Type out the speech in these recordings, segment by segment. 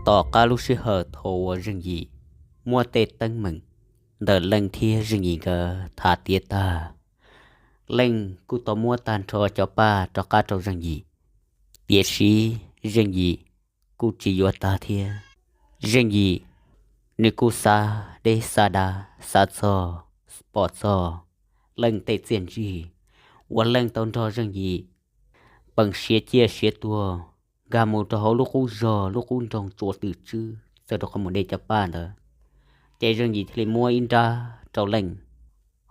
Tom qab lub sij hawm thaum uas Zeej Yim muab tej teeb meem ntawm Leej thiab Zeej Yim nkawd tham tiav tag, Leej kuj tau muab tag nrho cov paj rov qab rau Zeej Yim. Tiam sis Zeej Yim kuj tsis yuav tag thiab. Zeej Yim nws kuj xav deb xav dav xav txog, pom txog Leej tej txiaj ntsig uas Leej tau nrog Zeej Yim peem siav ciaj siav tuag nkag mus rau hauv lub qub zog lub qub nroog Tsua Twm Tswb txog rau qhov mus de cov paj ntawd. Ces Zeej Yim thiaj li muab ib nrab rau Leej.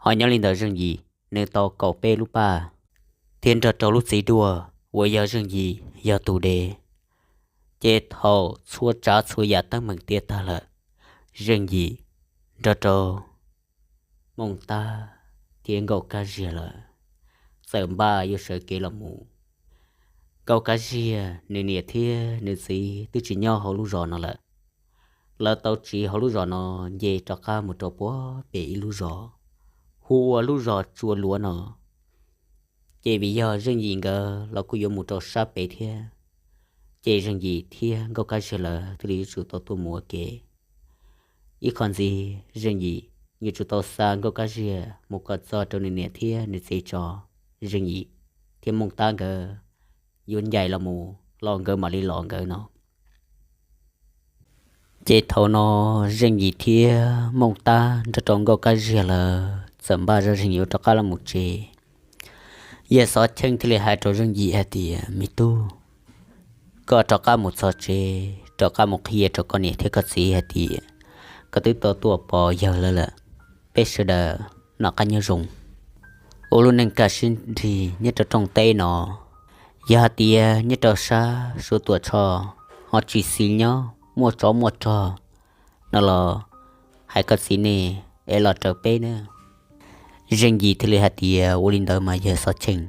Ho nyob li ntawd Zeej Yim nws tau kaum peb lub paj thiab nrog rau lub txiv duaj uas yog Zeej Yim yog tus de. Ces thaum txhua tsav txhua yam teeb meem tiav tag lawm, Zeej Yim nrog rau Mooj Tab thiab Nkauj Kab Ziag lawm txawm npaj yuav sawv kev los mus. Nkauj Kab Ziag nws niam thiab nws txiv twb tsis nyob hauv lub zos no lawm. Lawv tau tsiv hauv lub zos no nce rov qab mus rau puag pem ib lub zos hu ua lub zos Tsua Luav no. Ces vim yog Zeej Yim nkawd los kuj yuav mus rau sab pem thiab, ces Zeej Yim thiab Nkauj Kab Ziag lawv thiaj li yuav tsum tau tuaj mus ua ke. Ib qho ntxiv Zeej Yim yuav tsum tau xa Nkauj Kab Ziag mus kom txog rau nws niam thiab nws txiv tso, Zeej Yim thiab Mooj Tab nkawd yuav ncaim los mus los nkawd mam li los nkawd no. Ces thaum no Zeej Yim thiab Mooj Tab nrog rau Nkauj Kab Ziag lawv txawm npaj zoj Zeej Yim yuav rov qab los mus tsev. Yawg Xov Cheej thiaj li hais rau Zeej Yim hais tias, me tub, koj rov qab mus txog tsev rov qab mus qhia rau koj niam thiab koj txiv hais tias koj twb tau tuaj pom yawg lawv lawm, peb sawv daws noj qab nyob zoo, ua lub neej kaj siab nrig nyob rau rooj teb no. Yog hais tias nyob rau sab Suav Tuam Tshoj ho tsis xis nyob muaj tsov muaj rog no los hais koj txiv nej es los raws peb na. Zeej Yim thiaj li hais tias, ua li ntawd mas yawg Xov Cheej,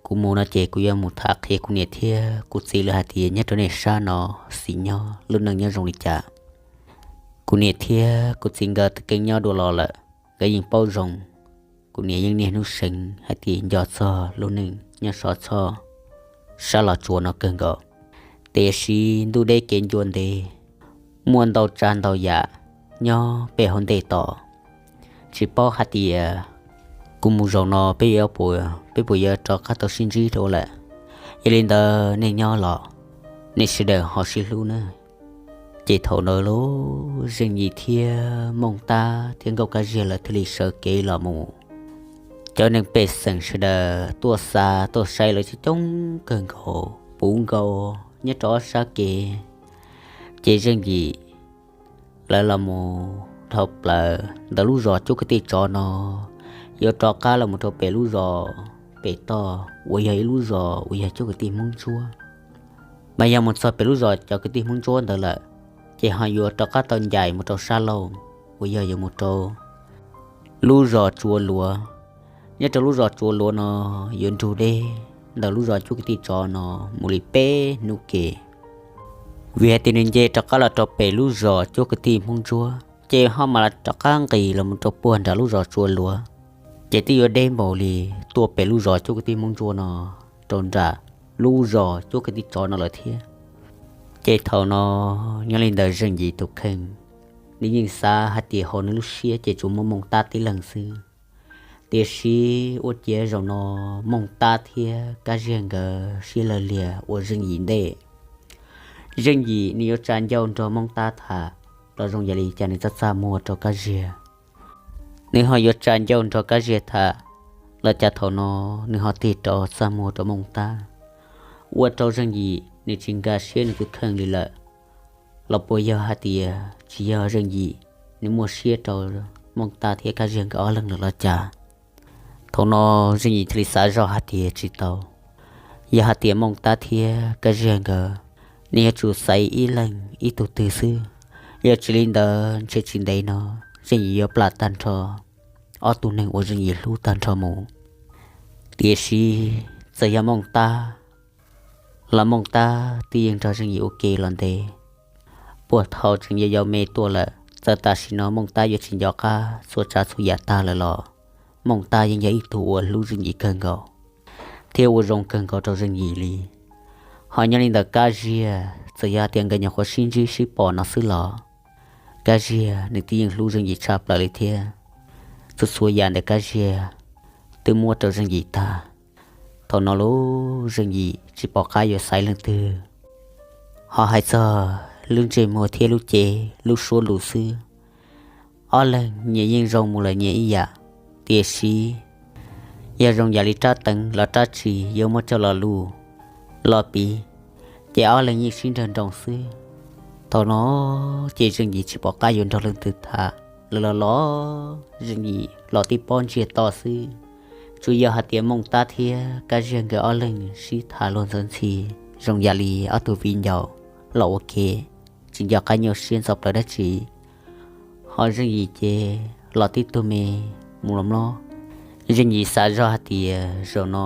kuv mus no ces kuv yuav mus tham qhia kuv niam thiab kuv txiv lawv hais tias nyob rau nej sab no xis nyob lub neej nyob zoo li cas. Kuv niam thiab kuv txiv nkawd twb keej nyob dua los lawm, nkawd yeej paub zoo. Kuv niam yeej niaj hnub seev hais tias nco txog lub neej nyob Sov Tshoj sab Los Tsuas no kawg nkaus. Tiam sis ntuj deb kev ncua ntev, muaj ntau tsav ntau yam nyob peb hauv ntej tos. Tsis paub hais tias kuv mus zaum no peb yuav, peb puas yuav rov qab tau sib ntsib dua lawm. Yog li ntawd nej nyob los nej sawv daws ho sib hlub nawb. Ces thaum ntawd lub Zeej Yim thiab Mooj Tab thiab Nkauj Kab Ziag lawv thiaj li sawv kev los mus. Cov neeg pej xeem sawv daws tuaj xa tuaj saib lawv coob coob kawg nkaus puv nkaus nyob rau ob sab kev. Ces Zeej Yim lawv los mus dhau plaws ntawm lub zos Cuab Kwv Tij Tsov no, yuav rov qab los mus rau pem lub zos pem toj uas yog ib lub zos uas yog Cuab Kwv Tij Hmoob Ntsuab. Mas yog mus txog pem lub zos cov kwv tij Hmoob Ntsuab ntawd lawm, ces ho yuav rov qab tau ncaim mus rau sab laug uas yog yuav mus rau lub zos Tsua Luav. Nyob rau lub zos Tsua Luav no yuav nrug deb ntawm lub zos Cuab Kwv Tij Tsov no mus li peb hnub ke. Vim hais tias nws nce rov qab los rau pem lub zos Cuab Kwv Tij Hmoob Ntsuab ces ho mam li rov qab nqis los mus rau puag nram lub zos Tsua Luav, ces twb yuav deb npaum li tuaj pem lub zos Cuab Kwv Tij Hmoob Ntsuab no rau nram lub zos Cuab Kwv Tij Tsov no lawm thiab. Ces thaum no nyob li ntawd Zeej Yim tus kheej, nws yeej xav hais tias hauv nws lub siab ces tsuas muaj Mooj Tab tib leeg xwb. Tiam sis ua ciav zaum no Mooj Tab thiab Kab Ziag nkawd siab lawv liag ua Zeej Yim ntej. Zeej Yim nws yuav tsa ncauj nrog Mooj Tab tham los zoo yam li cas nws txaj txaj muag rau Kab Ziag. Nws ho yuav tsa ncauj nrog Kab Ziag tham los cas thaum no nws ho tig rov txaj muag rau Mooj Tab, ua rau Zeej Yim nws tsis nkag siab nws tus kheej li lawm. Los puas yog hais tias tsis yog Zeej Yim nws muaj siab rau Mooj Tab thiab Kab Ziag nkawd ob leeg lawm los cas? Thaum no Zeej Yim thiaj li xav zoj hais tias tsis tau. Yog hais tias Mooj Tab thiab Kab Ziag nkawd, nws yuav tsum xaiv ib leeg ib tug twg xwb. Yog tsis li ntawd ntshe tsis ntev no Zeej Yim yuav plam tag nrho ob tug neeg uas Zeej Yim hlub tag nrho mus. Tiam sis txawm yog Mooj Tab los Mooj Tab twb yeej nrog Zeej Yim ua ke los ntev, puag thaum tseem yau yau me tuaj lawm. Txawm tam sim no Mooj Tab yuav tsis nco qab txhua tsav txhua yam tag lawm los Mooj Tab yeej yog ib tug uas hlub Zeej Yim kawg nkaus thiab ua zoo kawg nkaus rau Zeej Yim li. Ho nyob li ntawd Kab Ziag txawm yog tias nkawd nyuam qhuav sib ntsib sib pom no xwb los Kab Ziag nws twb yeej hlub Zeej Yim tshaj plaws li thiab. Txhua txhua yam ntawm Kab Ziag twb muab rau Zeej Yim tag. Thaum no lub Zeej Yim tsis pom qab yuav xaiv leej twg, ho hais txog lub ntsej muag thiab lub cev lub suab lus xwb, ob leeg nyias yeej zoo mus lawm nyias ib yam. Tiam sis yog zoo yam li rab teev los rab tsi yuav muab coj los lus los piv, ces ob leeg yeej sib nrawg nroos xwb. Thaum no ces Zeej Yim tsis pom qab yuav nrog leej twg tham, lawv los los Zeej Yim los tib pob ntsiag to xwb. Tsuas yog hais tias Mooj Tab thiab Kab Ziag nkawd ob leeg sib tham luag ntxhi ntxhi zoo yam li ob tug viv ncaus los ua ke, tsis nco qab nyuaj siab ntxhov plaws dab tsi. Ho Zeej Yim ces los tib tug me mus los mlob. Zeej Yim xav zoj hais tias zaum no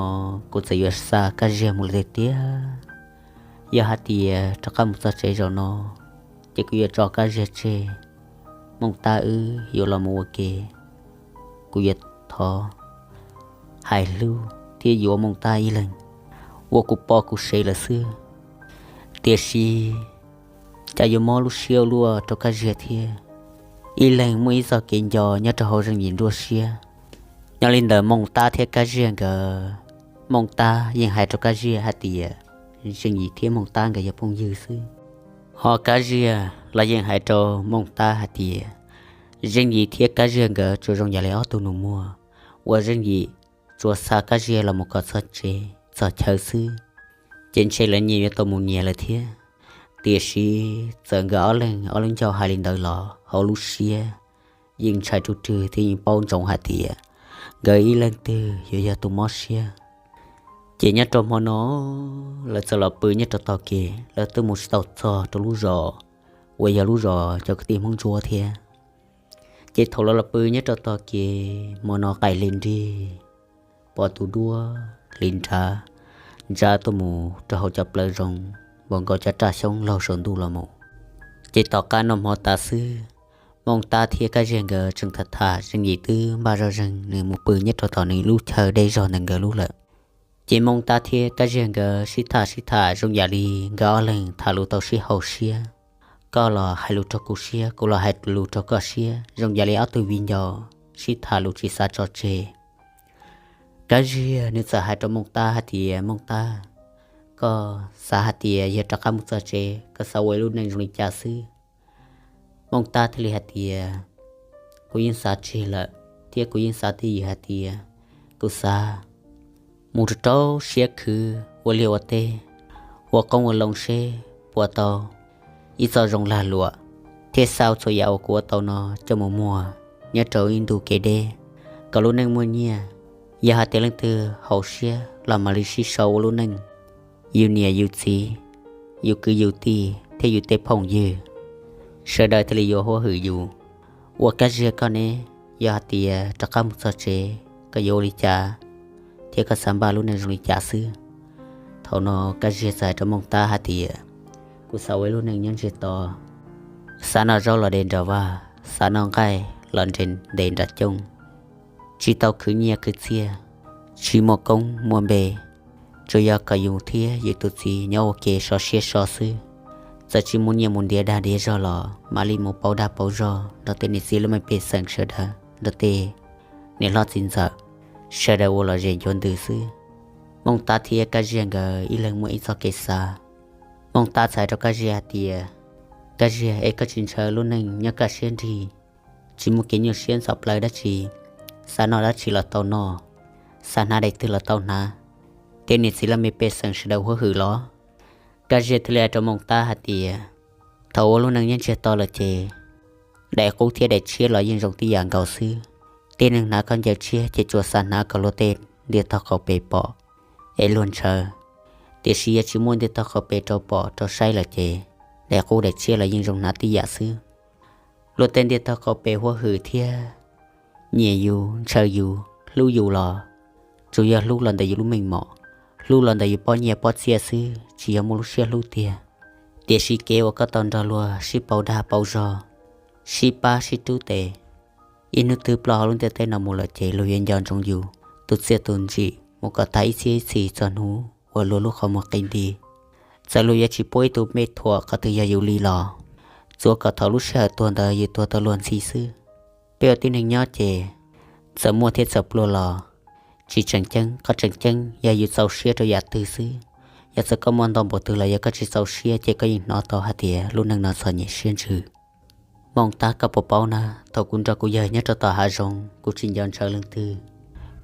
kuv txawm yuav xa Kab Ziag mus lawm tiag tiag, yog hais tias rov qab mus txog tsev zaum no ces kuv yuav tso Kab Ziag tseg. Mooj Tab wb yuav los mus ua ke, kuv yuav thov hais hlub thiab yuav Mooj Tab ib leeg ua kuv poj kuv sev lawm xwb. Tiam sis cas yuav mob lub siab ua luaj rau Kab Ziag thiab. Ib leeg muaj ib txoj kev nco nyob rau hauv Zeej Yim nruab siab. Nyob li ntawm Mooj Tab thiab Kab Ziag nkawd, Mooj Tab yeej hais rau Kab Ziag hais tias Zeej Yim thiab Mooj Tab nkawd yog phooj ywg xwb. Ho Kab Ziag los yeej hais rau Mooj Tab hais tias Zeej Yim thiab Kab Ziag nkawd tsuas zoo yam li ob tug nus muag uas Zeej Yim tsuas xa Kab Ziag los mus kom txog tsev txog chaw xwb, ces ntshe lawv nyias yuav tau mus nyias lawm thiab. Tiam sis txawm nkawd ob leeg ob lub ncauj hais li ntawd los hauv lub siab yeej ntshai rub rwg thiab yeej paub ntsoov hais tias nkawd ib leeg twg yuav yog tus mob siab. Ces nyob rau hmo no lawv txawm los pw nyob rau tom kev, lawv twb mus tsis tau txog rau lub zos uas yog lub zos cov kwv tij Hmoob Ntsuab thiab. Ces thaum lawv los pw nyob rau tom kev hmo no qaim li nrig, pom tus duab li nrad ntsa tuaj mus rau hauv cov plawv zoov npaum nkaus cov raj xyoob laug saum ntuj los mus. Ces tom qab noj hmo tas xwb, Mooj Tab thiab Kab Ziag nkawd tseem tham tham, Zeej Yim twb npaj zoj zeeg nws mus pw nyob rau tom nws lub chaw deb zog ntawm nkawd lub lawm. Ces Mooj Tab thiab Kab Ziag nkawd sib tham sib tham zoo yam li nkawd ob leeg tham lus tau sib haum siab. Koj los hais lus rau kuv siab, kuv los hais lus rau koj siab, zoo yam li ob tug viv ncaus sib tham lus tsis xav tso tseg. Kab Ziag nws txawm hais rau Mooj Tab hais tias, Mooj Tab, koj xav hais tias yog rov qab mus txog tsev koj xav ua ib lub neej zoo li cas xwb? Mooj Tab thiaj li hais tias, kuv yeej xav tseg lawm, thiab kuv yeej xav twj ywm hais tias kuv xav mus rau rau siab khwv ua liaj ua teb, ua qoob ua loo seb puas tau ib txoj zoo lag luam, thiab xa txhua yam uas kuv ua tau no coj mus muag nyob rau ib ntu kev deb kom lub neej muaj nyiaj. Yog hais tias leej twg haum siab los mam li sib sau ua lub neej, yus niam yus txiv, yus kwv yus tij thiab yus tej phooj ywg sawv daws thiaj li yuav huab hwm yus. Ua Kab Ziag koj ne, yog hais tias rov qab mus txog tsev koj yuav ua li cas thiab koj xav npaj lub neej zoo li cas xwb? Thaum no Kab Ziag txawm hais rau Mooj Tab hais tias, kuv xav ua ib lub neej nyob ntsiag to, xav noj zaub los de nram vaj, xav noj nqaij los nres ntes nram cooj, tsis tau khwv nyiaj khwv txiaj, tsis muaj koob muaj npe, tsuas yog kom yus thiab yus tus txiv nyob ua ke so siab so xwb. Txawm tsis muaj nyiaj mus ntiav dag ntiav zog los mam li mus pauv dag pauv zog nrog tej niam txiv laj mej pej xeem sawv daws, nrog tej niam hlob txiv ntxawm sawv daws ua lom zem ncuav ntws xwb. Mooj Tab thiab Kab Ziag nkawd ib leeg muaj ib txoj kev xav. Mooj Tab txhais hais rau Kab Ziag hais tias, Kab Ziag, es koj tsis ntshaw lub neej nyob kaj siab nrig, tsis muaj kev nyuaj siab ntxhov plawv dab tsi, xav noj dab tsi los tau noj, xav hnav daim twg los tau hnav, tej niam txiv laj mej pej xeem sawv daws huab hwm los? Kab Ziag thiaj li hais rau Mooj Tab hais tias, thaum ua lub neej nyob ntsiag to lawm ces daim qub thiab daim tshiab los yeej zoo tib yam nkaus xwb. Tib neeg hnav khaub ncaws tshiab ces tsuas xav hnav kom luag tej ntiaj tog qaum pes pom es luag ntshaw. Tiam sis yog tsis muaj ntiaj tog qaum pes rau pom rau saib lawm ces daim qub daim tshiab los yeej zoo hnav tib yam xwb. Luag tej ntiaj tog qaum pes huab hwm thiab nyiam yus, ntshaw yus, hlub yus los tsuas yog hlub los ntawm yus lub meej mom, hlub los ntawm yus pob nyiaj pob txiaj xwb, tsis yog muaj lub siab hlub tiag. Tiam sis kev uas koj tau nrog luag sib pauv dag pauv zog, sib pab sib rub tes, ib hnub twg ploj hauv lub ntiaj teb no mus lawm ces luag yuav nco ntsoov yus tus txiaj tus ntsim mus kom tag ib txhiab ib txhis txog hnub uas luag lub qhov muag qi nti. Txawm luag yuav tsis pub ib tug me thuam qhov twg yog yus li los, tsuav kom thaum lub sij hawm tuag ntawd yus tuag tau luag ntxhi xwb. Peb ua tib neeg nyob ces txawm muaj thiab txawm pluag los tsis tseem ceeb, qhov tseem ceeb yog yus txaus siab rau yam twg xwb. Yog txawm koj muaj ntau npaum twg los yog koj tsis txaus siab ces koj yeej hnov tau hais tias lub neej no txom nyem siab ntsws. Mooj Tab, koj puas paub na, thaum kuv nrog kuv yawg nyob rau tom hav zoov, kuv tsis nco ntshaw leej twg,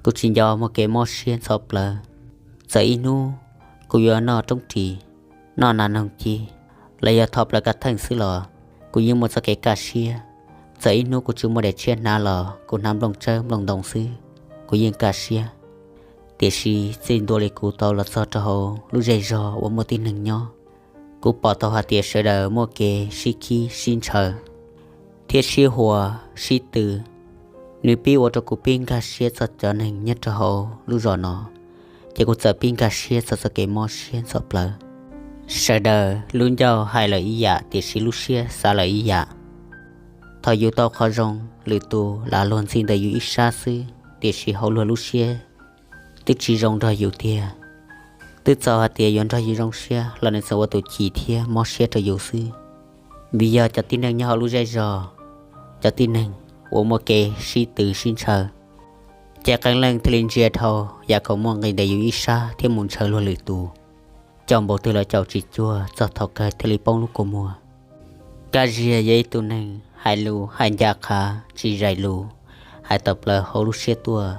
kuv tsis nco muaj kev mob siab ntxhov plawv. Txawm ib hnub kuv yuav noj roob ris, noj nas noog ci, los yog tho plaws kav theej xwb los kuv yeej muaj txoj kev kaj siab. Txawm ib hnub kuv tsis muaj daim tshiab hnav los kuv hnav nplooj tsawb nplooj ntoo xwb, kuv yeej kaj siab. Tiam sis txij ntua li kuv tau los txog rau hauv lub zej zog uas muaj tib neeg nyob, kuv pom tau hais tias sawv daws muaj kev sib khib sib ntshaw thiab sib huas sib tw. Nws pib ua rau kuv pib nkag siab txog cov neeg nyob rau hauv lub zos no, ces kuv txawm pib nkag siab txog txoj kev mob siab ntxhov plawv. Sawv daws lub ncauj hais lawm ib yam tiam sis lub siab xav lawm ib yam. Thaum yus tau qhov zoo, lwm tus lam luag ntxhi ntawm yus ib sab xwb, tiam sis hauv luag lub siab twb tsis zoo nrog yus tiag. Twb txaus hais tias yuav nrog yus zoo siab los nws tseem ua tus chim thiab mob siab rau yus xwb. Vim yog cov tib neeg nyob hauv lub zej zog, cov tib neeg uas muaj kev sib tw sib ntshaw, ces qee leej thiaj li ntsia dhau yav kom muaj nqis ntawm yus ib sab thiab mus ntshaw luag lwm tus. Caum npaum twg los caum tsis cuag, txog thaum kawg thiaj li poob lub kua muag. Kab Ziag yog ib tug neeg hais lus hais ncaj qha, tsis zais lus, hais tawm plaws hauv lub siab tuaj.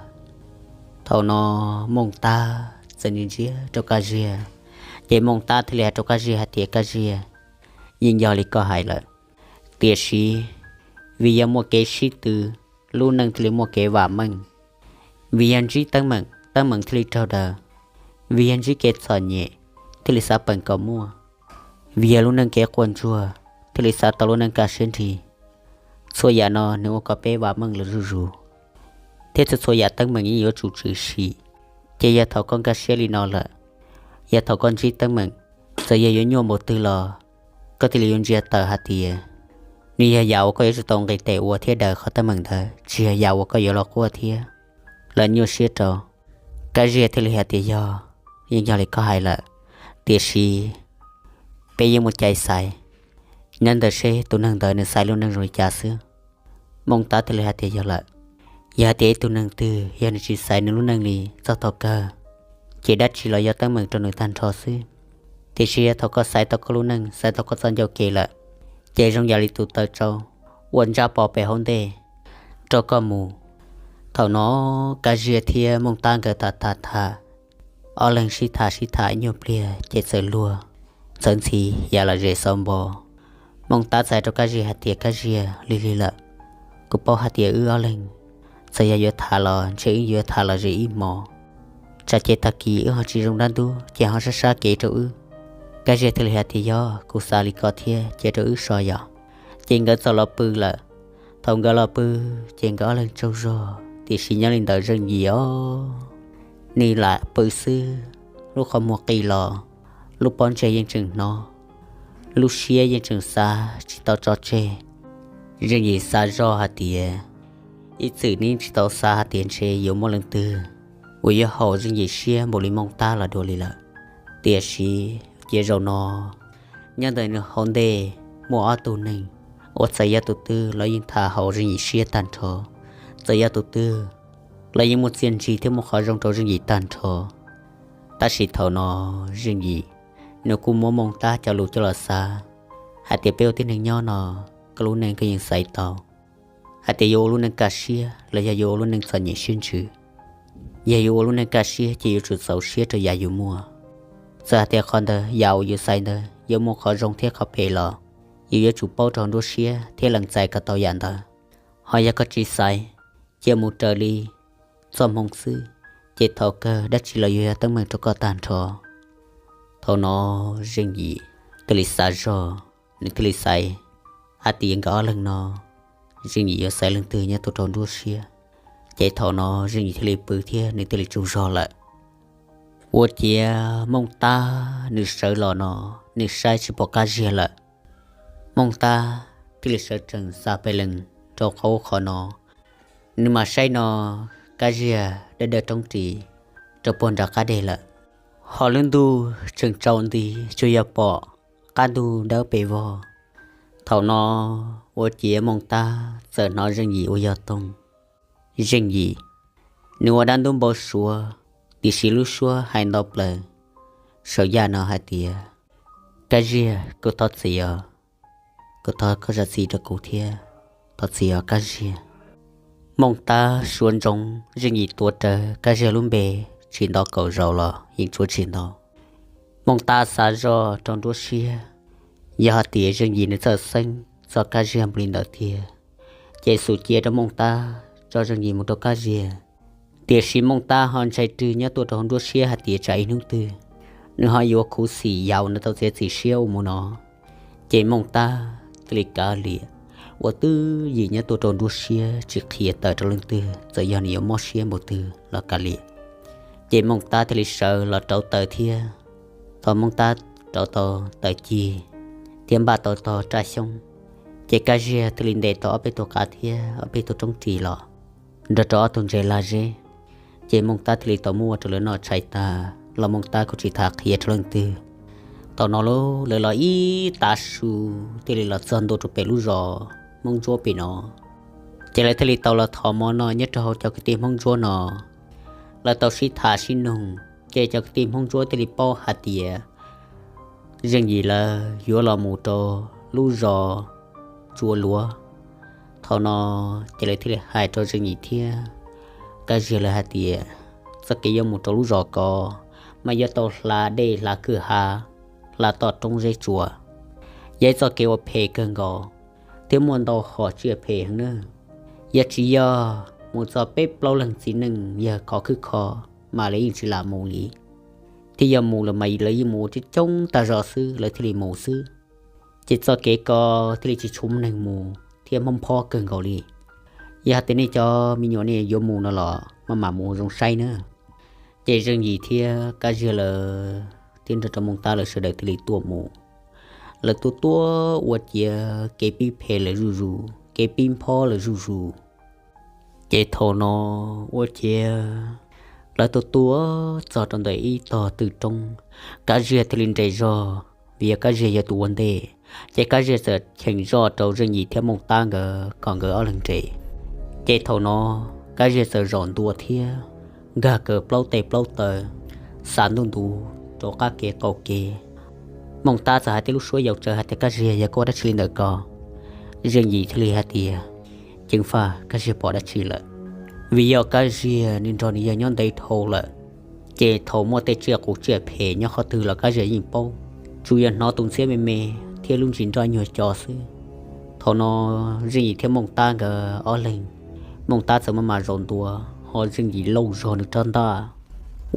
Thaum no Mooj Tab txawm ntsia ntsia rau Kab Ziag, ces Mooj Tab thiaj li hais rau Kab Ziag hais tias, Kab Ziag, yeej yog li koj hais lawm, tiam sis vim yog muaj kev sib tw, lub neej thiaj li muaj kev vam meej. Vim yog ntsib teeb meem, teeb meem thiaj li raug daws. Vim yog ntsib kev txom nyem, thiaj li xav peem kom muaj. Vim yog lub neej kev quaj ntsuag, thiaj li xav tau lub neej kaj siab nrig. Txhua yam no nws ua kom peb vam meej lawm zuj zus, thiab txhua txhua yam teeb meem yeej yuav tsum tshwm sim. Ces yog thaum koj nkag siab li no lawm, yog thaum koj ntsib teeb meem, txawm yog yuav nyuaj npaum twg los koj thiaj li yuav ntsia tawm hais tias nws yog yam uas koj yuav tsum tau nqis tes ua thiab daws qhov teeb meem ntawd, tsis yog yam uas koj yuav los quaj thiab los nyuaj siab rau. Kab Ziag thiaj li hais tias, Yog, yeej yog li koj hais lawm, tiam sis peb yeej muaj cai xaiv. Nyob ntawm seb tus neeg ntawd nws xaiv lub neej zoo li cas xwb. Mooj Tab thiaj li hais tias, Yog lawm, yog hais tias ib tug neeg twg yog nws tsis xaiv nws lub neej li txog thaum kawg, ces dab tsi los yog teeb meem rau nws tag nrho xwb. Tiam sis yog thaum koj xaiv tau koj lub neej, xaiv tau koj txoj ncauj kev lawm, ces zoo yam li tus taw tsau uas ntsaj pov pem hauv ntej rau koj mus. Thaum no Kab Ziag thiab Mooj Tab nkawd tham tham tham, ob leeg sib tham sib tham ib nyuag pliag ces txawm luag ntxhi yam los zem xaus npo. Mooj Tab txawm hais rau Kab Ziag hais tias, Kab Ziag, lig lig lawm, kuv paub hais tias wb ob leeg txawm yog yuav tham los ntshe wb yuav tham los zem ib hmos, tsam ces tag kis wb ho tsis zoo dab ntub ces ho sab sab kev rau wb. Kab Ziag thiaj li hais tias, Yog, kuv xav li ko thiab, cia rau wb so yom. Ces nkawd txawm los pw lawm. Thaum nkawd los pw, ces nkawd ob leeg tsaug zog, tiam sis nyob li ntawd Zeej Yim os, nws lam pw xwb, lub qhov muag qis los, lub pob ntseg yeej tseem hnov, lub siab yeej tseem xav tsis tau tso tseg. Zeej Yim xav zoj hais tias, ib txwm nws tsis tau xav hais tias ntshe yuav muaj leej twg uas yuav haum Zeej Yim siab npaum li Mooj Tab los dua li lawm. Tiam sis cia zaum no, nyob ntawm nws hauv ntej muaj ob tug neeg uas txawm yog tus twg los yeej tham haum Zeej Yim siab tag nrho, txawm yog tus twg los yeej muaj txiaj ntsig thiab muaj qhov zoo rau Zeej Yim tag nrho. Tab sis thaum no Zeej Yim nws kuj muab Mooj Tab cov lus coj los xav hais tias, peb ua tib neeg nyob no, koj lub neej koj yeej xaiv tau hais tias yuav ua lub neej kaj siab los yog yuav ua lub neej txom nyem siab ntsws. Yog yuav ua lub neej kaj siab ces yuav tsum txaus siab rau yam yus muaj. Txawm hais tias qhov ntawd yam uas yus xaiv ntawd yuav muaj qhov zoo thiab qhov phem los, yus yuav tsum paub rau nruab siab thiab lees txais kom tau yam ntawd. Ho yog koj tsis xaiv, cia mus raws li txoj hmoo xwb, ces thaum kawg dab tsi los yuav yog teeb meem rau koj tag nrho. Thaum no Zeej Yim thiaj li xav zog, nws thiaj li xaiv hais tias nkawd ob leeg no, Zeej Yim yuav xaiv leej twg nyob tuaj rau nruab siab. Ces thaum no Zeej Yim thiaj li pw thiab nws thiaj li tsaug zog lawm. Ua ciav Mooj Tab nws sawv los no, nws saib tsis pom Kab Ziag lawm. Mooj Tab thiaj li sawv tsees xa pes lees rau qhov ub qhov no. Nws mam saib no, Kab Ziag dawb dawb roob ris rau puag nram qab deg lawm. Ho lub ntuj tseem tsaus nti, tsuas yog pom qab ntug dawb pes vog. Thaum no ua ciav Mooj Tab txawm hnov Zeej Yim ua yog toog. Zeej Yim, nws ua dab ntub npau suav, tiam sis lub suab hais nto plaws saum yaj no hais tias, Kab Ziag, kuv thov txim os, kuv thov koj zam txim rau kuv thiab, thov txim os Kab Ziag. Mooj Tab suav ntsoov Zeej Yim tuav rawv Kab Ziag lub npe tsis nto kaum zaus los yeej tsuav tsis nto. Mooj Tab xav zoj rau nruab siab, yog hais tias Zeej Yim nws txawj xeeb txog Kab Ziag npaum li ntawd tiag, ces xum cia rau Mooj Tab tso Zeej Yim mus rau Kab Ziag. Tiam sis Mooj Tab ho ntshai rwg nyob tuaj rau hauv nruab siab hais tias tsam ib hnub twg nws ho yuav khuv xim yam uas nws tau txiav txim siab ua mus no. Ces Mooj Tab thiaj li kav liam, ua twj ywm nyob tuaj rau nruab siab tsis qhia tawm rau leej twg, txawm yog nws yuav mob siab npaum twg los kav liam. Ces Mooj Tab thiaj li sawv los rauv taws thiab. Thaum Mooj Tab rauv tau taws cig thiab npaj tau tog raj xyoob, ces Kab Ziag thiaj li ntes tau ob peb tug qav thiab ob peb tug roob ris los nrog rau ob tug ntses lag zeb. Ces Mooj Tab thiaj li tau muab ua rau lawv noj tshais tag los Mooj Tab kuj tsis tham qhia rau leej twg. Thaum no lawv los ib tav su thiaj li los txog ntua rau pem lub zos Hmoob Ntsuab pem no. Ces lawv thiaj li tau los thov mov noj nyob rau hauv cov kwv tij Hmoob Ntsuab no. Lawv tau sib tham sib nug, ces cov kwv tij Hmoob Ntsuab thiaj li paub hais tias Zeej Yim lawv yuav los mus rau lub zos Tsua Luav. Thaum no ces lawv thiaj li hais rau Zeej Yim thiab Kab Ziag lawv hais tias txoj kev yuav mus rau lub zos ko mas yuav tau hla dej hla kwj ha, hla toj roob zeb tsua, yog ib txoj kev uas phem kawg nkaus thiab muaj ntau hom tsiaj phem heev na. Yog tsis yog mus txog peb plaub leeg txiv neej yawg khov khwb kho mas lawv yeej tsis lam mus li, thiab yog mus lawm mas lawv yeej mus ua coob coob tag zog xwb lawv thiaj li mus xwb. Ces txoj kev ko thiaj li tsis tshua muaj neeg mus thiab mob phob kawg nkaus li. Yog hais tias nej cov me nyuam nej yuav mus no los maj mam mus zoo saib na. Ces Zeej Yim thiab Kab Ziag lawv thiab nrog rau Mooj Tab lawv sawv daws thiaj li tuaj mus. Lawv tuaj tuaj ua ciav kev pib phem lawm zuj zus, kev pib phob lawm zuj zus. Ces thaum no ua ciav lawv tuaj tuaj txog rau ntawm ib tog tw roob, Kab Ziag thiaj li nres zog, vim yog Kab Ziag yog tus ua ntej. Ces Kab Ziag txawm cheem zoj rau Zeej Yim thiab Mooj Tab nkawd kom nkawd ob leeg nres. Ces thaum no Kab Ziag txawm zaum ntua thiab nkag kaws plaub tes plaub taw, xa ntuj ntu rau qab kev qaum kev. Mooj Tab txawm hais tej lub suab yaus tsawv hais tias, Kab Ziag, yog koj ua dab tsi li ntawm ko? Zeej Yim thiaj li hais tias, Ceev faj, Kab Ziag pom dab tsi lawm? Vim yog Kab Ziag nws nrog nws yawg nyob ntev dhau lawm, ces thaum muaj tej tsiaj qus tsiaj phem nyob qhov twg los Kab Ziag yeej paub, tsuas yog hnov tus ntxhiab me me thiab lub ntsis nroj nyuag co xwb. Thaum no Zeej Yim thiab Mooj Tab nkawd ob leeg, Mooj Tab txawm maj mam zaum ntua, ho Zeej Yim lauj zog nws rab ntaj,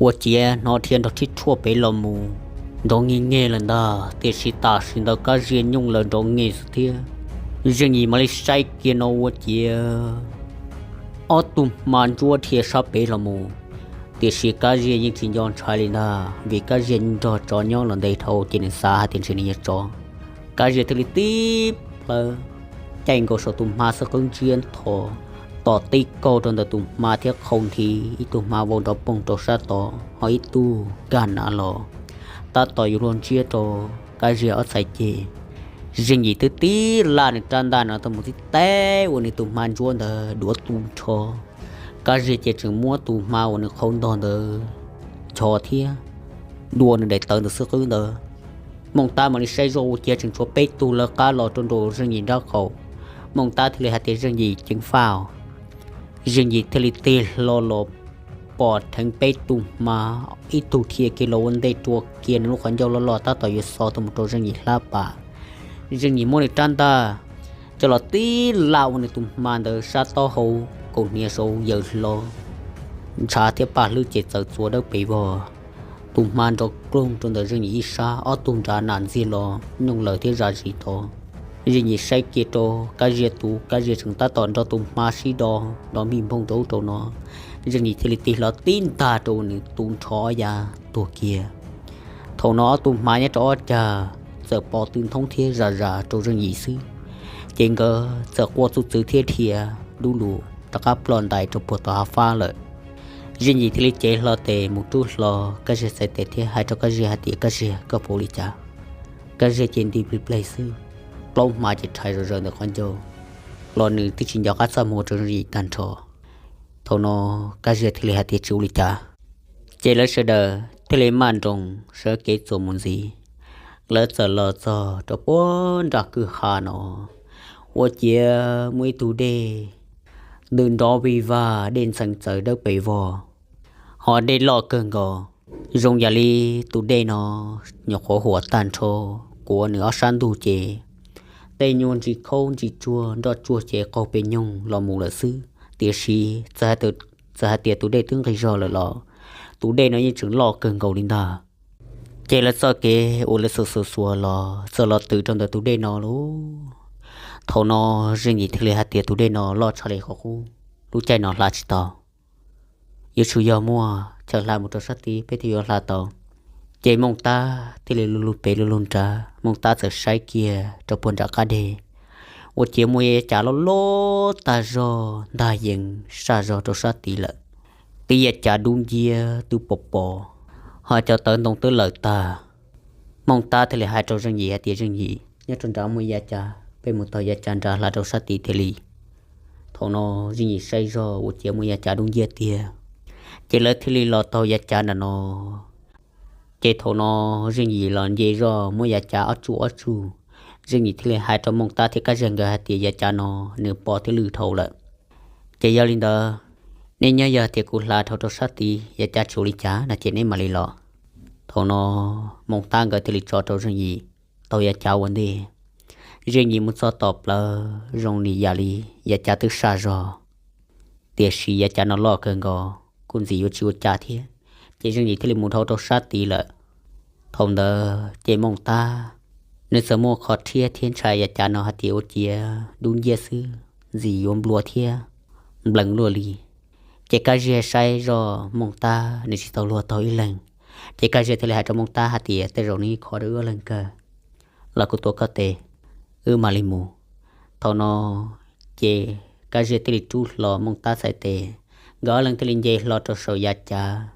ua ciav hnov dhia nrov thib rhuaj pem los mus, nrov nge nge lawm ntag, tiam sis tam sim ntawd Kab Ziag nyooj lawv nrov nge xwb thiab. Zeej Yim mam li saib kiag no ua ciav ob tug hma ntsuab dhia sab pem los mus, tiam sis Kab Ziag yeej tsis nco ntshai li ntag, vim Kab Ziag nrog tsov nyob los ntev dhau ces nws xav hais tias ntshe nws yog tsov. Kab Ziag thiaj li tib plawv caij nkaus saum tus hma xwb qwb ntsiab nthos, tom tib kaug rau ntawm tus hma thiab qhau nthi ib tug hma vau nrov poog rau sab tod, ho ib tug nkag nav los tab tom yuav luag ntsiab rau Kab Ziag ob txhais ceg. Zeej Yim twb tib laj nws rab ntaj no tau mus tib teb ua nws tus hma ntsuab ntawd duav tu nrho. Kab Ziag ces tseem muab tus hma uas nws qhau ntog ntawd nchos thiab dua nws daim tawv ntawd xwb qwb ntawd. Mooj Tab mam li saib zoj ua ciav tseem tshuav peb tug lawv qab los rau nraum Zeej Yim nrab qaum. Mooj Tab thiaj li hais tias, Zeej Yim, ceev faj. Zeej Yim thiaj li tig hlo los pom dheev peb tug hma, ib tug dhia kiag los ua ntej rua kiag nws lub qhov ncauj loj loj tab tom yuav xo tuaj mus rau Zeej Yim hlab pas. Zeej Yim muab nws rab ntaj coj los tib laj ua nws tus hma ntawd sab taub hau kaum hniav saud yaws hlo, ntshav thiab paj hlwb ces txawv txuas dawb pes vog. Tus hma nrov kloog rau ntawm Zeej Yim ib sab, ob tug nrad nam ntxiag los nyooj lawm thiab zam zis tod. Zeej Yim saib kiag rau Kab Ziag tus, Kab Ziag tseem tab tom nrog tus hma sib do nrov mij npoog rau ub rau no. Zeej Yim thiaj li tig hlo tib ntag rau nws tu nrho ob yav tuag kiag. Thaum no ob tug hma nyob rau ob cag txawm pov tw nthoob thiab zam zam rau Zeej Yim xwb, ces nkawd txawm quaj txuj txwv thiab dhia dub lug rov qab ploj ntais rau puag tom hav fab lawm. Zeej Yim thiaj li cev hlo tes mus rub hlo Kab Ziag txhais tes thiab hais rau Kab Ziag hais tias, Kab Ziag, koj puas ua li cas? Kab Ziag ces nti plig pleg xwb, plaub hma ces rhais zom zaws ntawm qhov ncauj los nws twb tsis nco qab txaj muag rau Zeej Yim tag nrho. Thaum no Kab Ziag thiaj li hais tias, Tsis ua li cas. Ces lawv sawv daws thiaj li maj nroos sawv kev txuas mus ntxiv. Lawv txawm los txog rau puag nram kwj ha no, ua ciav muaj ib tug dej ntws nrov vij vag, dej ntxheev txawv dawb pes vog, ho dej loj kawg nkaus. Zoo yam li tus dej no nyuam qhuav huam tag nrho, kuav nws ob sab ntug ces tej nyuag ntsis khaub ntsis tsuag nroj tsuag ces qaug pes nyoog los mus lawm xwb. Tiam sis txawm hais tias tus dej twb nqig zog lawm los tus dej no yeej tseem loj kawg nkaus li ntag. Ces lawv txoj kev uas lawv xuas xuas xuas los txawm los twm rau ntawm tus dej no lauj. Thaum no Zeej Yim thiaj li hais tias, Tus dej no loj tshaj li qhov qub, lub caij no hla tsis tau. Yuav tsum yog muaj chaw hla mus rau sab tid peb thiaj yuav hla tau. Ces Mooj Tab thiaj li lug lug pem lug lug nrad, Mooj Tab txawm saib kiag rau puag nram qab deg, ua ciav muaj yav cav loj loj tag zog ntag yees saj zog rau sab tid lawm. Tib yav cav dub nciab twb pos pos, ho cov tawv ntoo twb lawm tag. Mooj Tab thiaj li hais rau Zeej Yim hais tias, Zeej Yim, nyob rau nrad muaj yav cav, peb mus taug yav cav nrad hla rau sab tid thiaj li. Thaum no Zeej Yim saib zog ua ciav muaj yav cav dub nciab tiag, ces lawv thiaj li los taug yav cav nram no. Ces thaum no Zeej Yim los nce zog muab yav cav ob tsuj ob tsuj, Zeej Yim thiaj li hais rau Mooj Tab thiab Kab Ziag nkawd hais tias, Yav cav no nws pos thiab lwj dhau lawm. Ces yog li ntawd, nej nyob yog tias kuv hla dhau rau sab tid yav cav tsis ua li cas no ces neb mam li los. Thaum no Mooj Tab nkawd thiaj li tso rau Zeej Yim taug yav cav ua ntej. Zeej Yim mus txog tom plawv zoo li yam li yav cav twb saj zog, tiam sis yav cav no loj kawg nkaus, kuj ntxim yuav tsis ua cas thiab, ces Zeej Yim thiaj li mus dhau rau sab tid lawm. Thaum ntawd ces Mooj Tab nws txawm muaj qhov rhiab thiab ntshai yav cav no hais tias ua ciav dub nciab xwb, ntxim yuav nplua thiab nplees luaj li. Ces Kab Ziag saib zoj Mooj Tab nws tsis tau luag taug ib leeg, ces Kab Ziag thiaj li hais rau Mooj Tab hais tias, Tej zaum nws kho rau wb ob leeg kawg, los kuv tuav koj tes, wb mam li mus. Thaum no ces Kab Ziag thiaj li rub hlo Mooj Tab txhais tes, nkawd ob leeg thiaj li nce hlo rau saum yav cav.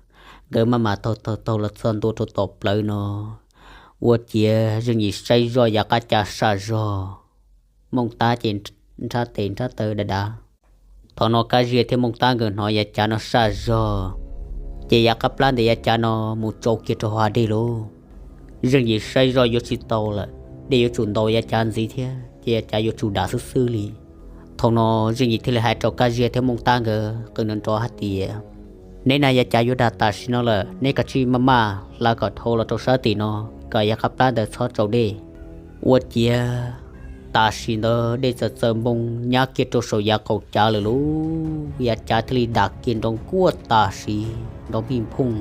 Nkawd maj mam taug taug taug los txog ntua rau tom plawv no, ua ciav Zeej Yim saib zoj yav qab cav saj zog, Mooj Tab ces nrhab tes nrhab taw dav dav. Thaum no Kab Ziag thiab Mooj Tab nkawd hnov yav cav no saj zog, ces yav qab plab ntawm yav cav no mus tsau kiag rau hauv dej lauj. Zeej Yim saib zoj yuav tsis tau lawm, dej yuav tsum ntaus yav cav ntxiv thiab ces yav cav yuav tsum dav xwb xwb li. Thaum no Zeej Yim thiaj li hais rau Kab Ziag thiab Mooj Tab nkawd qw nrov nrov hais tias, Neb na, yav cav yuav dav tam sim no lawm, neb kav tsij maj maj hla kom dhau los rau sab tim no, kom yav qab plab ntawd txhob tsau dej. Ua ciav tam sim ntawd dej txawm txawm npoo nyab kiag rau saum yav qaum cav lawm lauj. Yav cav thiaj li dav kiag nrov nkuaj tam sim, nrov mij phooj,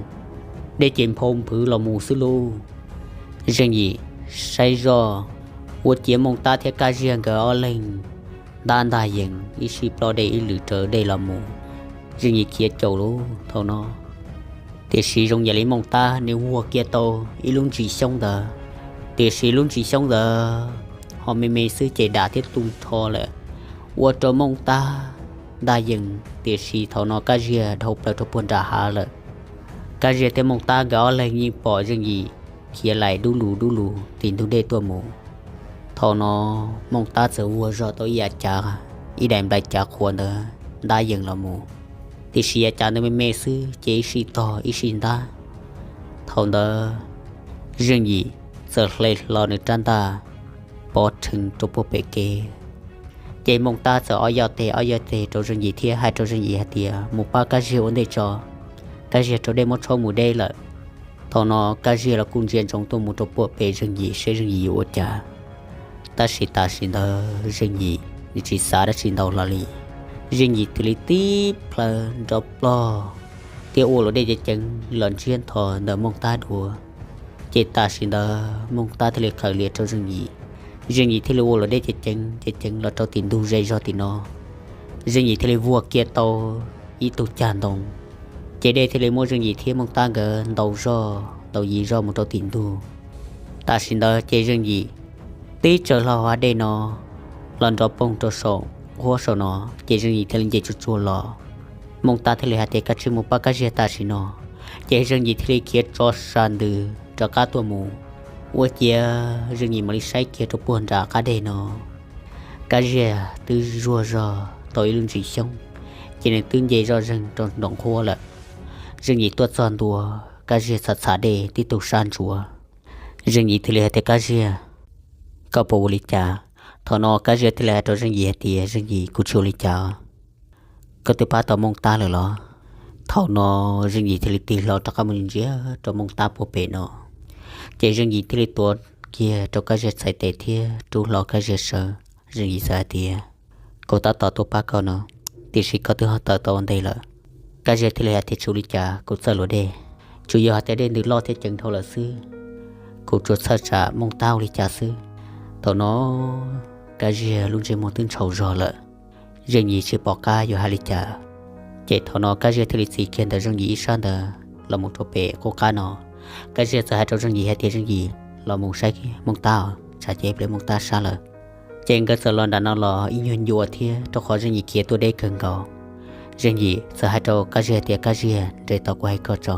dej ces nphau nphwv los mus xwb lauj. Zeej Yim saib zoj, ua ciav Mooj Tab thiab Kab Ziag nkawd ob leeg ntab ntag yees ib sij ploj dej ib lwm raws dej los mus. Zeej Yim khiav caum lauj thaum no. Tiam sis zoo yam li Mooj Tab nws vuag kiag tau ib lub ntsis xyoob ntawd, tiam sis lub ntsis xyoob ntawd ho me me xwb ces dam thiab tu nrho lawm, ua rau Mooj Tab ntaj yees. Tiam sis thaum no Kab Ziag dhau plaws rau puag nram hav lawm. Kab Ziag thiab Mooj Tab nkawd ob leeg yeej pom Zeej Yim khiav laim dub lug dub lug tim ntug dej tuaj mus. Thaum no Mooj Tab txawm vuag zog tau ib yav cav, ib daim nplai cav qhuav ntawd ntab yees los mus, tiam sis yav cav ntawd me me xwb ces ib sij tog ib sij ntab. Thaum ntawd Zeej Yim txawm hle hlo nws rab ntaj pov rhees rau puag pem kev. Ces Mooj Tab txawm ob yoj teg ob yoj teg rau Zeej Yim thiab hais rau Zeej Yim hais tias, mus pab Kab Ziag ua ntej tso, Kab Ziag raug dej muab tshaub mus deb lawm. Thaum no Kab Ziag los kuj ntsia ntsoov tuaj mus rau puag pem Zeej Yim seb Zeej Yim yuav ua cas. Tab sis tam sim ntawd Zeej Yim nws tsis xav dab tsi ntau hlo li. Zeej Yim thiaj li tib plhaw nrov plog thiab ua luam dej ceev ceev los ntsiab nthos ntawm Mooj Tab dua. Ces tam sim ntawd Mooj Tab thiaj li qhaws lias rau Zeej Yim. Zeej Yim thiaj li ua luam dej ceev ceev ceev ceev los rau tim ntug ze zog tim no. Zeej Yim thiaj li vuag kiag tau ib tug cag ntoo, ces dej thiaj li muab Zeej Yim thiab Mooj Tab nkawd ntaus zog ntaus yis zog mus rau tim ntug. Tam sim ntawd ces Zeej Yim tib tsaws hlo hav dej no los nrov poog rau saum huab saum no, ces Zeej Yim thiaj li nce tsuag tsuag los. Mooj Tab thiaj li hais tias, Koj cia li mus pab Kab Ziag tam sim no. Ces Zeej Yim thiaj li khiav tso sa ntws rov qab tuaj mus. Ua ciav Zeej Yim mam li saib kiag rau puag nram qab deg no, Kab Ziag twb zuag zog tau ib lub ntsis xyoob, ces nws twb nce zoj zeeg rau nraum nqhuab lawm. Zeej Yim tuaj txog ntua, Kab Ziag txhav txhav dej tib tug sab ntsuav. Zeej Yim thiaj li hais tias, Kab Ziag, koj puas ua li cas? Thaum no Kab Ziag thiaj li hais rau Zeej Yim hais tias, Zeej Yim, kuv tsis ua li cas. Koj twb pab tau Mooj Tab lawm los? Thaum no Zeej Yim thiaj li tig hlo rov qab mus ntsia rau Mooj Tab puag pem no. Ces Zeej Yim thiaj li tuav kiag rau Kab Ziag txhais tes thiab rub hlo Kab Ziag sawv. Zeej Yim txawm hais tias, Kuv tab tom tuaj pab koj no, tiam sis koj twb ho tawm tau ua ntej lawm. Kab Ziag thiaj li hais tias, Tsis ua li cas, kuv txawj luam dej. Tsuas yog hais tias dej ntws loj thiab ceev dhau lawm xwb. Kuv tsuas txhawj tsam Mooj Tab ua li cas xwb. Thaum no Kab Ziag lub ntsej muag twb ntshau zog lawm. Zeej Yim tsis pom qab yuav hais li cas, ces thaum no Kab Ziag thiaj li txiv kiag ntawm Zeej Yim ib sab ntawd los mus rau pem qub qab no. Kab Ziag txawm hais rau Zeej Yim hais tias, Zeej Yim, los mus saib Mooj Tab, tsam ces ib pliag Mooj Tab sab lawm. Ces nkawd txawm los nram no los ib nyuag ncua thiab, rau qhov Zeej Yim khiav tuaj deb kawg nkaus. Zeej Yim txawm hais rau Kab Ziag tias, Kab Ziag, nres tos kuv hais koj tso.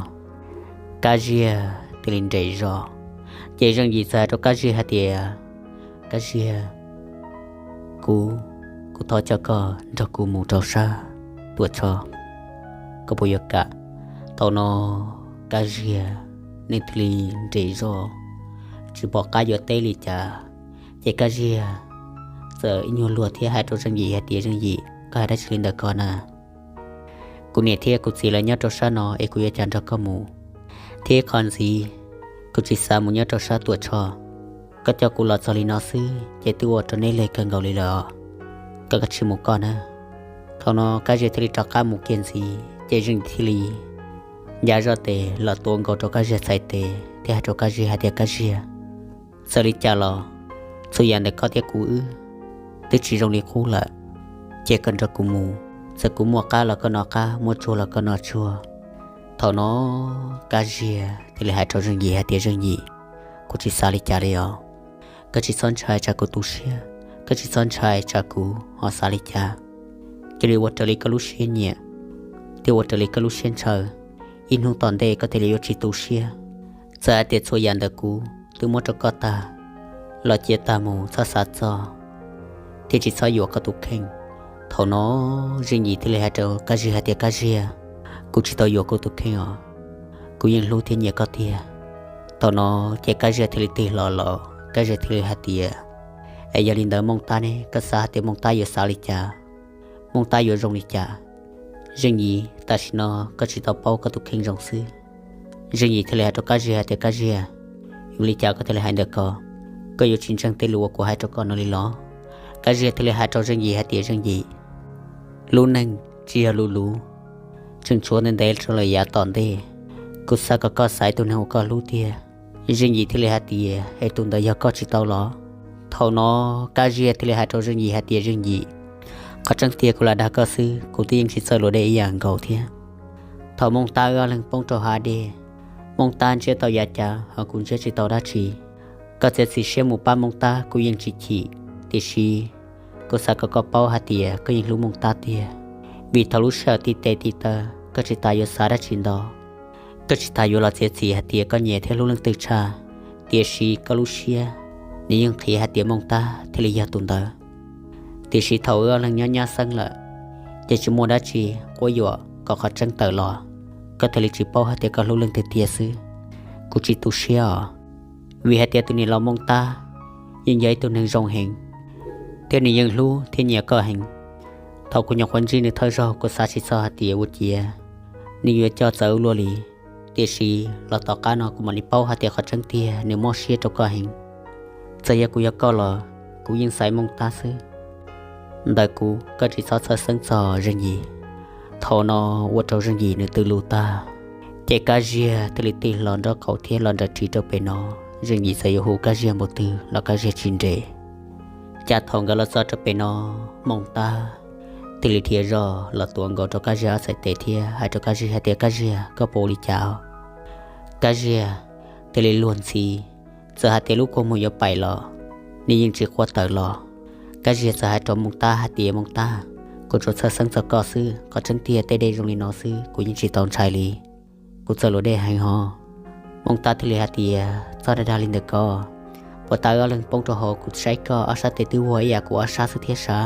Kab Ziag thiaj li nres zog. Ces Zeej Yim txawm hais rau Kab Ziag hais tias, Kab Ziag, kuv, kuv thov coj koj nrog kuv mus rau sab Tuam Tsho, koj puas yuav kam? Thaum no Kab Ziag nws thiaj li nres zog, tsis pom qab yuav teb li cas. Ces Kab Ziag txawm ib nyuag luag thiab hais rau Zeej Yim hais tias, Zeej Yim, koj hais dab tsi li ntawm ko na? Kuv niam thiab kuv txiv lawv nyob rau sab no es kuv yuav cas nrog koj mus? Thiab qhov ntxiv, kuv tsis xav mus nyob rau sab Tuam Tsho. Koj coj kuv los txog li no xwb ces twb ua rau neb leg kawg nkaus li lawm os. Koj kav tsij mus koj na. Thaum no Kab Ziag thiaj li rov qab mus kiag ntxiv, ces Zeej Yim thiaj li ncav zoj tes los tuav nkaus rau Kab Ziag txhais tes thiab hais rau Kab Ziag hais tias, Kab Ziag, txawm li cas los txhua yam ntawm koj thiab kuv wb twb tsis zoo li qub lawm, ces koj nrog kuv mus. Txawm kuv muaj qab los koj noj qab, muaj tsuag los koj noj tsuag. Thaum no Kab Ziag thiaj li hais rau Zeej Yim hais tias, Zeej Yim, kuv tsis xav li cas li os. Koj tsis txhob ntshai tsam kuv tu siab, koj tsis txhob ntshai tsam kuv ho xav li cas. Cia li ua raws li koj lub siab nyiam, thiab ua raws li koj lub siab ntshaw. Ib hnub tom ntej koj thiaj li yuav tsis tu siab. Txawm hais tias txhua yam ntawm kuv twb muab rau koj tag los cia tag mus, txhob xav txog, thiab tsis txhob yuam koj tus kheej. Thaum no Zeej Yim thiaj li hais rau Kab Ziag hais tias, Kab Ziag, kuv tsis tau yuam kuv tus kheej os, kuv yeej hlub thiab nyiam koj tiag. Thaum no ces Kab Ziag thiaj li tig hlo los, Kab Ziag thiaj li hais tias, Es yog li ntawd Mooj Tab ne, koj xav hais tias Mooj Tab yuav xav li cas? Mooj Tab yuav zoo li cas? Zeej Yim, tam sim no koj tsis tau paub koj tus kheej zoo xwb. Zeej Yim thiaj li hais rau Kab Ziag hais tias, Kab Ziag, yuav li cas koj thiaj li hais ntawm ko? Koj yuav tsis ntseeg tej lus uas kuv hais rau koj no li los? Kab Ziag thiaj li hais rau Zeej Yim hais tias, Zeej Yim, lub neej tsis yog luv luv, tseem tshuav ntev ntev rau lawm yav tom ntej. Kuv xav kom koj xaiv tus neeg uas koj hlub tiag. Zeej Yim thiaj li hais tias, Es tus ntawd yog koj tsis tau los? Thaum no Kab Ziag thiaj li hais rau Zeej Yim hais tias, Zeej Yim, qhov tseeb tiag kuv lam dag koj xwb, kuv twb yeej tsis txawj luam dej ib yam nkaus thiab. Thaum Mooj Tab wb ob leeg poob rau hav dej, Mooj Tab ntsiab tau yav cav ho kuv ntsiab tsis tau dab tsi. Koj txiav txim siab mus pab Mooj Tab kuv yeej tsis chim, tiam sis kuv xav kom koj paub hais tias koj yeej hlub Mooj Tab tiag. Vim thaum lub sij hawm tib tes tib taw koj tsis tas yuav xav dab tsi ntau, koj tsis tas yuav los txiav txim hais tias koj nyiam thiab hlub leej twg tshaj, tiam sis koj lub siab nws yeej qhia hais tias Mooj Tab thiaj li yog tus ntawd. Tiam sis thaum wb ob leeg nyob nyab xeeb lawm, ces tsis muaj dab tsi quab yuam kom qhov tseeb tawm los, koj thiaj li tsis paub hais tias koj hlub leej twg tiag xwb. Kuv tsis tu siab os, vim hais tias tus niam laus Mooj Tab yeej yog ib tug neeg zoo heev, thiab nws yeej hlub thiab nyiam koj heev. Thaum kuv nyuam qhuav ntsib nws thawj zaug kuv xav tsis txog hais tias ua ciav nws yuav coj txawv ua luaj li. Tiam sis los tom qab no kuv mam li paub hais tias qhov tseeb tiag nws mob siab rau koj heev. Txawm yog kuv yog koj los kuv yeej xaiv Mooj Tab xwb. Ntawm kuv koj tsis txhob txhawj xeeb txog Zeej Yim. Thaum no ua rau Zeej Yim nws twb lus tag, ces Kab Ziag thiaj li tig hlo nraub qaum thiab los nram ris rau pem no. Zeej Yim txawm yuav hu Kab Ziag npaum twg los Kab Ziag tsis nres. Cas thaum nkawd los txog rau pem no, Mooj Tab thiaj li dhia zog los tuav nkaus rau Kab Ziag ob txhais tes thiab hais rau Kab Ziag hais tias, Kab Ziag, koj puas ua li cas? Kab Ziag thiaj li luag ntxhi, txawm hais tias lub kua muag yuav paim los nws yeej tsis quaj tawm los. Kab Ziag txawm hais rau Mooj Tab hais tias, Mooj Tab, Kuv tsuas txhawj xeeb txog koj xwb, qhov tseeb tiag tej dej zoo li no xwb kuv yeej tsis tau ntshai li. Kuv txawj luam dej heev hos. Mooj Tab thiaj li hais tias, Txog dag dag li ntawm ko, puas tau ob leeg poob rau hauv kuv saib koj ob sab tes twb vuag ib yam kuv ob sab xwb thiab sav?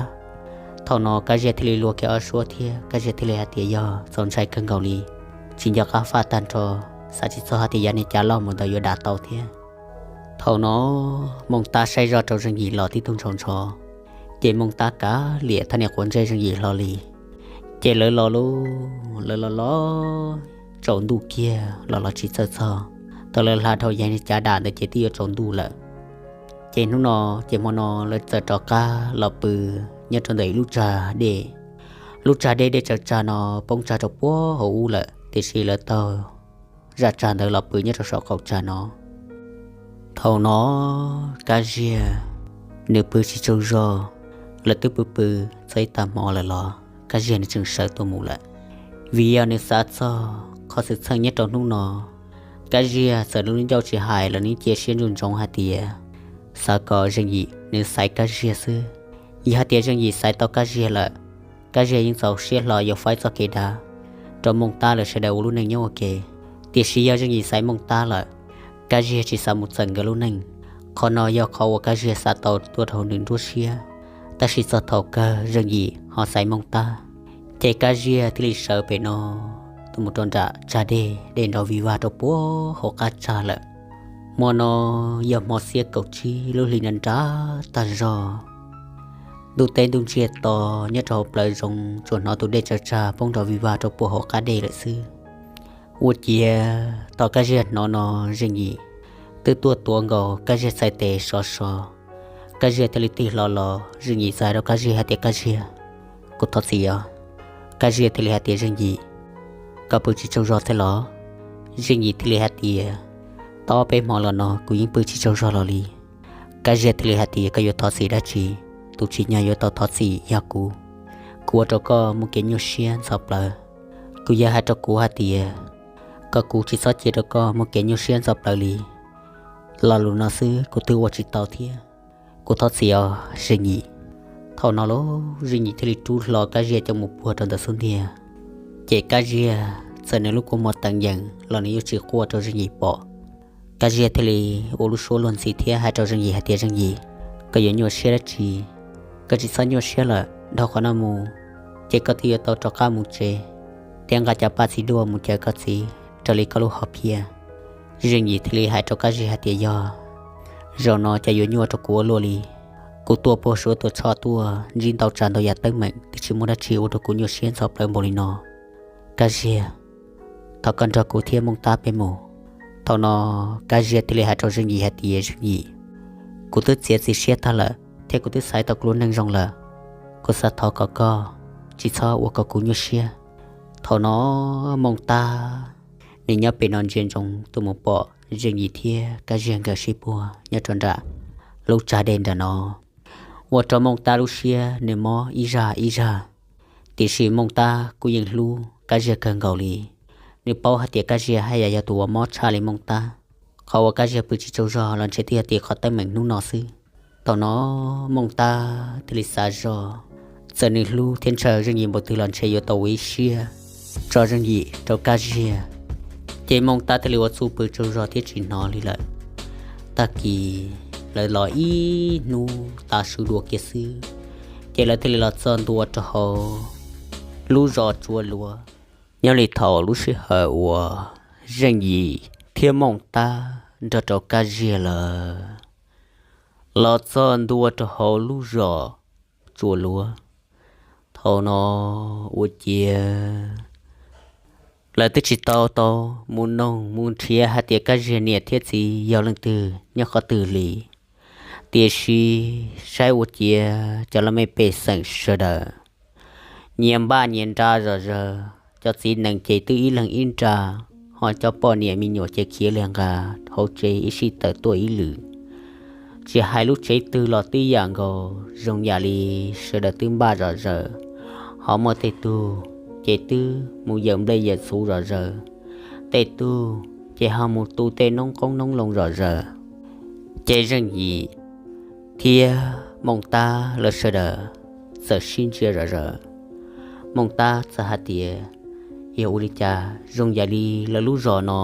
Thaum no Kab Ziag thiaj li luag kiag ob suab thiab Kab Ziag thiaj li hais tias, Yog, txaus ntshai kawg nkaus li, tsis nco qab faj tag nrho, xav tsis txog hais tias yav niag cav loj mus ntawd yuav dam tau thiab. Thaum no Mooj Tab saib zoj rau Zeej Yim los tib tug ntshaus ntsho, ces Mooj Tab kav liam thaj niam quav ntsej Zeej Yim hlo li. Ces lawv los lub, lawv los los tsaus ntuj kiag los los tsis txawj txog, thaum lawv hla dhau yav niag cav dam ntawd ces twb yuav tsaus ntuj lawm. Ces hnub no, ces hmo no lawv txawm rov qab los pw nyob rau ntawm ib lub tsag dej. Lub tsag dej dej tsawv tsag no poob tsag rau puag hauv ub lawm, tiam sis lawv taug zaj tsag ntawd los pw nyob rau saum qaum tsag no. Thaum no Kab Ziag nws pw tsis tsaug zog, lawv twb pw pw txog ib tag hmo lawm los Kab Ziag nws tseem sawv tuaj mus lawm. Vim yog nws xav txog qhov xwm txheej nyob rau hnub no, Kab Ziag txawm lub ncauj tsis hais los nws cia siab ntsoov ntsoov hais tias, xav kom Zeej Yim nws xaiv Kab Ziag xwb. Yog hais tias Zeej Yim xaiv tau Kab Ziag lawm, Kab Ziag yeej txaus siab hlo yuav faib txoj kev dav rau Mooj Tab lawv sawv daws ua lub neej nyob ua ke. Tiam sis yog Zeej Yim xaiv Mooj Tab lawm, Kab Ziag tsis xav mus txeem nkawd lub neej. Qhov no yog qhov uas Kab Ziag xav tau tuaj rau nws nruab siab, tab sis txog thaum kawg Zeej Yim ho xaiv Mooj Tab. Ces Kab Ziag thiaj li sawv pem no tuaj mus rau nram tsag dej, dej nrov vij vag rau puag hauv qab tsag lawm. Hmo no yog hmo xiab kaum tsib lub hli nra nrab tag zog. Ntuj teb ntuj ntsiag to, nyob rau hauv plawv zoov tsuas hnov tus dej tsawv tsag poob nrov vij vag rau puag hauv qab dej lawm xwb. Ua ciav thaum Kab Ziag hnov no, Zeej Yim twb tuaj tuav nkaus Kab Ziag txhais tes sov so. Kab Ziag thiaj li tig hlo los, Zeej Yim txawm hais rau Kab Ziag hais tias, Kab Ziag, kuv thov txim os. Kab Ziag thiaj li hais tias, Zeej Yim, koj pw tsis tsaug zog thiab los? Zeej Yim thiaj li hais tias, Tau ob peb hmo los no kuv yeej pw tsis tsaug zog los li. Kab Ziag thiaj li hais tias, Koj yuav thov txim dab tsi? Tus tsim nyog yuav tau thov txim yog kuv. Kuv ua rau koj muaj kev nyuaj siab ntxhov plawv. Kuv yawg hais rau kuv hais tias kom kuv tsis txhob cia rau koj muaj kev nyuaj siab ntxhov plawv li. Lo lus no xwb kuv twb ua tsis tau thiab. Kuv thov txim os Zeej Yim. Thaum no los Zeej Yim thiaj li rub hlo Kab Ziag coj mus puag rau ntawm xub ntiag. Ces Kab Ziag txawm nws lub kua muag teev yees los nws yuav tsis quaj rau Zeej Yim pom. Kab Ziag thiaj li ua lub suab luag ntxhi thiab hais rau Zeej Yim hais tias, Zeej Yim, koj yuav nyuaj siab dab tsi? Koj tsis txhob nyuaj siab lawm, dhau qhov no mus ces koj twb yuav tau rov qab mus tsev thiab nqa cov paj txiv duaj mus caw koj txiv raws li koj lub hom phiaj. Zeej Yim thiaj li hais rau Kab Ziag hais tias, Yog, zaum no cas yuav nyuaj rau kuv ua luaj li. Kuv tuaj puag Suav tuaj Tshoj tuaj ntsib ntau tsav ntau yam teeb meem twb tsis muaj dab tsi ua rau kuv nyuaj siab ntxhov plawv npaum li no. Kab Ziag, thov koj nrog kuv thiab Mooj Tab peb mus. Thaum no Kab Ziag thiaj li hais rau Zeej Yim hais tias, Zeej Yim, kuv twb txiav txim siab tag lawm thiab kuv twb xaiv tau kuv lub neej zoo lawm. Kuv xav thov kom koj tsis txhob ua kom kuv nyuaj siab. Thaum no Mooj Tab nws nyob pem no ntsia ntsoov tuaj mus pom Zeej Yim thiab Kab Ziag nkawd sib puag nyob rau nram lub tsag dej nram no, ua rau Mooj Tab lub siab nws mob ib zaj ib zaj. Tiam sis Mooj Tab kuj yeej hlub Kab Ziag kawg nkaus li. Nws paub hais tias Kab Ziag haj yam yog tus uas mob tshaj li Mooj Tab. Qhov uas Kab Ziag pw tsis tsaug zog los ntshe twb yog tim qhov teeb meem hnub no xwb. Thaum no Mooj Tab thiaj li xav zoj, txawm nws hlub thiab ntshaw Zeej Yim npaum twg los ntshe yuav tau ua ib siab tso Zeej Yim rau Kab Ziag. Ces Mooj Tab thiaj li ua txuj pw tsaug zog thiab tsis hnov li lawm. Tag kis lawv los ib hnub tav su dua kiag xwb, ces lawv thiaj li los txog ntua rau hauv lub zos Tsua Luav. Nyob li thaum lub sij hawm uas Zeej Yim thiab Mooj Tab nrog rau Kab Ziag lawv los txog ntua rau hauv lub zos Tsua Luav, thaum no ua ciav lawv twb tsis tau tau mus noog mus nrhiav hais tias Kab Ziag niam thiab txiv yog leej twg nyob qhov twg li. Tiam sis saib ua ciav cov laj mej pej xeem sawv daws nyias npaj nyias nra zom zaws, cov txiv nees ces twb ib leeg ib nra, ho cov poj niam me nyuam ces khiav li nqa hauv tsev ib sij tawm tuaj ib lwm. Tsis hais lub tsev twg los twb yam nkaus, zoo yam li sawv daws twb npaj zom zaws, ho muaj tej tug ces twb mus yawm nplej yawm txhuv zom zaws, tej tug ces ho mus tu tej noob qoob noob loo zom zaws. Ces Zeej Yim thiab Mooj Tab lawv sawv daws txawm sib ntsia zom zaws. Mooj Tab txawm hais tias, Yog ua li cas zoo yam li lawv lub zos no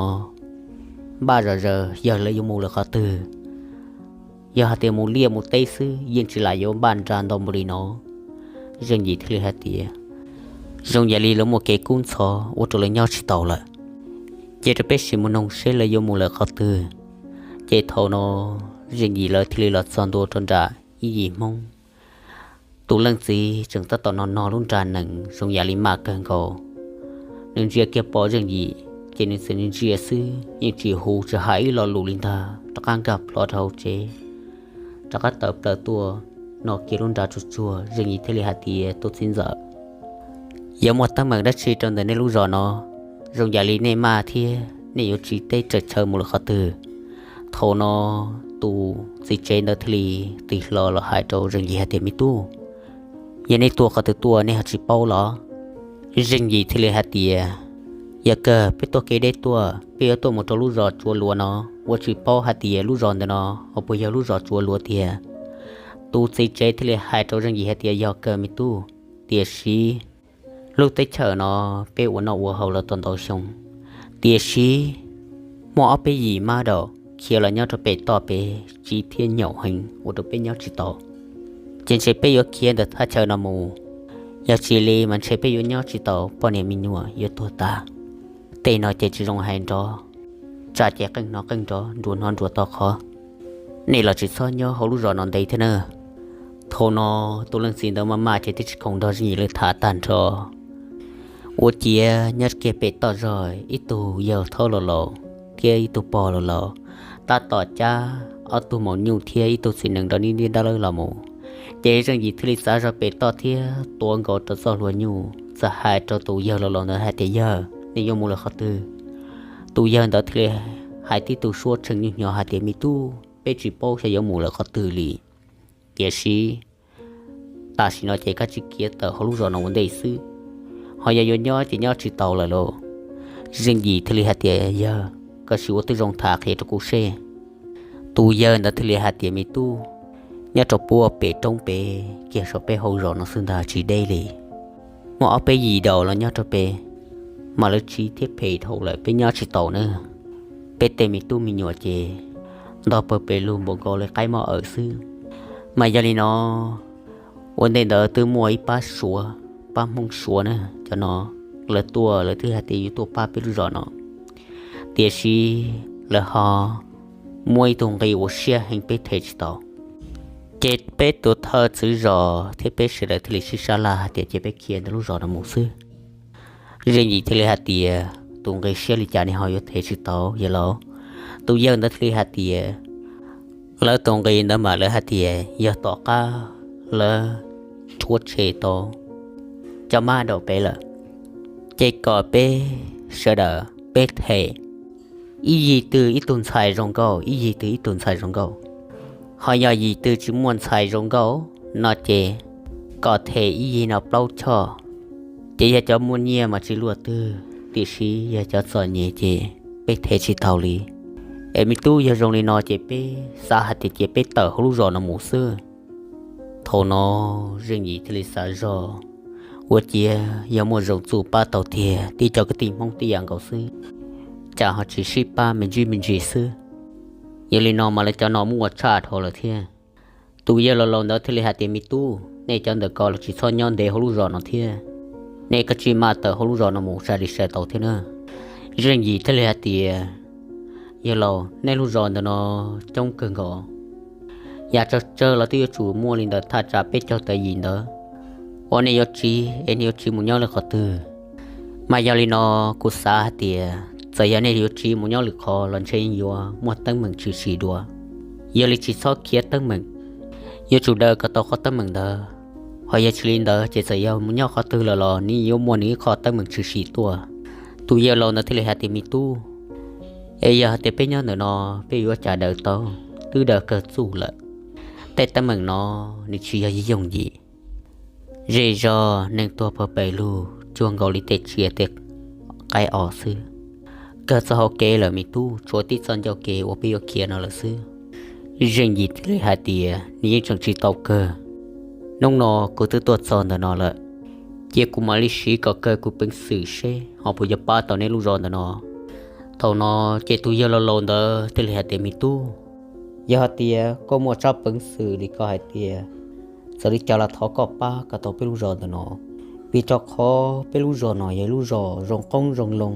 npaj zom zaws, yog lawv yuav mus lawm qhov twg? Yog hais tias mus liaj mus teb xwb yeej tsis lam yuav npaj nra ntau npaum li no. Zeej Yim thiaj li hais tias, Zoo yam li lawv muaj kev kub ntxhov ua rau lawv nyob tsis taus lawm. Cia rau peb sim mus noog seb lawv yuav mus lawm qhov twg. Ces thaum no Zeej Yim lawv thiaj li los txog ntua rau nram ib yim Hmoob. Tus leej txiv tseem tab tom no no lub nra nees zoo yam li maj kawg nkaus. Nws ntsia kiag pom Zeej Yim ces nws txawm ntsia xwb yeej tsis hu tsis hais ib lo lus li ntag, rov qab nkag plho rau hauv tsev, rov qab tawm plaws tuaj no kiag lub nra tsuag tsuag. Zeej Yim thiaj li hais tias, Tus txiv ntxawm, yuav muaj teeb meem dab tsi rau ntawm nej lub zos no? Zoo yam li nej maj thiab nej yuav tsiv teb tsaws chaw mus lawm qhov twg? Thaum no tus txiv tsev ntawd thiaj li tig hlo los hais rau Zeej Yim hais tias, Me tub, yog nej tuaj qhov twg tuaj nej ho tsis paub los? Zeej Yim thiaj li hais tias, Yog kawg peb tuaj kev deb tuaj, peb yuav tuaj mus rau lub zos Tsuav Luav no, ua tsis paub hais tias lub zos ntawm no ho puas yog lub zos Tsuav Luav tiag? Tus txiv tsev thiaj li hais rau Zeej Yim hais tias, Yog kawg me tub, tiam sis lub teb chaws no peb ua noj ua haus los tau ntau xyoo, tiam sis muaj ob peb yim mab daum khiav los nyob rau pem toj pem tsiv thiab nyaum heev ua rau peb nyob tsis tau. Ces ntshe peb yuav khiav ntawm thaj chaw no mus, yog tsis li mas ntshe peb yuav nyob tsis tau, poj niam me nyuam yuav tuag tas. Tej no ces tsis zoo hais nrov, tsam ces qeej hnov qeej nrov, nruas hnov nruas to qhov. Nej los tsis txhob nyob hauv lub zos no ntev thiab na. Thaum no tus leej txiv ntawd maj maj ces twb tsis khoom nrog Zeej Yim lawv tham tag nrho. Ua ciav nyob kiag pem toj zog ib tug yawg thaub laus laus thiab ib tug pog laus laus tab tom cab ob tug maum nyuj thiab ib tug txiv nees nrog nib ntiab dab lawb los mus. Ces Zeej Yim thiaj li txav zog pem toj thiab tuav nkaus rau txoj hlua nyuj, txawm hais rau tus yawg laus laus ntawd hais tias, Yawg, nej yuav mus lawm qhov twg? Tus yawg ntawd thiaj li hais tib tug suab tshee nyuj hnyo hais tias, Me tub, peb tsis paub xyov yuav mus lawm qhov twg li. Tiam sis tam sim no ces koj tsis khiav tawm hauv lub zos no ua ntej xwb, ho yog yuav nyob ces nyob tsis tau lawm lauj. Zeej Yim thiaj li hais tias, Yawg, koj sim ua tib zoo tham qhia rau kuv seb. Tus yawg ntawd thiaj li hais tias, Me tub, nyob rau puag pem roob pem kiag saum peb hauv zos no xwb ntag, tsis deb li. Muaj ob peb yim daus los nyob rau pem, mas lawv tsiv thiab phem dhau lawm, peb nyob tsis tau na. Peb tej me tub me nyuam ces ntog pawg pes lug npaum nkaus li qaib mob awm xwb. Mas yog li no, ua ntej ntawd twb muaj ib pab Suav, pab Hmoob Suav na, cov no lawv tuaj lawv twb hais tias yuav tuaj pab peb lub zos no, tiam sis lawv ho muaj ib tug nqi uas siab heev peb them tsis tau. Ces peb tus thawj txwv zos thiab peb sawv daws thiaj li sib sab laj hais tias cia peb khiav ntawm lub zos no mus xwb. Zeej Yim thiaj li hais tias, Tus nqi siab li cas nej ho yuav them tsis tau yawg laus? Tus yawg ntawd thiaj li hais tias, Lawv tus nqi ntawd mas lawv hais tias yog tom qab lawv rhuav tshem tau cov mab daum pem lawm, ces kom peb sawv daws peb them ib yig twg ib tug ntxhais zoo nkauj, ib yig twg ib tug ntxhais zoo nkauj. Ho yog yim twg tsis muaj ntxhais zoo nkauj no ces kom them ib yig no plaub choj. Ces yog cov muaj nyiaj mas tsis luaj twg, tiam sis yog cov txom nyem ces peb them tsis tau li. Es me tub, yog zoo li no ces peb xav hais tias cia peb tawm hauv lub zos no mus xwb. Thaum no Zeej Yim thiaj li xav zog, ua ciav yog muaj zoo txuj pab tau tiag, tib cov kwv tij Hmoob tib yam nkaus xwb, cas ho tsis sib pab me ntsis me ntsis xwb. Yog li no mas lawv cov no muaj ua tshaj dhau lawm thiab. Tus yawg laus laus ntawd thiaj li hais tias, Me tub, nej cov ntawm ko los tsis txhob nyob ntev hauv lub zos no thiab, nej kav tsij maj tawm hauv lub zos no mus sai li sai tau thiab na. Zeej Yim thiaj li hais tias, Yawg laus, nej lub zos ntawm no coob kawg nkaus, yam tsawg tsawg los twb yuav tsum muaj li ntawm thaj tsam peb caug tawm yim ntawd. Ua nej yuav tsiv es nej yuav tsiv mus nyob lwm qhov twg? Mas yog li no, kuv xav hais tias txawm yog nej yuav tsiv mus nyob lwm qhov los ntshe yuav muaj teeb meem tshwm sim dua. Yog li tsis txhob khiav teeb meem, yuav tsum daws kom tau qhov teeb meem ntawd. Ho yog tsis li ntawd ces txawm yog mus nyob qhov twg lawm los nws yuav muaj nws ib qho teeb meem tshwm sim tuaj. Tus yawg laus ntawd thiaj li hais tias, Me tub, es yog hais tias peb nyob ntawm no, peb yuav ua cas daws tau? Twb daws kawg txuj lawm, tej teeb meem no nws tsis yog yooj yim. Zej zog neeg tuag pawg pes lug cuag nkaus li tej tsiaj tej qaib os xwb. Kawg txoj hau kev lawm me tub, tshuav tib txoj ncauj kev uas peb yuav khiav no lawm xwb. Zeej Yim thiaj li hais tias, Nws yeej tseem tsis tau kawg. Hnub no kuv twb tuaj txog ntawm no lawm, cia kuv mam li siv kom kawg kuv peev xwm seb ho puas yuav pab tau nej lub zos ntawm no. Thaum no ces tus yawg laus laus ntawd thiaj li hais tias, Me tub, yog hais tias koj muaj tsab peev xwm li koj hais tias, txawm li cas los thov koj pab kom tau peb lub zos ntawm no, vim rau qhov peb lub zos no yog lub zos zoo qoob zoo loo,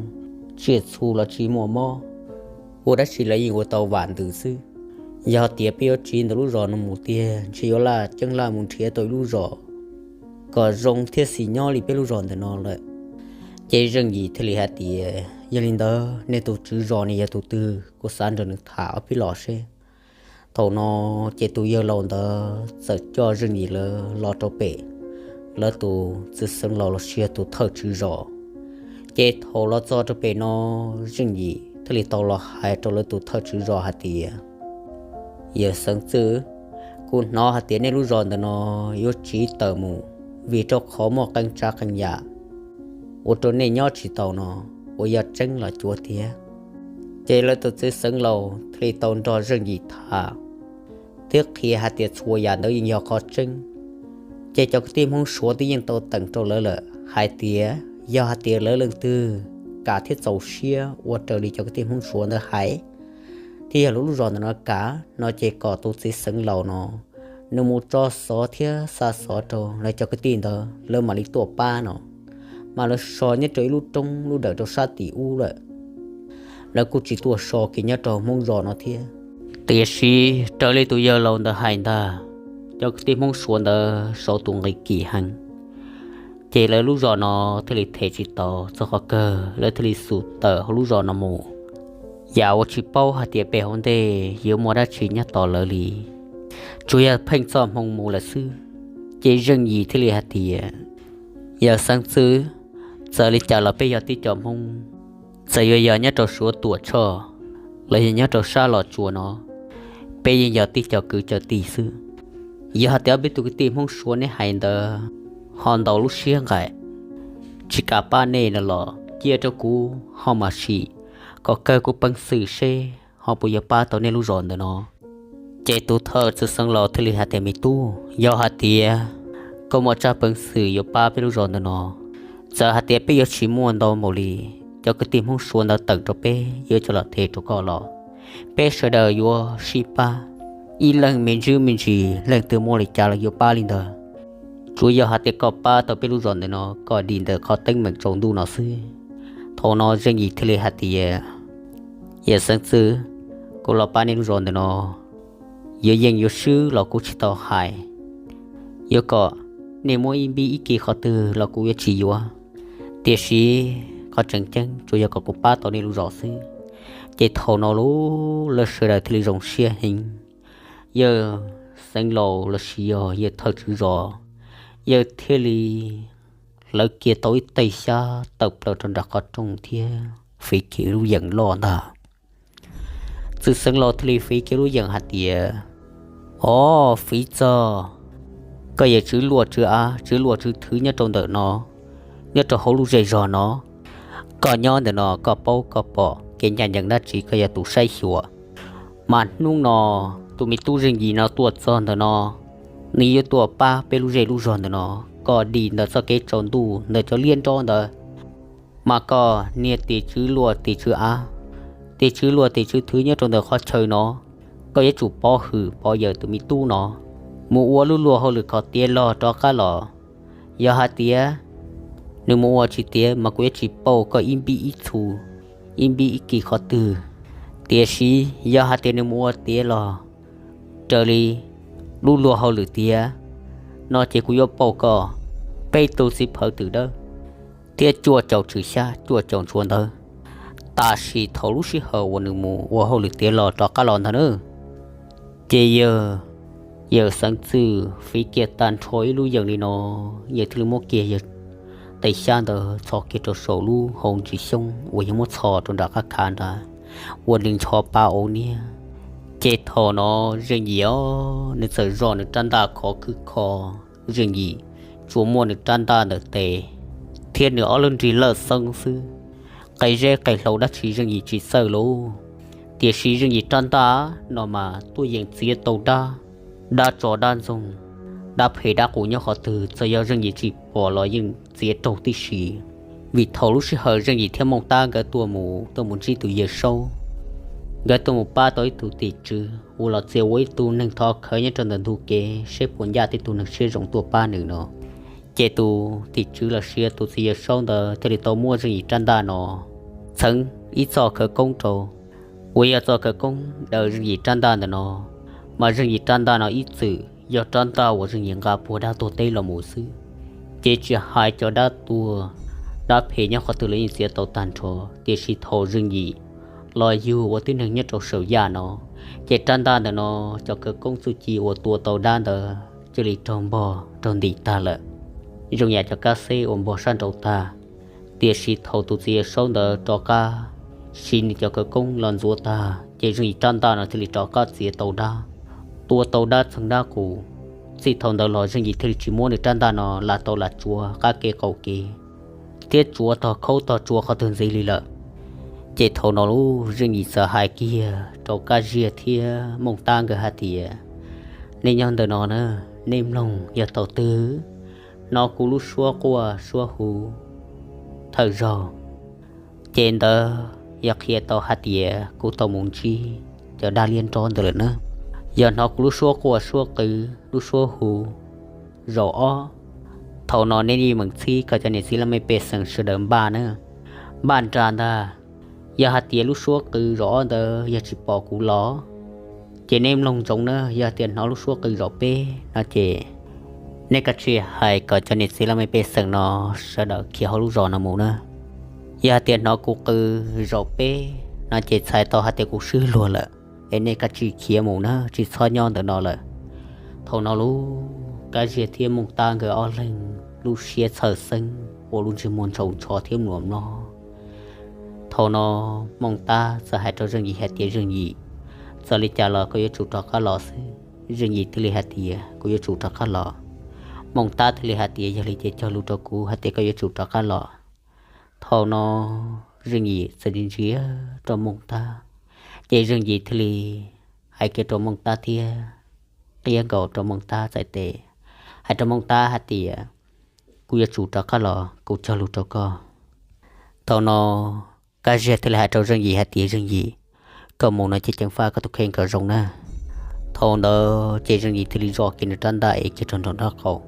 tsiaj txhu los tsis muaj mob, ua dab tsi los yeej ua tau vam ntws xwb. Yog tias peb yuav tsiv ntawm lub zos no mus tiag ntshe yuav laj ceeb laj mus nrhiav tau ib lub zos kom zoo thiab xis nyob li peb lub zos ntawm no lawm. Ces Zeej Yim thiaj li hais tias, Yog li ntawd nej tus tswv zos nws yog tus twg, kuv xav nrog nws tham ob peb los seb. Thaum no ces tus yawg laus ntawd txawm coj Zeej Yim lawv los rau pem lawv tus txiv xeev laus los sis yog tus thawj tswv zos. Ces thaum los txog rau pem no, Zeej Yim thiaj li tau los hais rau lawv tus thawj tswv zos hais tias, Yawg xeev txwj, kuv hnov hais tias nej lub zos ntawm no yuav tsiv tawm mus vim rau qhov muaj qee tsav qee yam ua rau nej nyob tsis tau no, uas yog tseeb los cuav tiag? Ces lawv tus txiv xeev laus thiaj li tau nrog Zeej Yim tham thiab qhia hais tias txhua yam ntawd yeej yog qhov tseeb. Ces cov kwv tij Hmoob Suav twb yeej tau teem rau lawv lawm hais tias yog hais tias lawv leej twg kam thiab txaus siab ua raws li cov kwv tij Hmoob Suav ntawd hais, thiab yog lub zos ntawm no kam no ces kom tus txiv xeev laus no nws mus tso xov thiab xa xov rau lawv cov kwv tij ntawd lawv mam li tuaj pab no. Mas lawv so nyob rau ib lub roob lub dawm rau sab tim ub lawm, lawv kuj tsis tuaj so kiag nyob rau Hmoob zos no thiab. Tiam sis raws li tus yawg laus ntawd hais ntag, cov kwv tij Hmoob Suav ntawd sau tus nqi kim heev, ces lawv lub zos no thiaj li them tsis tau, txog qhov kawg lawv thiaj li xum tawm hauv lub zos no mus. Yam uas tsis paub hais tias pem hauv ntej yuav muaj dab tsi nyob tos lawv li, tsuas yog pheej txoj hmoo mus lawm xwb. Ces Zeej Yim thiaj li hais tias, Yawg xeev txwj, txawm li cas los peb yog tib co Hmoob, txawm yuav yog nyob rau Suav Tuam Tshoj los yog nyob rau sab Los Tsuas no, peb yeej yog tib co kwv co tij xwb. Yog hais tias peb tus kwv tij Hmoob Suav neb hais ntawd ho ntaus lub siab nqaim tsis kam pab nej no los cia rau kuv ho mam sim kom kawg kuv peev xwm seb ho puas yuav pab tau nej lub zos ntawm no. Ces tus thawj txiv xeev laus thiaj li hais tias, Me tub, yog hais tias koj muaj tsab peev xwm yuav pab peb lub zos ntawm no, txawm hais tias peb yuav tsis muaj ntau npaum li cov kwv tij Hmoob Suav ntawd tawm rau peb yuav coj los them rau koj los, peb sawv daws yuav sib pab, ib leeg me ntsis me ntsis leej twg muaj li cas los yuav pab li ntawd. Tsuas yog hais tias koj pab tau peb lub zos ntawm no kom dim ntawm qhov teeb meem tsaus ntuj no xwb. Thaum no Zeej Yim thiaj li hais tias, Yawg xeev txwj, kuv los pab nej lub zos ntawm no, yuav yeej yuav swb los kuv tsis tau hais, yuav kom nej muab ib npib ib kis qhov twg los kuv yuav tsis yuav, tiam sis qhov tseem ceeb tsuas yog kom kuv pab tau nej lub zos xwb. Ces thaum no lub lawv sawv daws thiaj li zoo siab heev. Yawg xeev laus los sis yog yawg thawj tswv zos, yawg thiaj li hlawv kiag tau ib tej xyab tawm plaws rau nram qhov rooj thiab fiv kiag lub yeem loj ntag. Txiv xeev laus thiaj li fiv kiag lub yeem hais tias, Ov, fiv txog koj yawg tswv luaj tswv av, tswv luaj tswv thwv nyob rau ntawm no, nyob rau hauv lub zej zog no, koj nyob ntawm no koj paub koj pom kev ncaj ncees dab tsi koj yog tus saib xyuas. Mas hnub no tus me tub Zeej Yim no tuaj txog ntawm no, nws yuav tuaj pab peb lub zej lub zog ntawm no kom dim ntawm txoj kev tsaus ntuj ntawm cov liab nrob ntawd. Mas koj niag tim tswv luaj tim tswv av, tim tswv luaj tim tswv thwv nyob rau ntawm qhov chaw no, koj yuav tsum pov hwm pov yawm tus me tub no mus ua lub luag hauj lwm kom tiav log rov qab los. Yog hais tias nws mus ua tsis tiav mas kuv yuav tsis pauj koj ib npib ib txhu, ib npib ib kis qhov twg. Tiam sis yog hais tias nws mus ua tiav los raws li lub luag hauj lwm tiav no ces kuv yuav pauj koj peb tug txiv phawv twm dawb thiab cuaj caum tswm xyab cuaj caum ntsuav ntawv. Tam sim thaum lub sij hawm uas nws mus ua hauj lwm tiav los rov qab los ntag na. Ces yawg, yawg xeev txwj fiv kiag tag nrho ib lub yeem li no, yawg thiaj li muab kiag yawg tej xyab ntawd txhos kiag rau saum lub hau ntsis xyoob uas yawg muab txhos rau nram qab khav ntawd, ua nws ncho pa ua niab. Ces thaum no Zeej Yim os, nws txawm zoj nws rab ntaj khov khwb kho, Zeej Yim tsuas muaj nws rab ntaj ntawm tes thiab nws ob lub nrig lawj xeeb xwb. Qe zeb qe hlau dab tsi Zeej Yim tsis txawj lauj, tiam sis Zeej Yim rab ntaj no mas tuaj yeem txiav tau dab, dab tsov dab ntxoog, dab phem dab qus nyob qhov twg, txawm yog Zeej Yim tsis pom los yeej txiav raug tib si. Vim thaum lub sij hawm Zeej Yim thiab Mooj Tab nkawd tuaj mus tuaj mus ntsib tus Yawg Saub, nkawd tuaj mus pab tau ib tug tim tswv uas los txia ua ib tug neeg thov khawv nyob rau ntawm ntug kev seb puas ncaj tej tug neeg siab zoo tuaj pab nws no. Ces tus tim tswv los sis tus txiv Yawg Saub ntawd thiaj li tau muab Zeej Yim rab ntaj no txheev ib txoj khawv koob rau, uas yog txoj khawv koob daws Zeej Yim rab ntaj ntawm no. Mas Zeej Yim rab ntaj no ib txwm yog rab ntaj uas Zeej Yim nqa puag dab tuag teb los mus xwb, ces tsis hais cov dab tuag dab phem nyob qhov twg los yeej txiav tau tag nrho. Tiam sis thaum Zeej Yim los yug ua tib neeg nyob rau saum yaj no, ces rab ntaj ntawm no cov khawv koob txuj ci uas tua tau dab ntawd cia li raug npog raug ntim tag lawm, zoo yam cov kab xeb uas npog sab nraud tag. Tiam sis thaum tus txiv Yawg Saub ntawd rov qab siv nws cov khawv koob los ntxuav tag, ces Zeej Yim rab ntaj no thiaj li rov qab txiav tau dab, tua tau dab txheej dab qus. Txij thaum ntawd los Zeej Yim thiaj li tsis muab nws rab ntaj no lam tau lam tsuav qab kev qaum kev thiab tsuav tog khaub tog tsua qhov twg ntxiv li lawm. Ces thaum no lub Zeej Yim txawm hais kiag rau Kab Ziag thiab Mooj Tab nkawd hais tias, nej nyob ntawm no na, nej mloog yog thaum twg hnov kuv lub suab quaj suab hu thawm zaug, ces ntawd yog qhia tau hais tias kuv tau mus ntsib cov dab liab nrob ntawd lawm na. Yog hnov kuv lub suab quaj suab qw, lub suab hu zaum ob, thaum no nej yeej meem txhib kom cov niam txiv laj mej pej xeem sawv daws npaj na, npaj nra ntag. Yog hais tias lub suab qw zaum ob ntawd yog tsis pom kuv los, ces nej mloog ntsoov na, yog tias hnov lub suab qw zaum peb no ces nej kav tsij hais kom cov niam txiv laj mej pej xeem no sawv daws khiav hauv lub zos no mus na. Yog hais tias hnov kuv qw zaum peb no ces txhais tau hais tias kuv swb luag lawm, es nej kav tsij khiav mus na, tsis txhob nyob ntawm no lawm. Thaum no lub Kab Ziag thiab Mooj Tab nkawd ob leeg lub siab txhawj xeeb ua lub ntsej muag ntshau ntsho thiab mluas mlob. Thaum no Mooj Tab txawm hais rau Zeej Yim hais tias, Zeej Yim, txawm li cas los koj yuav tsum rov qab los xwb. Zeej Yim thiaj li hais tias, kuv yuav tsum rov qab los. Mooj Tab thiaj li hais tias, yog li ces cog lus rau kuv hais tias koj yuav tsum rov qab los. Thaum no Zeej Yim txawm ntsia ntsia rau Mooj Tab, ces Zeej Yim thiaj li hais kiag rau Mooj Tab thiab qhia nkaus rau Mooj Tab txhais tes, hais rau Mooj Tab hais tias, kuv yuav tsum rov qab los, kuv cog lus rau koj. Thaum no Kab Ziag thiaj li hais rau Zeej Yim hais tias, Zeej Yim, koj mus no ces ceev faj koj tus kheej kom zoo na. Thaum ntawd ces Zeej Yim thiaj li zoj kiag nws rab ntaj ev kiag rau nraum nraub qaum.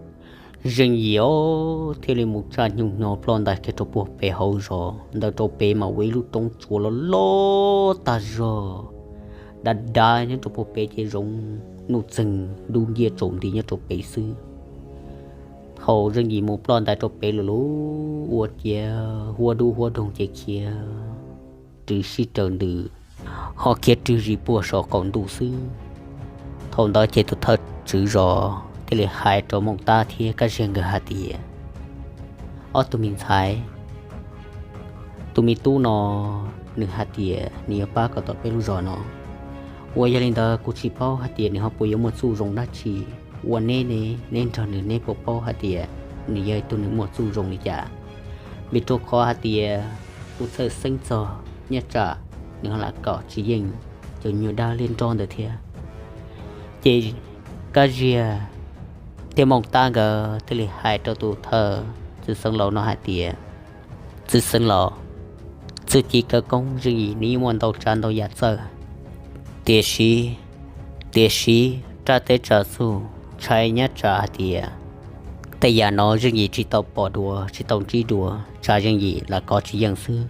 Zeej Yim os thiaj li mus tsa nyuj nyo ploj ntais kiag rau puag pem hauv zos ntawd. Rau pem mas ua ib lub roob tsuas loj loj tag zog, dav dav nyob rau puag pem ces zoov nuj txeeg dub nciab tsaus nti nyob rau pem xwb. Thaum Zeej Yim mus ploj ntais rau pem lawm, lub ua ciav huab dub huab doog ces khiav rwg sib raws ntws, ho khiav rwg zis puag saum qaum ntuj xwb. Thaum ntawd ces tus thawj tswv zos thiaj li hais rau Mooj Tab thiab Kab Ziag nkawd hais tias, ob tug me ntxhais, tus me tub no nws hais tias nws yuav pab kom tau peb lub zos no. Uas yog li ntawd kuv tsis paub hais tias nws ho puas yuav muaj txuj zoo dab tsi. Ua neb ne, neb nrog nws neb puas paub hais tias nws yog ib tug nws muaj txuj zoo li cas? Vim rau qhov hais tias kuv txhawj xeeb txog nyob tsam nws ho lam kom tsis yeej cov nyuag dab liab nrob ntawd thiab. Ces Kab Ziag thiab Mooj Tab nkawd thiaj li hais rau tus thawj txwj xeev laus no hais tias, txwj xeev laus, txuj ci khawv koob Zeej Yim nws yeej muaj ntau tsav ntau yam txawj, tiam sis, tiam sis raj teb tsam txuj ntshai nyob tsam hais tias tej yam no Zeej Yim tsis tau pom dua tsis tau ntsib dua, tsam Zeej Yim lam kov tsis yeej xwb.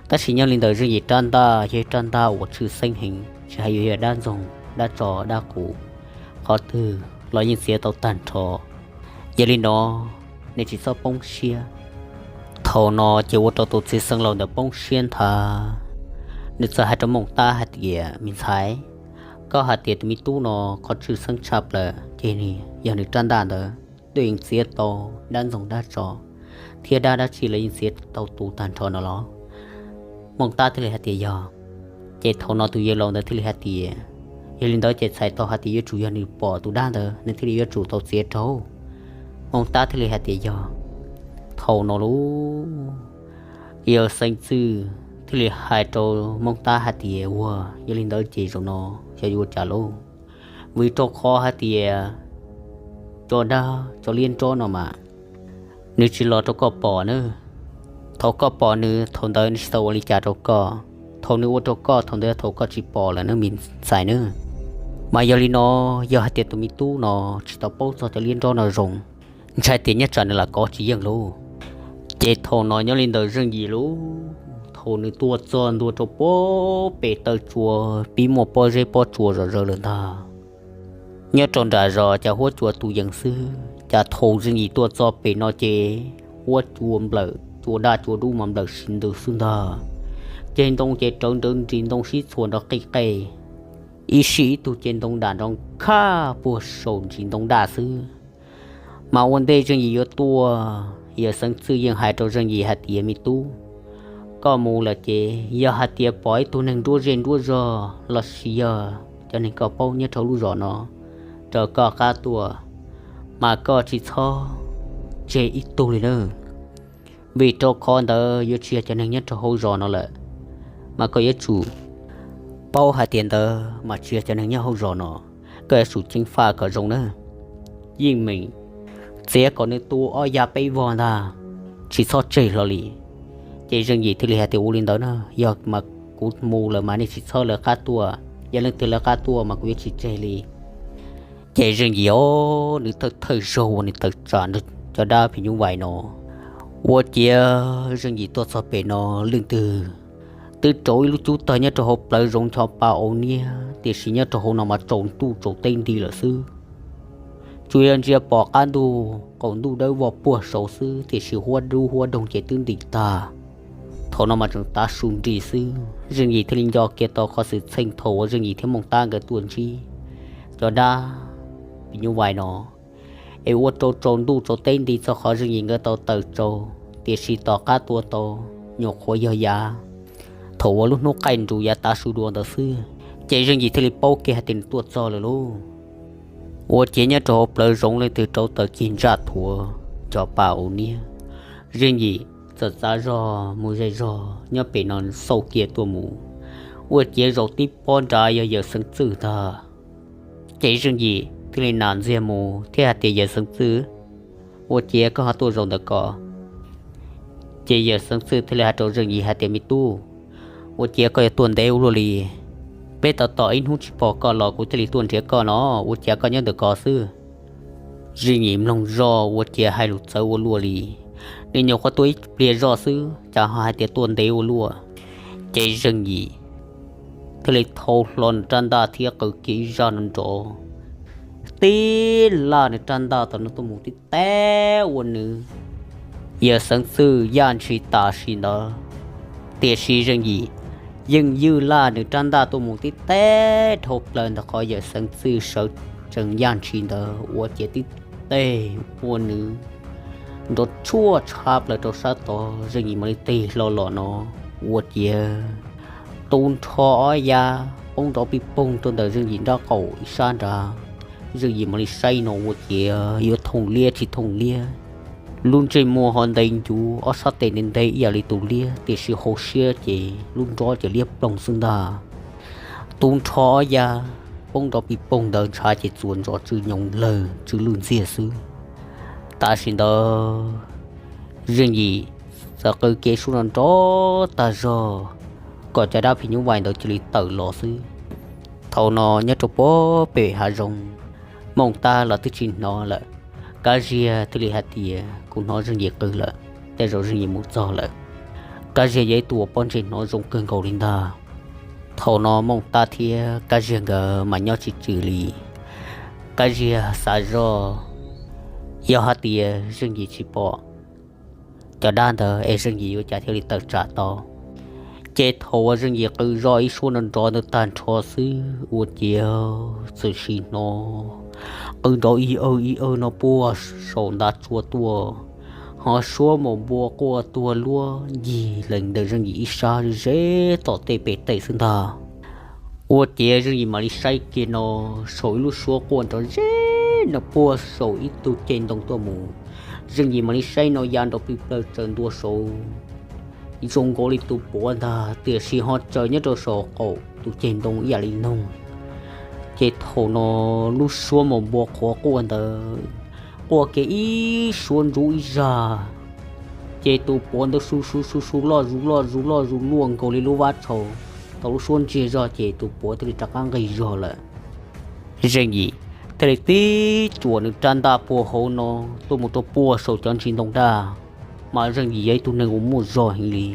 Tab sis nyob li ntawm Zeej Yim rab ntaj yog ib rab ntaj uas tshwj xeeb heev, tsis hais yuav yog dab ntxoog dab tso dab qus, qhov twg los yeej txiav tau tag nrho. Yog li no, nej tsis txhob poob siab. Thaum no ces ua rau tus txiv xeev laus ntawd poob siab nthav, nws txawm hais rau Mooj Tab hais tias, me ntxhais, koj hais tias tus me tub no qhov tshwj xeeb tshaj plaws ces yog nws rab ntaj ntawd, twb yeej txiav tau dab ntxoog dab tso thiab dab dab tsi los yeej txiav tau tu tag nrho no los? Mooj Tab thiaj li hais tias yog. Ces thaum no tus yawg laus ntawd thiaj li hais tias, yog li ntawd ces txhais tau hais tias yuav tsum yog nws pom tus dab ntawd nws thiaj li yuav tsum tau txiav rau. Mooj Tab thiaj li hais tias yog. Thaum no lub yawg xeev txwj thiaj li hais rau Mooj Tab hais tias, ua yog li ntawd ces zaum no xyov yuav ua cas lauj, vim rau qhov hais tias cov dab cov liab nrob no mas nws tsis los rau koj pom na. Thaum koj pom nws, thaum ntawd nws tsis tau ua li cas rau koj. Thaum nws ua rau koj, thaum ntawd thaum koj tsis pom lawm nawb me ntxhais nawb. Mas yog li no, yog hais tias tus me tub no tsis tau paub txog cov liab nrob no zoo, ntshai tias nyob tsam nws lam kov tsis yeej lauj. Ces thaum no nyob li ntawd Zeej Yim lauj, thaum nws tuaj txog ntua rau puag pem taw tsua, pib muaj pob zeb pob tsua zom zaws lawm ntag. Nyob rau nram zos cas huab cua tu yees xwb, cas thaum Zeej Yim tuaj txog pem no ces huab cua nplawm, cua daj cua dub mas nplawm si ntws xwb ntag. Ceg ntoo ces rawv nrawv nris ntoo sib txhuas nrov qij qej, ib sij ib tug ceg ntoo dam nrov khaj puag saum ntsis ntoo daj xwb. Mas ua ntej Zeej Yim yuav tuaj, yawm Xeev Txwj yeej hais rau Zeej Yim hais tias, me tub, koj mus lawm ces yog hais tias pom ib tug neeg nruab zej nruab zog lossis yog cov neeg koj paub nyob rau lub zos no raws koj qab tuaj, mas koj tsis txhob tseg ib tug li na. Vim rau qhov ntawd yuav tsis yog cov neeg nyob rau hauv zos no lawm, mas koj yuav tsum paub hais tias ntawd mas tsis yog cov neeg nyob hauv zos no. Koj yuav tsum ceev faj kom zoo na. Yeej meem txiav kom nws tu ob ya peb vog ntag, tsis txhob tseg hlo li. Ces Zeej Yim thiaj li hais tias, ua li ntawd na, yog mas kuv mus lawm mas nej tsis txhob lawv qab tuaj, yog leej twg lawv qab tuaj mas kuv yuav tsis tseg li. Ces Zeej Yim os, nws thawj thawj zaug uas nws tawm tsam cov dab phim nyuj vais no, ua ciav Zeej Yim tuaj txog pem no, leej twg twb rauv ib lub cub tawg nyob rau hauv plawv zoov ncho pa au niab, tiam sis nyob rau hauv no mas tsaus ntuj tsaus teb nti lawm xwb. Tsuas yog ntsia pom qab ntuj qaum ntuj dawb vog puag saud xwb, tiam sis huab dub huab doog ces twb ntim tag. Thaum no mas tseem tav su nris xwb, Zeej Yim thiaj li nco kiag tau qhov xwm txheej thaum uas Zeej Yim thiab Mooj Tab nkawd tuaj ntsib cov dab phim nyuj vais no, es ua rau tsaus ntuj tsaus teb nti txog qhov Zeej Yim nkawd tau tawm tsau, tiam sis tom qab tua tau nyuam qhuav yog yav thaum uas lub hnub qaij nrus yav tav su dua ntawd xwb, ces Zeej Yim thiaj li paub kiag hais tias nws tuaj txog lawm lauj. Ua ciav nyob rau hauv plawv zoov leej twg rauv taws cig ntsaj thuav ncho pa au niab, Zeej Yim txawm txav zog mus zej zog nyob pem no xauj kiag tuaj mus, ua ciav zaum tib pob nrad yog yawm Xeev Txwj ntag. Ces Zeej Yim thiaj li nam ntxiag mus thiab hais tias, yawm Xeev Txwj, ua ciav koj ho tuaj zaum ntawm ko? Ces yawm Xeev Txwj thiaj li hais rau Zeej Yim hais tias, me tub, ua ciav koj yuav tuaj ntev ua luaj li? Peb tos tos ib hnub tsis pom koj los kuv thiaj li tuaj nrhiav koj no, ua ciav koj nyob ntawm ko xwb. Zeej Yim mloog zoj ua ciav hais lus txawv ua luaj li, nws nyuam qhuav tuaj ib pliag zoj xwb cas ho hais tias tuaj ntev ua luaj. Ces Zeej Yim thiaj li thau hlo nws rab ntaj thiab qw kiag ib zaj nrov nrov, tib laj nws rab ntaj tom no tuaj mus tib teb ua nws yawm Xeev Txwj yaj ntshis tam sim ntawd. Tiam sis Zeej Yim yeej ywj laj nws rab ntaj tuaj mus tib teb dhau plaws ntawm qhov yawm Xeev Txwj sawv tsees yaj ntshis ntawd ua ciav tib teg ua nws nrov tshuaj tshab plaws rau sab tod. Zeej Yim mam li tig hlo los no ua ciav tu nrho ob yav poob nrov pij poog rau ntawm Zeej Yim nrab qaum ib sab nrad. Zeej Yim mam li saib no ua ciav yuav thooj liab tsis thooj liab. Lub ntsej muag ho ntev ncuv, ob sab tes ntev ntev ib yam li tus liab, tiam sis hauv siab ces lub nrob ces liab ploog xwb ntag. Tu nrho ob yav poob nrov pij poog ntawd ntshav ces txuas ntsos tsw nyoos lawg tsw lwj ntxiag xwb. Tam sim ntawd Zeej Yim txawm qw kev suab nrov nrov tag zog kom cov dab phim nyuj vais ntawd cia li tawm los xwb. Thaum no nyob rau puag pem hav zoov, Mooj Tab los twb tsis hnov lawm. Kab Ziag thiaj li hais tias, kuv hnov Zeej Yim qw lawm, tej zaum Zeej Yim mus txog lawm. Kab Ziag yog ib tug uas pob ntseg hnov zoo kawg nkaus li ntag. Thaum no Mooj Tab thiab Kab Ziag nkawd mas nyob tsis tswm li. Kab Ziag xav zoj, yog hais tias Zeej Yim tsis pom cov dab ntawd es Zeej Yim yuav cas thiaj li tawm tsam tau. Ces thaum uas Zeej Yim qw zoj ib suab nrov nrov ntawd tag nrho xwb ua ciav txawm sim hnov qw nrov ib awg ib awg no puag saum ntav tsua tuaj, ho suab mus npua quaj tuag luaj ncig lees ntawm Zeej Yim ib sab ze tom tej pem tej xwb ntag. Ua ciav Zeej Yim mam li saib kiag no, saum ib lub suab quaj nrov zeb no puag saum ib tug ceg ntoo tuaj mus. Zeej Yim mam li saib no ya nrov plig plaws tsaws ntua saud, zoo nkaus li tus puav ntag, tiam sis ho tsaws nyob rau saum qaum tus ceg ntoo ib yam li noog. Ces thaum no lub suab mus npua qhuav quaj ntawd quaj kiag ib suab ntsuv ib zag, ces tus puav ntawd su su su su loj zus loj zus loj zus luaj nkaus li lub vab tshau. Thaum lub suab ntsiag zog ces tus puav thiaj li rov qab nqis zog lawm. Zeej Yim thiaj li tib tsuas nws rab ntaj puag hauv no tuaj mus rau puag saum cov ntsis ntoo daj, mas Zeej Yim yog ib tug neeg uas muaj zog heev li.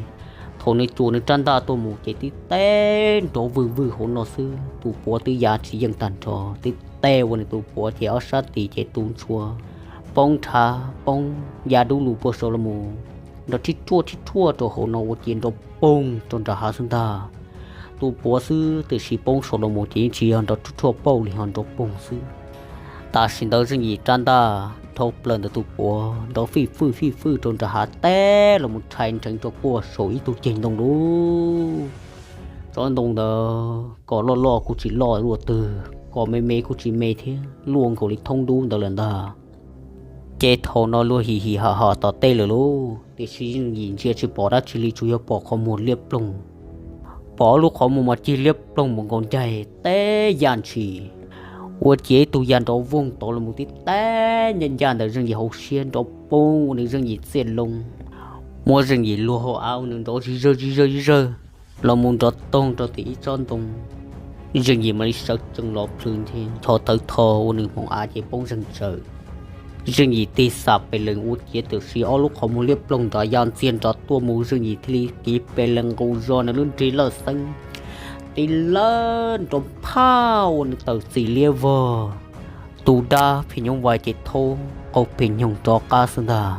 Thaum nws tsuas nws rab ntaj tuaj mus ces tib teb nrov vwj vwj hauv no xwb, tus puav twb ya tsis yeej tag nrho, tib teb ua nws tus puav ces ob sab tis ces tu ntshua, poob nrhav poob ya dub lug puag saum los mus, nrov rhib rhuaj rhib rhuaj rau hauv no ua ciav nrov poog rau nram hav xwb ntag. Tus puav xwb tiam sis poob saum los mus ces yeej tsis yog nrov rhib rhuaj pauj li, ho nrov poog xwb. Tam sim ntawd Zeej Yim rab ntaj dhau plaws ntawm tus puav nrov fij fwj fij fwj rau nram hav teb los mus rhais nrheev rau puag saum ib tug ceg ntoo lub. Tsob ntoo ntawd kom loj loj kuj tsis loj luaj twg, kom me me kuj tsis me thiab, luaj nkaus li thoob dub ntawd lawm ntag. Ces thaum no luag him him ham ham tom tej lawm lauj, tiam sis Zeej Yim ntsia tsis pom dab tsi li, tsuas yog pom qhov muag liab ploog. Pom ob lub qhov muag mas cig liab ploog mus nkaus ncaig teb ya ntshis, ua ciav ib tug ya nrov voog tod los mus tib teb ncaj ncaj ntawm Zeej Yim hauv siab nrov poog ua nws Zeej Yim txiaj loo, muab Zeej Yim luag hauv av ua nws nrov zig zawg zig zawg zig zawg los mus nrov toog rau tim ib tsob ntoo. Zeej Yim mam li sawv tsees los plhws ncho tawv tho ua nws hmoov av ces poob zeeg tsawv. Zeej Yim tig xam pes lees ua ciav tam sim ob lub qhov muag liab ploog nrov ya ntxiag nrov tuaj mus, Zeej Yim thiaj li kiv pes lees nqus zog nws lub nrig lawj xeeb, tib lawb nrov phaj ua nws tawm txim liab vog. Tus dab phim nyuj vais ces thaub qaug pes nyoog rov qab xwb ntag.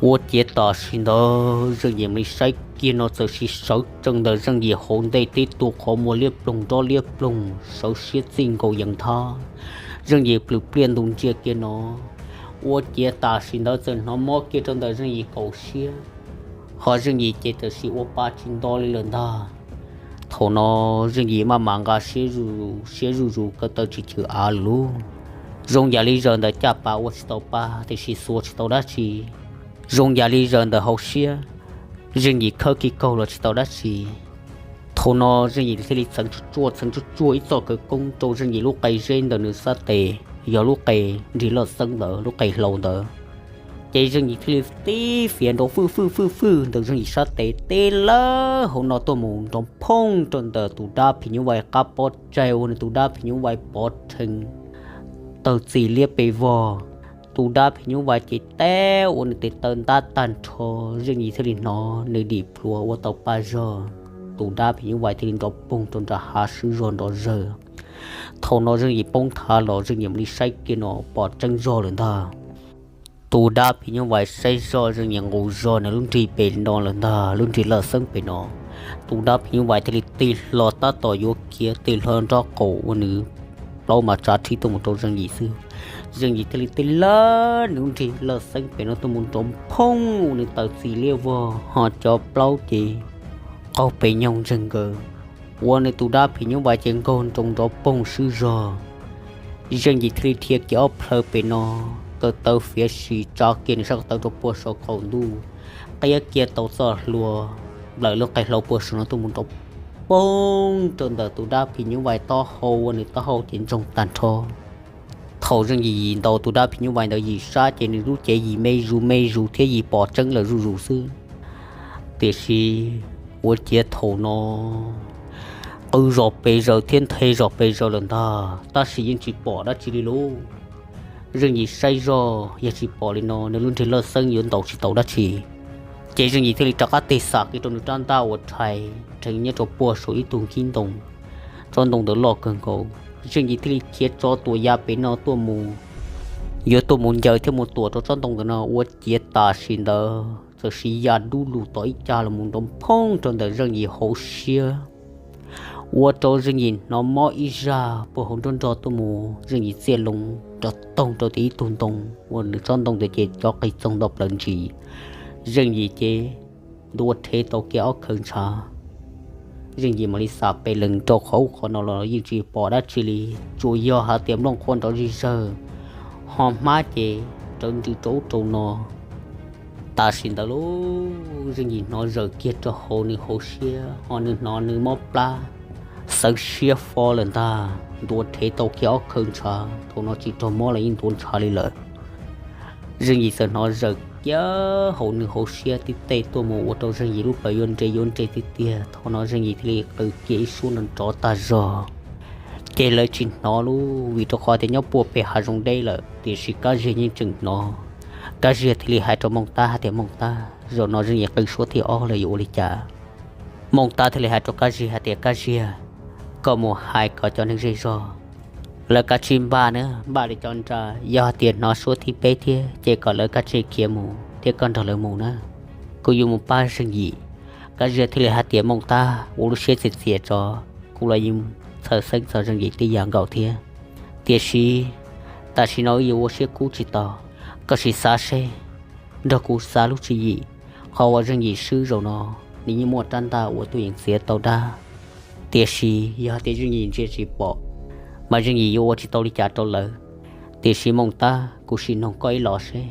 Ua ciav tam sim ntawd Zeej Yim mam li saib kiag no txawm sis sawv tsees ntawm Zeej Yim hauv ntej tib tug qhov muag liab ploog nrov liab ploog sawv siab txij nkaus yees thab. Zeej Yim plhws pliaj ntus ntsia kiag no, ua ciav tam sim ntawd txawm hnov mob kiag rau ntawm Zeej Yim kaum siab, ho Zeej Yim ces txawm sis ua pa tsis nto li lawm ntag. Thaum no Zeej Yim maj mam nqa siab zuj zus siab zuj zus kaw taw tsis chwm av lawm lauj. Zoo yam li zaws ntawm caj pas ua tsis tau pa tiam sis xuas tsis tau dab tsi, zoo yam li zaws ntawm hauv siab Zeej Yim khawb kiag kaug los tsis tau dab tsi. Thaum no Zeej Yim thiaj li txheev tsuj tsuaj txheev tsuj tsuaj ib txoj khawv koob rau Zeej Yim lub qe zeb ntawm nws sab tes, yog lub qe nrig lawj xeeb ntawd, lub qe hlau ntawd. Ces Zeej Yim thiaj li tib fiav nrov fwj fwj fwj fwj ntawm Zeej Yim sab tes tib lawb hauv no tuaj mus nrov phooj rau ntawm tus dab phim nyuj vais qab pob tsaig ua nws tus dab phim nyuj vais pov rhees tawg txim liab pes vog. Tus dab phim nyuj vais ces teb ua nws tes taw ntab tag nrho, Zeej Yim thiaj li hnov nws dim plhuav ua tau pa zog. Tus dab phim nyuj vais thiaj li nrov poog rau nram hav swb zog nrov zawg. Thaum no Zeej Yim poob thav los Zeej Yim mam li saib kiag no pom tseeb zog lawm ntag. Tus dab phim nyuj vais saib zoj Zeej Yim nqus zog nws lub nrig pem no lawm ntag, lub nrig lawj xeeb pem no. Tus dab phim nyuj vais thiaj li tig hlo tab tom yuav khiav tig hlo nrob qaum ua nws plaub mas tsav rhib tuaj mus rau Zeej Yim xwb. Zeej Yim thiaj li tig lawb nws lub nrig lawj xeeb pem no tuaj mus nrov phooj ua nws tawm txim liab vog, ho cov plaub ces qaug pes nyoog ntseeg nkaws, ua nws tus dab phim nyuj vais ces nkaug nroo nrov poog swb zog. Zeej Yim thiaj li dhia kiag ob plhaw pem no, kaw taw fiav sim tsa kiag nws sab ko taw rau puag saum qaum ntuj, qiab kiag tau txoj hlua nplawm lub qe hlau puag saum no tuaj mus nrov poob rau ntawm tus dab phim nyuj vais taub hau ua nws taub hau ces ntsoog tag nrho. Thaum Zeej Yim yim ntaus tus dab phim nyuj vais ntawd yim sab ces nws lub cev yim me zus me zus thiab yim pom tseeb lawm zuj zus xwb. Tiam sis ua ciav thaum no qw zom pes zaws thiab nthe zom pes zaws lawm ntag, tab sis yeej tsis pom dab tsi li lauj. Zeej Yim saib zoj yog tsis pom li no nws lub nrig lawj xeeb yuav ntaus tsis tau dab tsi. Ces Zeej Yim thiaj li rov qab tig xam kiag rau nws rab ntaj uas rhais rheev nyob rau puag saum ib tug nkhib ntoo. Tsob ntoo ntawd loj kawg nkaus, Zeej Yim thiaj li khiav tso tuam ya pem no tuaj mus, yuav tuaj mus ncaws thiab mus tuam rau tsob ntoo ntawd no. Ua ciav tam sim ntawd txawm sis ya dub lug tom ib cag los mus nrov phooj rau ntawm Zeej Yim hauv siab, ua rau Zeej Yim hnov mob ib zaj puag hauv nruab nrog tuaj mus. Zeej Yim txiaj loo nrov toog rau tim ib tug ntoo uas nws tsob ntoo ntawd ces cov qis txoog nto plaws ntsis. Zeej Yim ces ntua rhev tau kiag ob khawv ntshav. Zeej Yim mam li xam pes lees rau qhov ub qhov no los yeej tsis pom dab tsi li, tsuas yog hais tias nplooj qhuav nrov zig zawg, ho hmab ces rawv ntsws rau ub rau no. Tam sim ntawd lauj, Zeej Yim hnov zawm kiag rau hauv nws hauv siab, ho nws hnov nws mob plab xeev siab fo lawm ntag. Ntua rhev tau kiag ob khawv ntshav, thaum no tsis raug mob los yeej ntuav ntshav li lawm. Zeej Yim txawm hnov zawm kiag hauv nws hauv siab tib teg tuaj mus ua rau Zeej Yim lub plawv yuav nres yuav nres tiag tiag. Thaum no Zeej Yim thiaj li qw kiag ib suab nrov nrov tag zog. Ces lawv tsis hnov lub vim rau qhov tias nyob puag pem hav zoov deb lawm, tiam sis Kab Ziag yeej tseem hnov. Kab Ziag thiaj li hais rau Mooj Tab hais tias, Mooj Tab, zaum no Zeej Yim qw suab thib ob lawm yuav ua li cas? Mooj Tab thiaj li hais rau Kab Ziag hais tias, Kab Ziag, koj mus hais kom cov neeg zej zog lawv kav tsij npaj na, npaj li cov nra, yog hais tias hnov suab thib peb thiab ces kom lawv kav tsij khiav mus thiab koj nrog lawv mus na. Kuv yuav mus pab Zeej Yim. Kab Ziag thiaj li hais tias, Mooj Tab, ua lub siab txias txias tso, kuv los yeej txhawj xeeb txog Zeej Yim tej yam nkaus thiab. Tiam sis tam sim no wb yuav ua siab kub tsis tau, koj sim xav seb, nrog kuv xav lub tswv yim, qhov uas Zeej Yim swb zaum no, nws yeej muaj rab ntaj uas tuaj yeem txiav tau dab. Tiam sis yog hais tias Zeej Yim ntsia tsis pom, mas Zeej Yim yuav ua tsis tau li cas rau lawv. Tiam sis Mooj Tab, kuv sim noog koj ib los seb,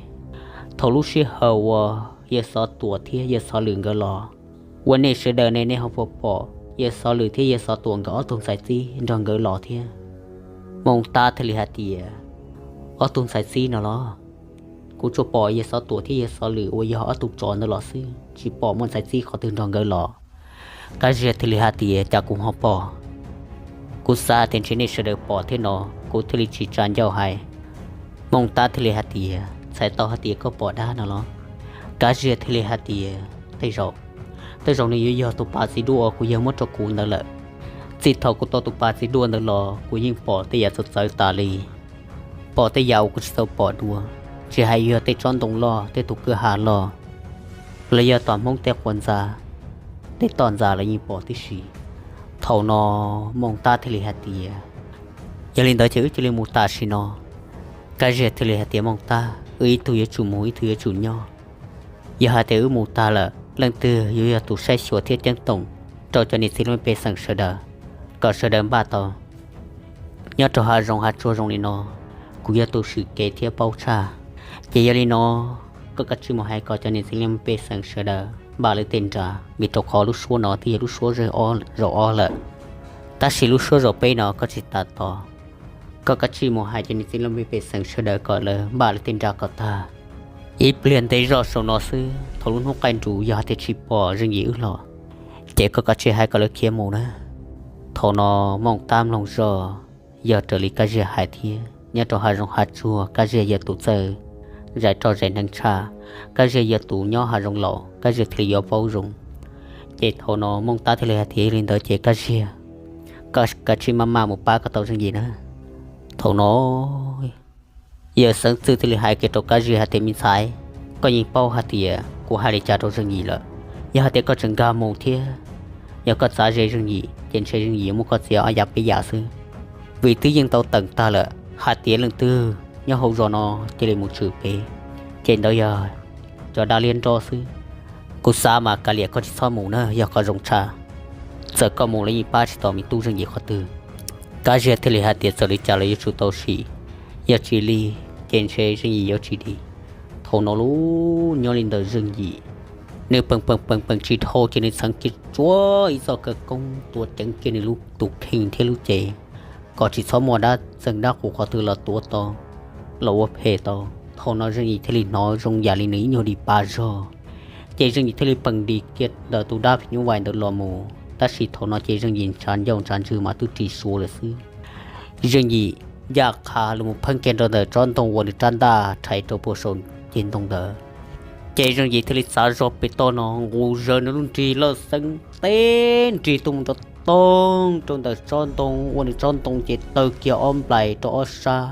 thaum lub sij hawm uas Yawg Xov Tuam thiab Yawg Xov Lwm nkawd los, ua nej sawv daws ne nej ho puas pom Yawg Xov Lwm thiab Yawg Xov Tuam nkawd ob tug ntxhais txib nrog nkawd los thiab? Mooj Tab thiaj li hais tias, ob tug ntxhais txib no los? Kuv tsuas pom Yawg Xov Tuam thiab Yawg Xov Lwm uas yog ob tug tsov ntawd los xwb, tsis pom muaj ntxhais txib qhov twg nrog nkawd los. Kab Ziag thiaj li hais tias, cas kuv ho pom? Kuv xav hais tias ntshe nej sawv daws pom thiab no, kuv thiaj li tsis tsa ncauj hais. Mooj Tab thiaj li hais tias, txhais tau hais tias koj pom dab no los? Kab Ziag thiaj li hais tias, tej zaum, tej zaum nws yuav yog tus pas txiv duaj uas kuv yawg muab rau kuv ntawd lawm. Txij thaum kuv tau tus pas txiv duaj ntawd los kuv yeej pom tej yam txawv txawv tas li, pom tej yam uas kuv tsis tau pom dua, tsis hais yog tej tsob ntoo loj, tej tus kwj ha loj, los yog tom Hmoob tej quas ntxa, tej toj ntxa los yeej pom tib si. Thaum no Mooj Tab thiaj li hais tias, yog li ntawd ces wb cia li mus tam sim no. Kab Ziag thiaj li hais tias, Mooj Tab, wb ib tug yuav tsum mus ib tug yuav tsum nyob. Yog hais tias wb mus tag lawm leej twg yuav yog tus saib xyuas thiab ceeb toom rau cov niam txiv lub pej xeem sawv daws, kom sawv daws npaj tau. Nyob rau hav zoov hav tsuag zoo li no, kuv yog tus swm kev thiab paub tshaj. Ces yog li no, koj kav tsij mus hais kom cov niam txiv lub pej xeem sawv daws npaj lawv tej nra, vim rau qhov lub suab no twb yog lub suab zaum ob lawm. Tab sis lub suab zaum peb no koj tsis tas tos, koj kav tsij mus hais cov niam txiv lub pej xeem sawv daws kom lawv npaj lawv tej nra kom tag. Ib pliag ntev zog saum no xwb, thaum lub hnub qaij nrus yog hais tias tsis pom Zeej Yim wb los, ces koj kav tsij hais kom lawv khiav mus na. Thaum no Mooj Tab mloog zoj, yog raws li Kab Ziag hais thiab, nyob rau hav zoov hav tsuag Kab Ziag yog tus txawj zais roj zais hneev tshaj, Kab Ziag yog tus nyob hav zoov laus, Kab Ziag thiaj li yuav paub zoo. Ces thaum no Mooj Tab thiaj li hais tias, yog li ntawd ces Kab Ziag, koj kav tsij maj maj mus pab kom tau Zeej Yim na. Thaum no Yawg Xeeb Txwj thiaj li hais kiag rau Kab Ziag hais tias, me ntxhais, koj yeej paub hais tias kuv hais li cas rau Zeej Yim lawm. Yog hais tias koj tseem nkag mus thiab, yog koj txav ze Zeej Yim ces ntshe Zeej Yim yuav muab koj txiav ob yav peb yav xwb. Vim twb yeej tau teem tag lawm hais tias leej twg nyob hauv zos no cia li mus tshwm pem, ces ntawd yog cov dab liab nroj xwb. Kuv xav mas kav liam koj tsis txhob mus na yog koj zoo tshaj. Txawm koj mus los yeej pab tsis tau me tub Zeej Yim qhov twg. Kab Ziag thiaj li hais tias, txawm li cas los yuav tsum tau sim, yog tsis li ces ntshe Zeej Yim yuav tsis dim. Thaum no lub nyob li ntawm Zeej Yim, nws peem peem peem peem tsis dhau ces nws txheev kiag tsuab ib txoj khawv koob tuav ceev kiag nws lub tus kheej thiab lub cev, kom tsis txhob muaj dab txeeg dab qus qhov twg los tuav tau, los ua phem tau. Thaum no Zeej Yim thiaj li hnov zoo yam li nws ib nyuag dim pa zog, ces Zeej Yim thiaj li peem dim kiag ntawm tus dab phim nyuj vais ntawd los mus. Tab sis thaum no ces Zeej Yim ntshav ncauj ntshav ntswg mas twb ris suav lawm xwb. Zeej Yim ncaj qha los mus pheej kiag rau ntawm tsob ntoo uas nws rab ntaj rhais rau puag saum ceg ntoo ntawd. Ces Zeej Yim thiaj li txav zog pem toj no nqus zawv nws lub nrig lawj xeeb teb nrig tuaj mus nrov toog rau ntawm tsob ntoo uas nws tsob ntoo ces tawg kiag ob nplais rau ob sab.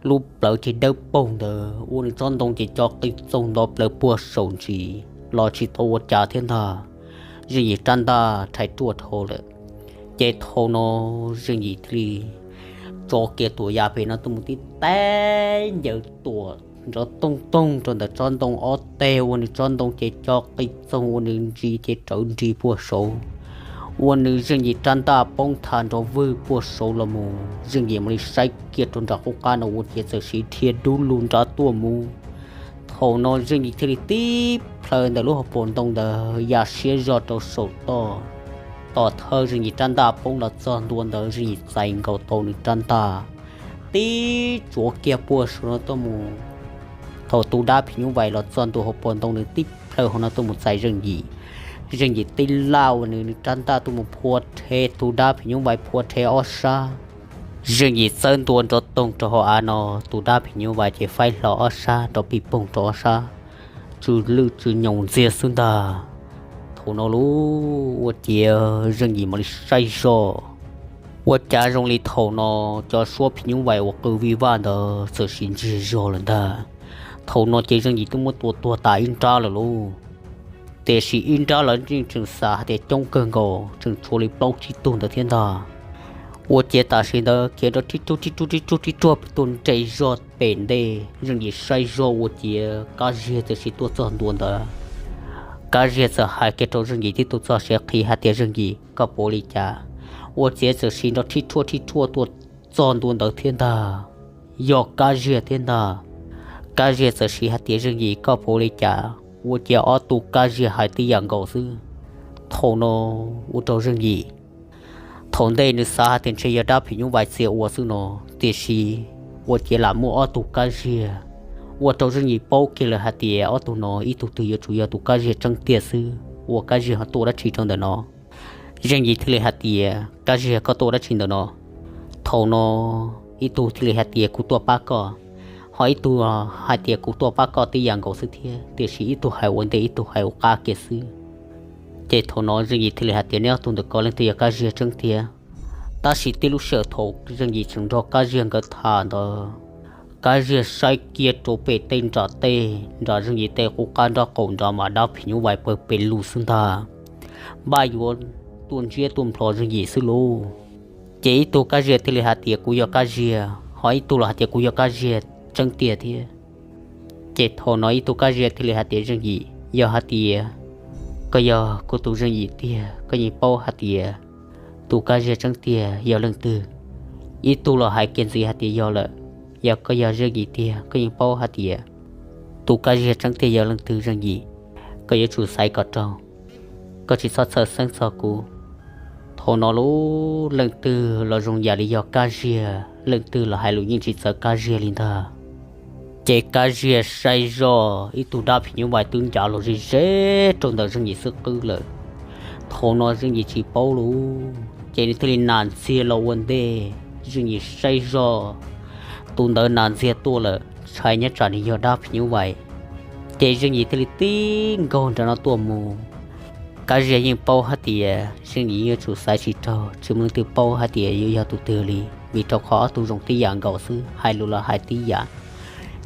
Lub plawv ces dawb paug ntawd ua nws tsob ntoo ces co qi txoog nto plaws puag saum ntsis los tsis tau ua cas thiab ntag. Zeej Yim rab ntaj rhais ruaj dhau lawm. Ces thaum no Zeej Yim thiaj li tso kiag tuam ya pem no tuaj mus tib teb ncaws tuam nrov toog toog rau ntawm tsob ntoo ob teg ua nws tsob ntoo ces co qi txoog ua nws ntsis ces rawv nrig puag saud, ua nws Zeej Yim rab ntaj poob tha nrov vwg puag saud los mus. Zeej Yim mam li saib kiag rau nram qub qab no ua ciav txawm siv dhia dub lug nrad tuaj mus. Thaum no Zeej Yim thiaj li tib plhaw ntawm lub hauv paus ntoo ntawd ya siab zog rau saum toj. Tom thawj Zeej Yim rab ntaj poob los txog ntua ntawd Zeej Yim txais nkaus tau nws rab ntaj tib tsuav kiag puag saud no tuaj mus. Thaum tus dab phim nyuj vais los txog ntua hauv paus ntoo, nws tib plhaw hauv no tuaj mus txais Zeej Yim. Zeej Yim tib laj ua nws, nws rab ntaj tuaj mus phua rhe tus dab phim nyuj vais, phua rhe ob sab. Zeej Yim txawb ntua nrov toog rau hauv av no, tus dab phim nyuj vais ces faib hlo ob sab rov pij poog rau ob sab, tsw lwj tsw nyoos ntxiag xwb ntag. Thaum no lub ua ciav Zeej Yim mam li saib zoj, ua cas zoo li thaum no cov suab phim nyuj vais uas qw vij vaj ntawd txawm sim ntsiag zog lawm ntag. Thaum no ces Zeej Yim twb muab tua tuag tas ib nrab lawm lauj. Tiam sis ib nrab los yeej tseem xav hais tias coob kawg nkaus, tseem tshuav li plaub tsib tug ntawd thiab ntag. Ua ciav tam sim ntawd khiav rov rib ruag rib ruag rib ruag rib ruag tuaj nres zog pem ntej, Zeej Yim saib zoj ua ciav Kab Ziag txawm sim tuaj txog ntua ntawd. Kab Ziag txawm hais kiag rau Zeej Yim tib tug txoj siab qhib hais tias, Zeej Yim, koj puas ua li cas? Ua ciav txawm sim nrov rhib rhuaj rhib rhuaj tuaj txog ntua ntawd thiab ntag. Yog Kab Ziag thiab ntag. Kab Ziag txawm sim hais tias, Zeej Yim, koj puas ua li cas? Ua ciav ob tug Kab Ziag hais tib yam nkaus xwb. Thaum no ua rau Zeej Yim, thaum ntej nws xav hais tias ntshe yog dab phim nyuj vais txia ua xwb no, tiam sis ua ciav lam muaj ob tug Kab Ziag, ua rau Zeej Yim paub kiag lawm hais tias ob tug no ib tug twg yuav tsum yog tus Kab Ziag tseeb tiag xwb uas Kab Ziag ho tuaj dab tsi rau ntawm no. Zeej Yim thiaj li hais tias, Kab Ziag, koj tuaj dab tsi ntawm no? Thaum no ib tug thiaj li hais tias, Kuv tuaj pab koj. Ho ib tug hais tias, Kuv tuaj pab koj tib yam nkaus xwb thiab, tiam sis ib tug hais ua ntej ib tug hais ua qab kiag xwb. Ces thaum no Zeej Yim thiaj li hais tias, Neb ob tug ntawm ko leej twg yog Kab Ziag tseeb tiag? Tab sis tib lub sij hawm thaum Zeej Yim tseem nrog Kab Ziag nkawd tham ntawd, Kab Ziag saib kiag rau pem tej nram tej, nram Zeej Yim tej qub qab nraub qaum nrad mas dab phim nyuj vais pawg pes lug xwb ntag. Npaj yuav tuaj ntsiab tuaj nplho Zeej Yim xwb lauj. Ces ib tug Kab Ziag thiaj li hais tias, Kuv yog Kab Ziag. Ho ib tug los hais tias, Kuv yog Kab Ziag tseeb tiag thiab. Ces thaum no ib tug Kab Ziag thiaj li hais tias, Zeej Yim, yog hais tias koj yog kuv tus Zeej Yim tiag, koj yeej paub hais tias tus Kab Ziag tseeb tiag yog leej twg. Ib tug los hais kiag ntxiv hais tias, Yog lawm, yog koj yog Zeej Yim tiag, koj yeej paub hais tias tus Kab Ziag tseeb tiag yog leej twg, Zeej Yim. Koj yuav tsum xaiv kom raug, koj tsis txhob txhawj xeeb txog kuv. Thaum no lub leej twg los zoo yam li yog Kab Ziag, leej twg los hais lus yeej tsis txawv Kab Ziag li ntag. Ces Kab Ziag saib zoj ib tug dab phim nyuj vais twb ncav los ze ze rau ntawm Zeej Yim xwb qwb lawm. Thaum no Zeej Yim tsis paub lauj, ces nws thiaj li nas ntxiag los ua ntej. Zeej Yim saib zoj tus ntawd nas ntxiag tuaj lawm, ntshai nyob tsam nws yog dab phim nyuj vais, ces Zeej Yim thiaj li tib nkaug nram no tuaj mus. Kab Ziag yeej paub hais tias Zeej Yim yuav tsum xaiv tsis raug, tsis muaj leej twg paub hais tias yuav yog tus twg li, vim rau qhov ob tug zoo tib yam nkaus xwb, hais lus los hais tib yam.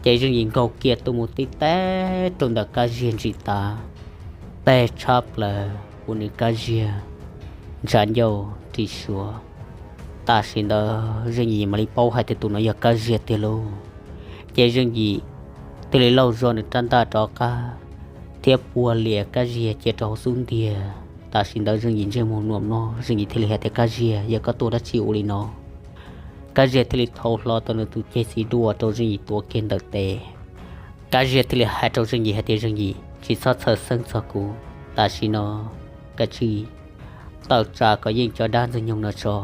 Ces Zeej Yim nkaug kiag tuaj mus tib teg rau ntawm Kab Ziag ntsis tav, teg tshab plaws ua nws Kab Ziag ntshav ncauj ris suav. Tam sim ntawd Zeej Yim mam li paub hais tias tus no yog Kab Ziag tiag lauj. Ces Zeej Yim thiaj li lauj zog nws rab ntaj rov qab thiab puag lias Kab Ziag cia rau hauv xub ntiag. Tam sim ntawd Zeej Yim ntsej muag nuam no, Zeej Yim thiaj li hais tias, Kab Ziag, yog koj tuaj dab tsi ua li no? Kab Ziag thiaj li thau hlo tau nws tus ceg txiv duaj rau Zeej Yim tuav kiag ntawm tes. Kab Ziag thiaj li hais rau Zeej Yim hais tias, Zeej Yim, tsis txhob txhawj xeeb txog kuv. Tam sim no kav tsij tawm tsam kom yeej cov dab ntxwg nyoog no tso,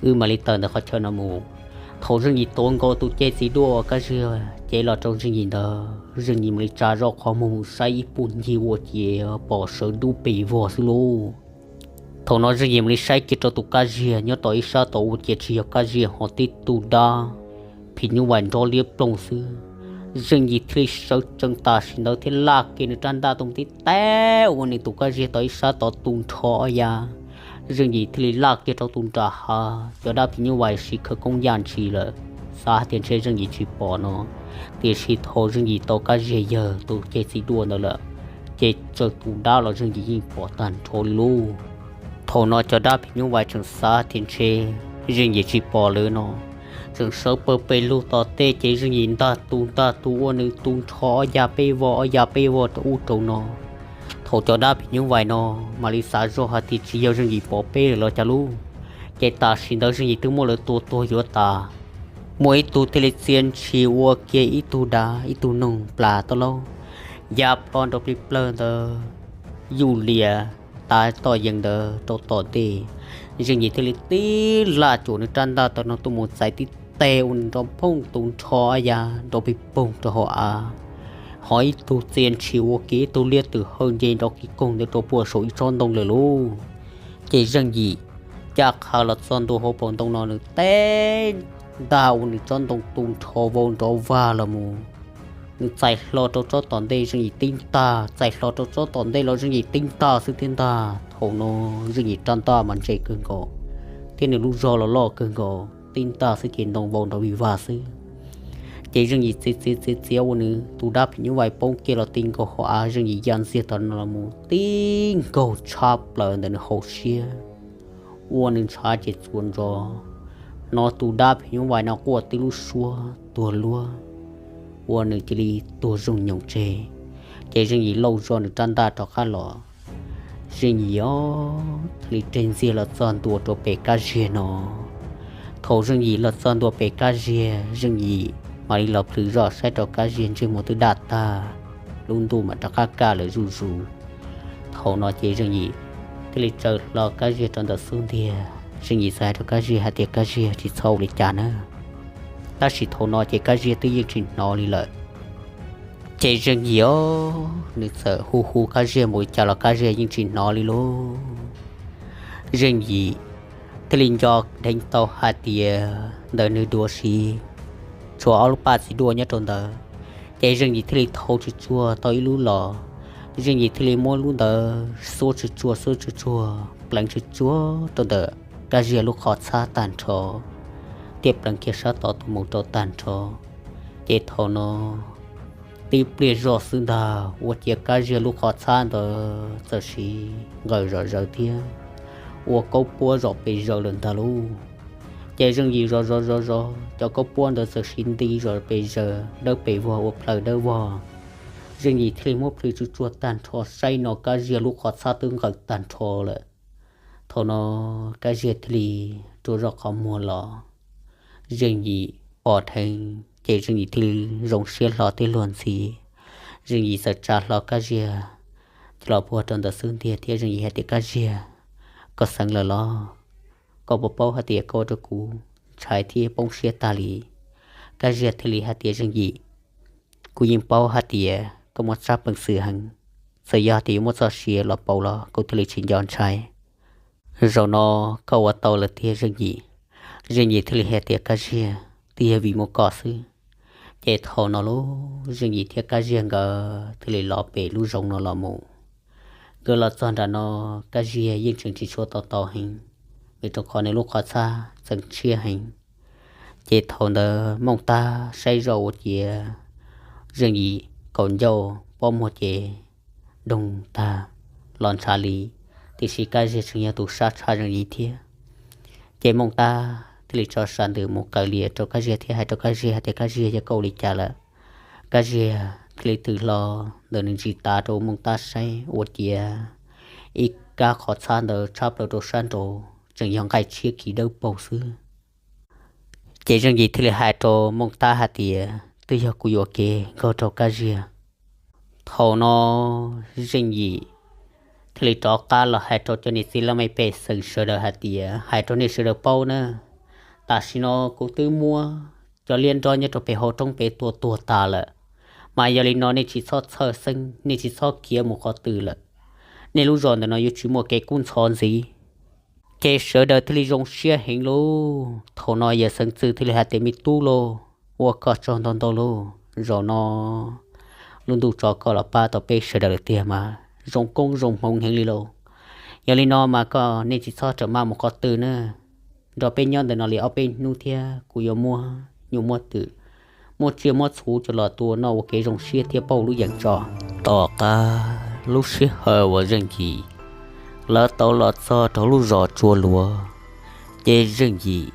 wb mam li tawm ntawm qhov chaw no mus. Thaum Zeej Yim tuav nkaus tus ceg txiv duaj uas Kab Ziag cev los rau Zeej Yim ntawd, Zeej Yim mam li tsa zoj qhov muag mus saib ib puag ncig ua ciav pom sawv dub pes vog xwb lauj. Thaum no Zeej Yim mam li saib kiag rau tus Kab Ziag nyob tom ib sab tod, ua ciav tsis yog Kab Ziag ho tib tug dab phim nyuj vais nrob liab ploog xwb. Zeej Yim thiaj li sawv tsees tam sim ntawd thiab laj kiag nws rab ntaj tuaj mus tib teg ua nws tus Kab Ziag tom ib sab tod tu nrho ob yav. Zeej Yim thiaj li laj kiag rau tus nram hav, cov dab phim nyuj vais siv khawv koob yaj ntshis lawm, xav hais tias ntshe Zeej Yim tsis pom no. Tiam sis thaum Zeej Yim tau Kab Ziag yawg tus ceg txiv duaj ntawd lawm, ces txawm tus dab los Zeej Yim yeej pom tag nrho li lauj. Thaum no cov dab phim nyuj vais tseem xav tias ntshe Zeej Yim tsis pom lawm no, tseem sawv pawg pes lug tom tej, ces Zeej Yim ntag tus ntag tus ua nws tu nrho ob yav peb vog ob yav peb vog rau ub rau no. Thaum cov dab phim nyuj vais no mam li xav zoj hais tias tsis yog Zeej Yim pom peb lawm los cas lauj. Ces tam sim ntawd Zeej Yim twb muab lawv tua tuag yuav tas. Muaj ib tug thiaj li txia ntshis ua kiag ib tug dav ib tug noog plas tau lauj, ya plho nrov plig plawg ntawd, yuj lias tav tom yees ntawd rau tom ntej. Zeej Yim thiaj li tib laj cuam nws rab ntaj tau no tuaj mus txais tib teg ua nws nrov phooj tu nrho ob yav nrov pig poog rau hauv av. ho ib tug txia ntshis ua kiag ib tug liab twm hawj nce nrov kiv koog ntawd rau puag saum ib tsob ntoo lawm lauj. Ces Zeej Yim caj qha los txog ntua hauv paus ntoo no nws teb ntag ua nws tsob ntoo tu nrho vau nrov vag los mus. Nws txais hlo rau tsob tom ntej Zeej Yim tib ntag, txais hlo rau tsob tom ntej los Zeej Yim tib ntag xwb thiab ntag. Thaum no Zeej Yim rab ntaj mas ntse kawg nkaus, thiab nws lub zog los loj kawg nkaus, tib ntag xwb ces ntoo vau nrov vig vag xwb. Ces Zeej Yim txiav txiav txiav txiav ua nws tus dab phim nyuj vais poob kiag los ti nkaus hauv av, Zeej Yim ya ntxiag tom no los mus tib nkaug tshab plaws ntawm nws hauv siab, ua nws ntshav ces txuas ntsos, hnov tus dab phim nyuj vais no quaj tib lub suab tuag luag, ua nws cia li tuag zooj nyoos tseg. Ces Zeej Yim lauj zog nws rab ntaj rov qab los. Zeej Yim os thiaj li reg ntxiag los txog ntua rau pem kab ziag no. Thaum Zeej Yim los txog ntua pem kab ziag, Zeej Yim mam li los plhws zoj saib rau kab ziag ntsej muag twb daj tag, lub ntuj mam rov qab kaj lawm zuj zus. Thaum no ces Zeej Yim thiaj li tsaws hlo kab ziag rau ntawm xub ntiag. Zeej Yim txawm hais rau kab ziag hais tias, Kab ziag, tsis txhob ua li cas na. Tab sis thaum no ces kab ziag twb yeej tsis hnov li lawm. Ces Zeej Yim os nws txawm hu hu kab ziag npaum li cas los kab ziag yeej tsis hnov li lauj. Zeej Yim thiaj li nco dheev tau hais tias ntawm nws duav siv tshuav ob lub paj txiv duaj nyob rau ntawd. Ces Zeej Yim thiaj li thau tsuj tsuag tau ib lub los, Zeej Yim thiaj li muab lub ntawd xuab tsuj tsuag xuab tsuj tsuag pleev tsuj tsuag rau ntawm kab ziag lub qhov txhab tag nrho, thiab pleev kiag sab tod tuaj mus rau tag nrho. Ces thaum no tib pliag zog xwb ntag ua ciav kab ziag lub qhov txhab ntawd txawm siv nqawm zom zaws thiab ua kaub puab zom pes zaws lawm ntag lauj. Ces Zeej Yim zov zov zov zov cov kaub puab ntawd txawm siv nti zom pes zaws dawb pes vog ua plaws dawb vog. Zeej Yim thiaj li muab plhws tsuj tsuag tag nrho saib no kab ziag lub qhov txhab twb nqawm tag nrho lawm. Thaum no kab ziag thiaj li rua zoj qhov muag los. Zeej Yim pom dheev ces Zeej Yim thiaj li zoo siab hlo thiab luag ntxhi. Zeej Yim txawm tsa hlo kab ziag coj los puag rau ntawm xub ntiag thiab Zeej Yim hais tias, Kab ziag, koj xeev lawm los? Koj puas paub hais tias koj ua rau kuv ntshai thiab poob siab tag li? Kab ziag thiaj li hais tias, Zeej Yim, kuv yeej paub hais tias koj muaj tsab peev xwm heev, txawm yog tias yuav muaj txoj sia los pauv los kuv thiaj li tsis nco ntshai. Zaum no koj ua tau lawm tiag Zeej Yim. Zeej Yim thiaj li hais tias, Kab ziag, twb yog vim muaj koj xwb. Ces thaum no lub Zeej Yim thiab Kab Ziag nkawd thiaj li los pem lub zoov no los mus. Nkawd los txog nram no, Kab Ziag yeej tseem tsis tshua tau tau heev, vim rau qhov nws lub qhov txhab txeem tshiab heev. Ces thaum ntawd Mooj Tab saib zoj ua ciav Zeej Yim kaum ncauj pob muag ces doog tag los ntshav li, tiam sis Kab Ziag tseem yog tus sab tshaj Zeej Yim thiab. Ces Mooj Tab thiaj li tso sam ntws mus kaw lias rau Kab Ziag thiab hais rau Kab Ziag hais tias, Kab Ziag, yog koj ua li cas lawm? Kab Ziag thiaj li twm hlo ntawm nws ntsis tav rau Mooj Tab saib ua ciav ib kab qhov txhab ntawd tshab plaws rau sab nraud tseem yog nqaij tshiab khi dawb paug xwb. Ces Zeej Yim thiaj li hais rau Mooj Tab hais tias, Twb yog kuv yuam kev nkaug rau Kab Ziag. Thaum no Zeej Yim thiaj li rov qab los hais rau cov niam txiv laj mej pej xeem sawv daws hais tias, Hais rau nej sawv daws paub na, tam sim no kuv twb muab cov liab nrob nyob rau pem hauv roob pem tua tuag tas lawm. Mas yog li no nej tsis txhob txhawj xeeb, nej tsis txhob khiav mus qhov twg lawm. Nej lub zos ntawm no yuav tsis muaj kev kub ntxhov ntxiv. Ces sawv daws thiaj li zoo siab heev lauj. Thaum no yawg Xeev Txwj thiaj li hais tias, Me tub lauj, ua koj tsaug ntau ntau lauj. Zaum no lub ntuj tso koj los pab tau peb sawv daws lawm tiag mas zoo koob zoo hmoov heev li lauj. Yog li no mas koj nej tsis txhob rawm maj mus qhov twg na, nrog peb nyob ntawm no li ob peb hnub thiab kuv yuav muab nyuj muab twm, muab tsiaj muab txhuv coj los tua noj ua kev zoo siab thiab pauj lub yeem tso. Tom qab lub sij hawm uas Zeej Yim lawv tau los txog rau lub zos Tsua Luav, ces Zeej Yim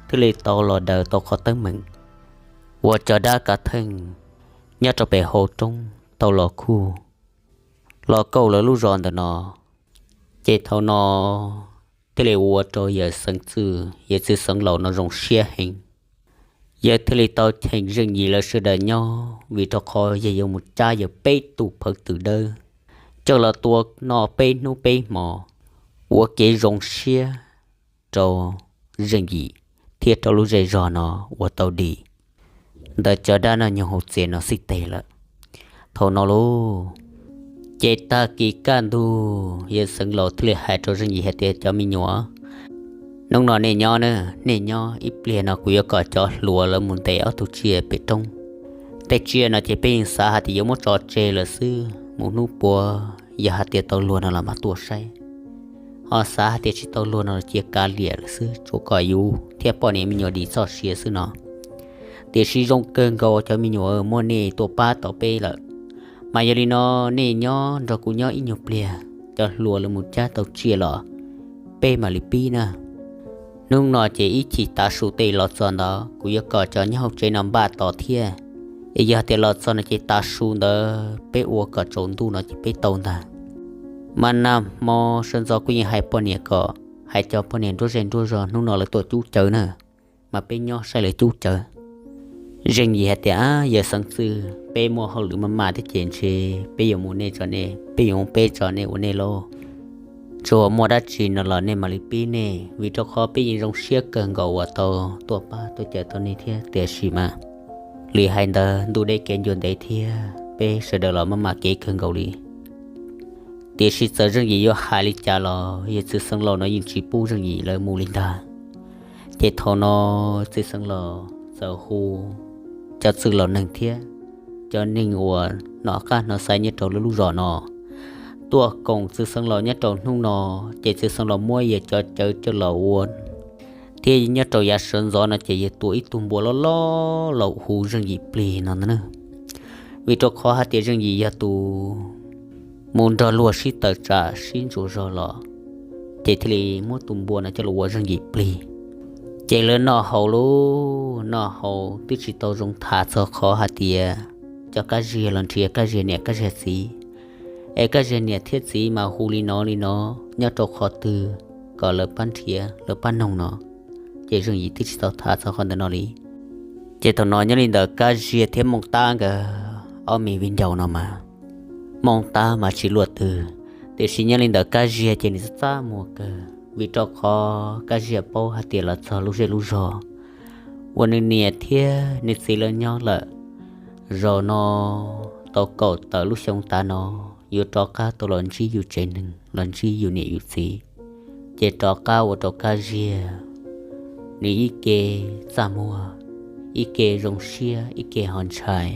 thiaj li tau los daws tau qhov teeb meem uas cov dab kav theej nyob rau pem hauv roob tau los khuj los kauj lawv lub zos ntawm no. Ces thaum no thiaj li ua rau yawg Xeev Txwj, yawg Txwj Xeev Laus no zoo siab heev. Yawg thiaj li tau cheem Zeej Yim lawv sawv daws nyob, vim rau qhov yawg yuav mus cab yawg peb tus phawv twm dawb coj los tua noj peb hnub peb hmo, ua kev zoo siab rau Zeej Yim thiab rau lub zej zog no ua tau dim ntawm cov dab noj nyoog hauv tsev no xij teg lawm. Thaum no lauj, ces tag kis kaj ntug yawg Xeev Laus thiaj li hais rau Zeej Yim hais tias, Cov me nyuam, hnub no nej nyob na, nej nyob ib pliag no kuv yuav kom cov hluas lawv mus ntes ob tug tsiaj pem roob. Tej tsiaj no ces peb yeej xav hais tias yuav muab tso tseg lawm xwb, mus hnub puav yog hais tias tau luag no los mam tuaj saib. Ho xav hais tias tsis tau luag no los cia kav liam lawm xwb, tsuas kom yus thiab poj niam me nyuam dim txoj sia xwb no. Tiam sis zoo kawg nkaus cov me nyuam, muaj nej tuaj pab tau peb lawm, mas yog li no nej nyob nrog kuv nyob ib nyuag pliag, cov hluas lawv mus cab tau tsiaj los peb mam li pib na. Hnub no ces ib chim tav su tej los txog ntawd kuv yuav kom cov nyob hauv tsev no npaj tos thiab. Es yog tias los txog no ces tav su ntawd peb ua kom tsaus ntuj no ces peb tau ntag. Mas nag hmo sawv ntxov kuv yeej hais poj niam kom hais cov poj niam nruab zej nruab zog hnub no lawv tuaj cub cawv na, mas peb nyob saib lawv cub cawv. Zeej Yim hais tias, Yawg Xeev Txwj, peb muaj hauj lwm maj mam thiab ces ntshe peb yuav mus nej tso nej, peb yuav mus peb tso nej ua nej lauj. Tsuas muaj dab tsi no los nej mam li pib nej, vim rau qhov peb yeej zoo siab kawg nkaus uas tau tuaj pab tuaj cawm tau nej thiab. Tiam sis mas li hais ntawd ntuj deb kev ncua ntev thiab peb sawv daws los maj mam kev kawg nkaus li. Tiam sis txawm Zeej Yim yuav hais li cas los yawg Txwj Xeev Laus no yeej tsis pub Zeej Yim lawv mus li ntag. Ces thaum no Txwj Xeev Laus txawm hu cov txwj laus neeg thiab cov neeg uas hnov qab hnov xaiv nyob rau lub lub zos no tuaj koom Txwj Xeev Laus nyob rau hnub no. Ces Txwj Xeev Laus muab yawg cov cawv coj los ua thiab nyob rau yav sawv ntxov no ces yawg tua ib tug npua loj loj los hu Zeej Yim plig no ntag. Vim rau qhov hais tias Zeej Yim yog tus mus nrog luag sib tawm tsam sib ntsuas zog los, ces thiaj li muab tus npua no coj los ua Zeej Yim plig. Ces lawv noj haus lauj, noj haus twb tsis tau zoo tham txog qhov hais tias cov kab ziag los nrhiav kab ziag niam kab ziag txiv, es kab ziag niam thiab txiv mas hu li no li no nyob rau qhov twg kom lawv pab nrhiav lawv pab noog no. Ces Zeej Yim twb tsis tau tham txog qhov ntawm no li. Ces thaum no nyob li ntawm Kab Ziag thiab Mooj Tab nkawd ob me viv ncaus no mas, Mooj Tab mas tsis luaj twg, tiam sis nyob li ntawm Kab Ziag ces nws txaj muag kawg, vim rau qhov Kab Ziag paub hais tias los txog lub zej lub zog uas nws niam thiab nws txiv lawv nyob lawm, zaum no tau kaum tawm lub xyoo tas no yuav rov qab tau los ntsib yus tsev neeg los ntsib yus niam yus txiv, ces rov qab ua rau Kab Ziag nws ib ke txaj muag, ib ke zoo siab, ib ke ho ntshai.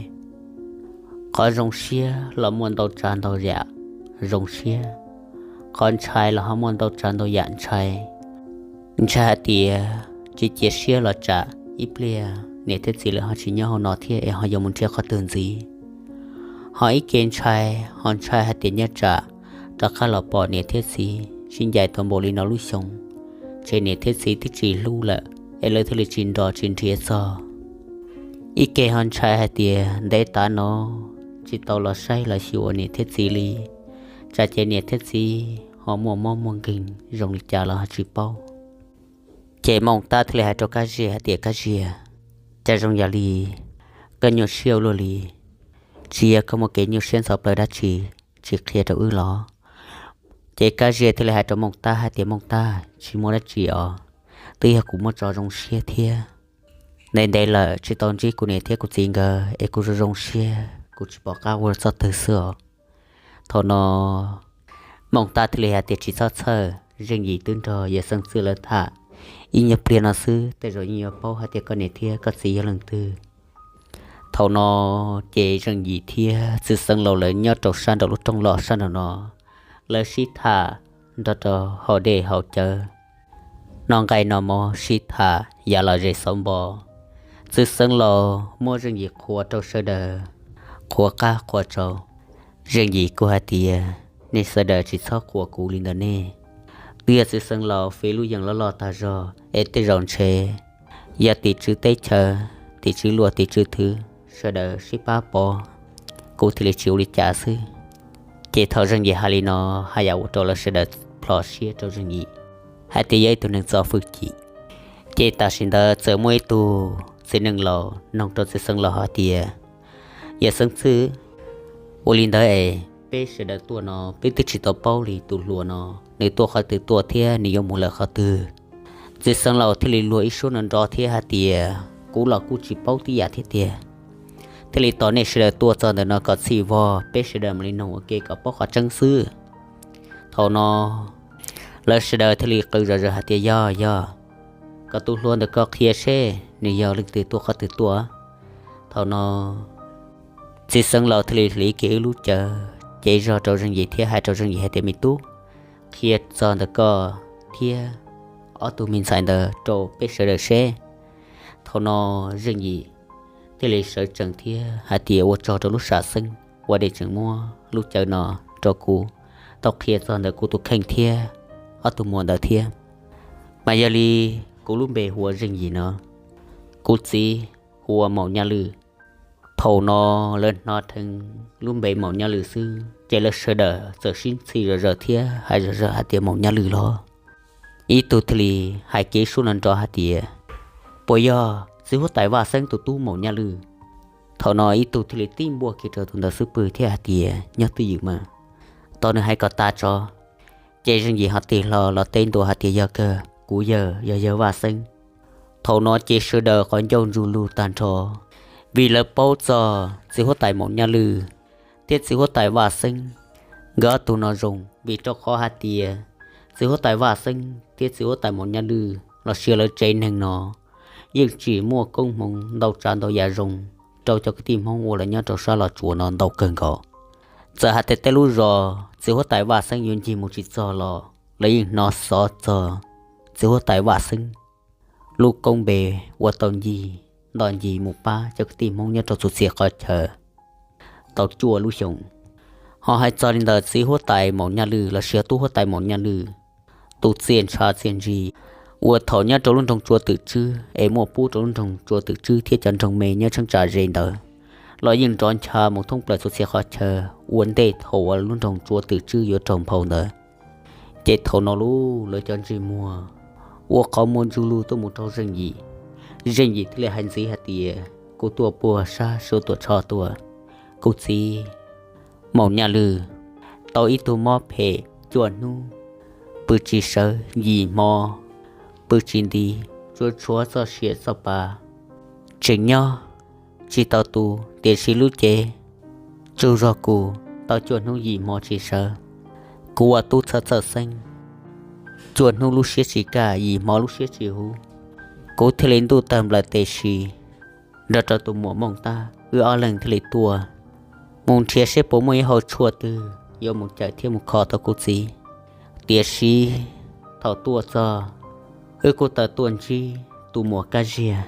Qhov zoo siab los muaj ntau tsav ntau yam zoo siab, qhov ntshai los ho muaj ntau tsav ntau yam ntshai. Ntshai hais tias tsis cia siab los tsam ib pliag niam thiab txiv lawv ho tsis nyob hauv no thiab es ho yuav mus nrhiav qhov twg ntxiv. Ho ib ke ntshai, ho ntshai hais tias nyob tsam rov qab los pom niam thiab txiv sib ncaim tau npaum li no lub xyoo, ces niam thiab txiv twb tsis hlub lawm es lawv thiaj li tsis nrog tsis nrhiav txog. Ib ke ho ntshai hais tias ntev tav no tsis tau los saib los xyuas niam thiab txiv li, tsam ces niam thiab txiv ho muaj mob muaj nkeeg zoo li cas los ho tsis paub. Ces Mooj Tab thiaj li hais rau Kab Ziag hais tias, Kab Ziag, cas zoo yam li koj nyuaj siab ua luaj li, tsis yog koj muaj kev nyuaj siab ntxhov plaws dab tsi, tsis qhia rau wb los? Ces Kab Ziag thiaj li hais rau Mooj Tab hais tias, Mooj Tab, tsis muaj dab tsi os, twb yog kuv muaj tso zoo siab thiab. Ntev ntev lawm tsis tau ntsib kuv niam thiab kuv txiv nkawd es kuv zoo zoo siab, kuv tsis pom qab ua txoj twg xwb os. Thaum no Mooj Tab thiaj li hais tias, Tsis txhob txhawj, Zeej Yim twb nrog Yawg Xeeb Txwj lawv tham ib nyuag pliag no xwb, tej zaum yeej yuav paub hais tias koj niam thiab koj txiv yog leej twg. Thaum no ces Zeej Yim thiab Txwj Xeeb Laus lawv nyob rau sab nraum lub rooj loj sab nraum no, lawv sib tham nrog rau haus dej haus cawv, noj nqaij noj mov, sib tham yav lom zem xauv npo. Txwj Xeeb Laus muab Zeej Yim qhuas rau sawv daws, qhuas qab qhuas tsau. Zeej Yim kuj hais tias, Nej sawv daws tsis txhob qhuas kuv li ntawd ne, twb yog Txwj Xeeb Laus fij lub yees loj loj tag zog es tej zaum ntshe yog tim tswv teb chaws, tim tswv luag tim tswv thwv sawv daws sib pab pov, kuv thiaj li tsis ua li cas xwb. Ces thaum Zeej Yim hais li no, haj yam ua rau lawv sawv daws plho siab rau Zeej Yim hais tias yog ib tug neeg txo hwj chim. Ces tam sim ntawd txawm muaj ib tug txiv neej laus nug rau Txwj Xeeb Laus hais tias, Yawg Xeeb Txwj, ua li ntawd es peb sawv daws tuaj no peb twb tsis tau paub li, tus hluas no nws tuaj qhov twg tuaj thiab nws yuav mus lawm qhov twg? Txwj Xeeb Laus thiaj li luag ib suab nrov nrov thiab hais tias, Kuv los kuj tsis paub tib yam thiab tiag, thiaj li tos nej sawv daws tuaj txog ntawm no kom txhim vog peb sawv daws mam li noog ua ke kom paub qhov tseeb xwb. Thaum no lawv sawv daws thiaj li qw zom zaws hais tias, Yog, yog, koj tus hluas ntawm koj qhia seb nws yog leej twg tuaj qhov twg tuaj. Thaum no txiv xeev laus thiaj li hliv kiag ib lub cawv cev zog rau Zeej Yim thiab hais rau Zeej Yim hais tias, Me tub, qhia txog ntawm koj thiab ob tug me ntxhais ntawd rau peb sawv daws seb. Thaum no Zeej Yim thiaj li sawv tsees thiab hais tias, Ua tsaug rau lub sam xeeb uas nej tseem muab lub cawv no rau kuv, tau qhia txog ntawm kuv tus kheej thiab ob tug muam ntawd thiab. Mas yog li kuv lub npe hu ua Zeej Yim no, kuv txiv hu ua Maum Nyaj Lwj. Thaum no lawv hnov dheev lub npe Maum Nyaj Lwj xwb ces lawv sawv daws txawm sib ntxhi zom zaws thiab hais zom zaws hais tias, Maum Nyaj Lwj los? Ib tug thiaj li hais kiag ib suab no nrov hais tias, Puas yog txiv huab tais Vaj Xeeb tus tub Maum Nyaj Lwj? Thaum no ib tug thiaj li tib npuaj kiag rau tus ntawd xub pwg thiab hais tias, Nyob twj ywm mas, tos nws hais kom tas tso. Ces Zeej Yim ho tig hlo los teb ntua hais tias, Yog kawg, kuv yawg yog yawg Vaj Xeeb. Thaum no ces sawv daws qhov ncauj ntsug lug tag nrho, vim lawv paub txog txiv huab tais Maum Nyaj Lwj thiab txiv huab tais Vaj Xeeb nkawd ob tug no zoo, vim rau qhov hais tias txiv huab tais Vaj Xeeb thiab txiv huab tais Maum Nyaj Lwj los sis lawv tsev neeg no yeej tsim muaj koob hmoov ntau tsav ntau yam zoo rau cov kwv tij Hmoob uas lawv nyob rau sab Los Tsuas no ntau kawg nkaus. Txawm hais tias tej lub zos txiv huab tais Vaj Xeeb yuav ncig mus tsis txog los lawv yeej hnov xov txog txiv huab tais Vaj Xeeb lub koob npe uas tau ncig ntoj ncig mus pab cov kwv tij Hmoob nyob rau txhua txhia qhov chaw tau cuaj lub xyoos. Ho hais txog li ntawm txiv huab tais Maum Nyaj Lwj los sis tub huab tais Maum Nyaj Lwj tus txiaj ntshav txiaj ntsig uas thaum nyob rau lub nroog Tsua Twm Tswb es muaj pub rau lub nroog Tsua Twm Tswb thiab cov nroog me nyob tsheeb tsa ze ntawd los yeej nrov ncha mus thoob plaws txhua txhia qhov chaw ua ntej thaum uas lub nroog Tsua Twm Tswb yuav raug nphau ntawd. Ces thaum no lub lawv cov ntsej muag ua qhov muag ntsug lug tuaj mus rau Zeej Yim. Zeej Yim thiaj li hais ntxiv hais tias, Kuv tuaj puag sab Suav Tuam Tshoj tuaj, kuv txiv Maum Nyaj Lwj tau ib tug mob phem cuaj hnub pw tsis sawv, yim hmo pw tsis nti, tsuas tshuav txoj sia txoj pa, tseem nyob tsis tau tu, tiam sis lub cev tsaug zog kuv tau cuaj hnub yim hmo tsis sawv. Kuv ua tub txhawj txhawj xeeb, cuaj hnub lub siab tsis kaj, yim hmo lub siab tsis huv, kuv thiaj li ntuj tawg nplawm tes si nrog rau tus muam Mooj Tab, wb ob leeg thiaj li tuaj mus nrhiav seb puas muaj ib hau tshuaj twg yuav mus cawm thiab mus kho tau kuv txiv. Tiam sis thaum tuaj txog, wb kuj tau tuaj ntsib tus muam Kab Ziag,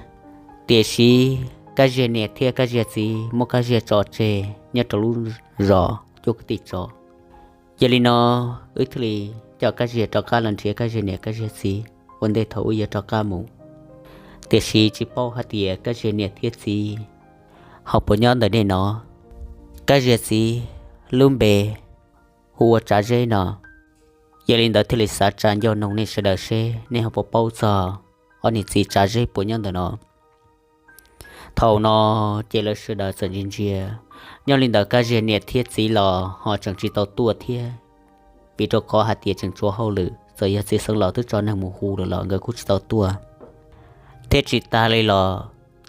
tiam sis Kab Ziag niam thiab Kab Ziag txiv muab Kab Ziag tso tseg nyob rau lub zos cuab kwv tij tsov. Yog li no, wb thiaj li coj Kab Ziag rov qab los nrhiav Kab Ziag niam Kab Ziag txiv ua ntej thaum wb yuav rov qab mus. Tiam sis tsis paub hais tias Kab Ziag niam thiab txiv ho puas nyob ntawm nej no. Kab Ziag txiv lub npe hu ua Tsav Zeb no. Yog li ntawd thiaj li xav tsa ncauj noog nej sawv daws seb nej ho puas paub txog ob niam txiv Tsav Zeb puas nyob ntawm no. Thaum no ces lawv sawv daws txawm ntsia ntsia, nyob li ntawd Kab Ziag niam thiab txiv los ho tseem tsis tau tuaj thiab, vim rau qhov hais tias tseem tshuav hauj lwm, txawm yog txiv xeev laus twb tso neeg mus hu lawm los nkawd kuj tsis tau tuaj. Thiab tsis tas li los,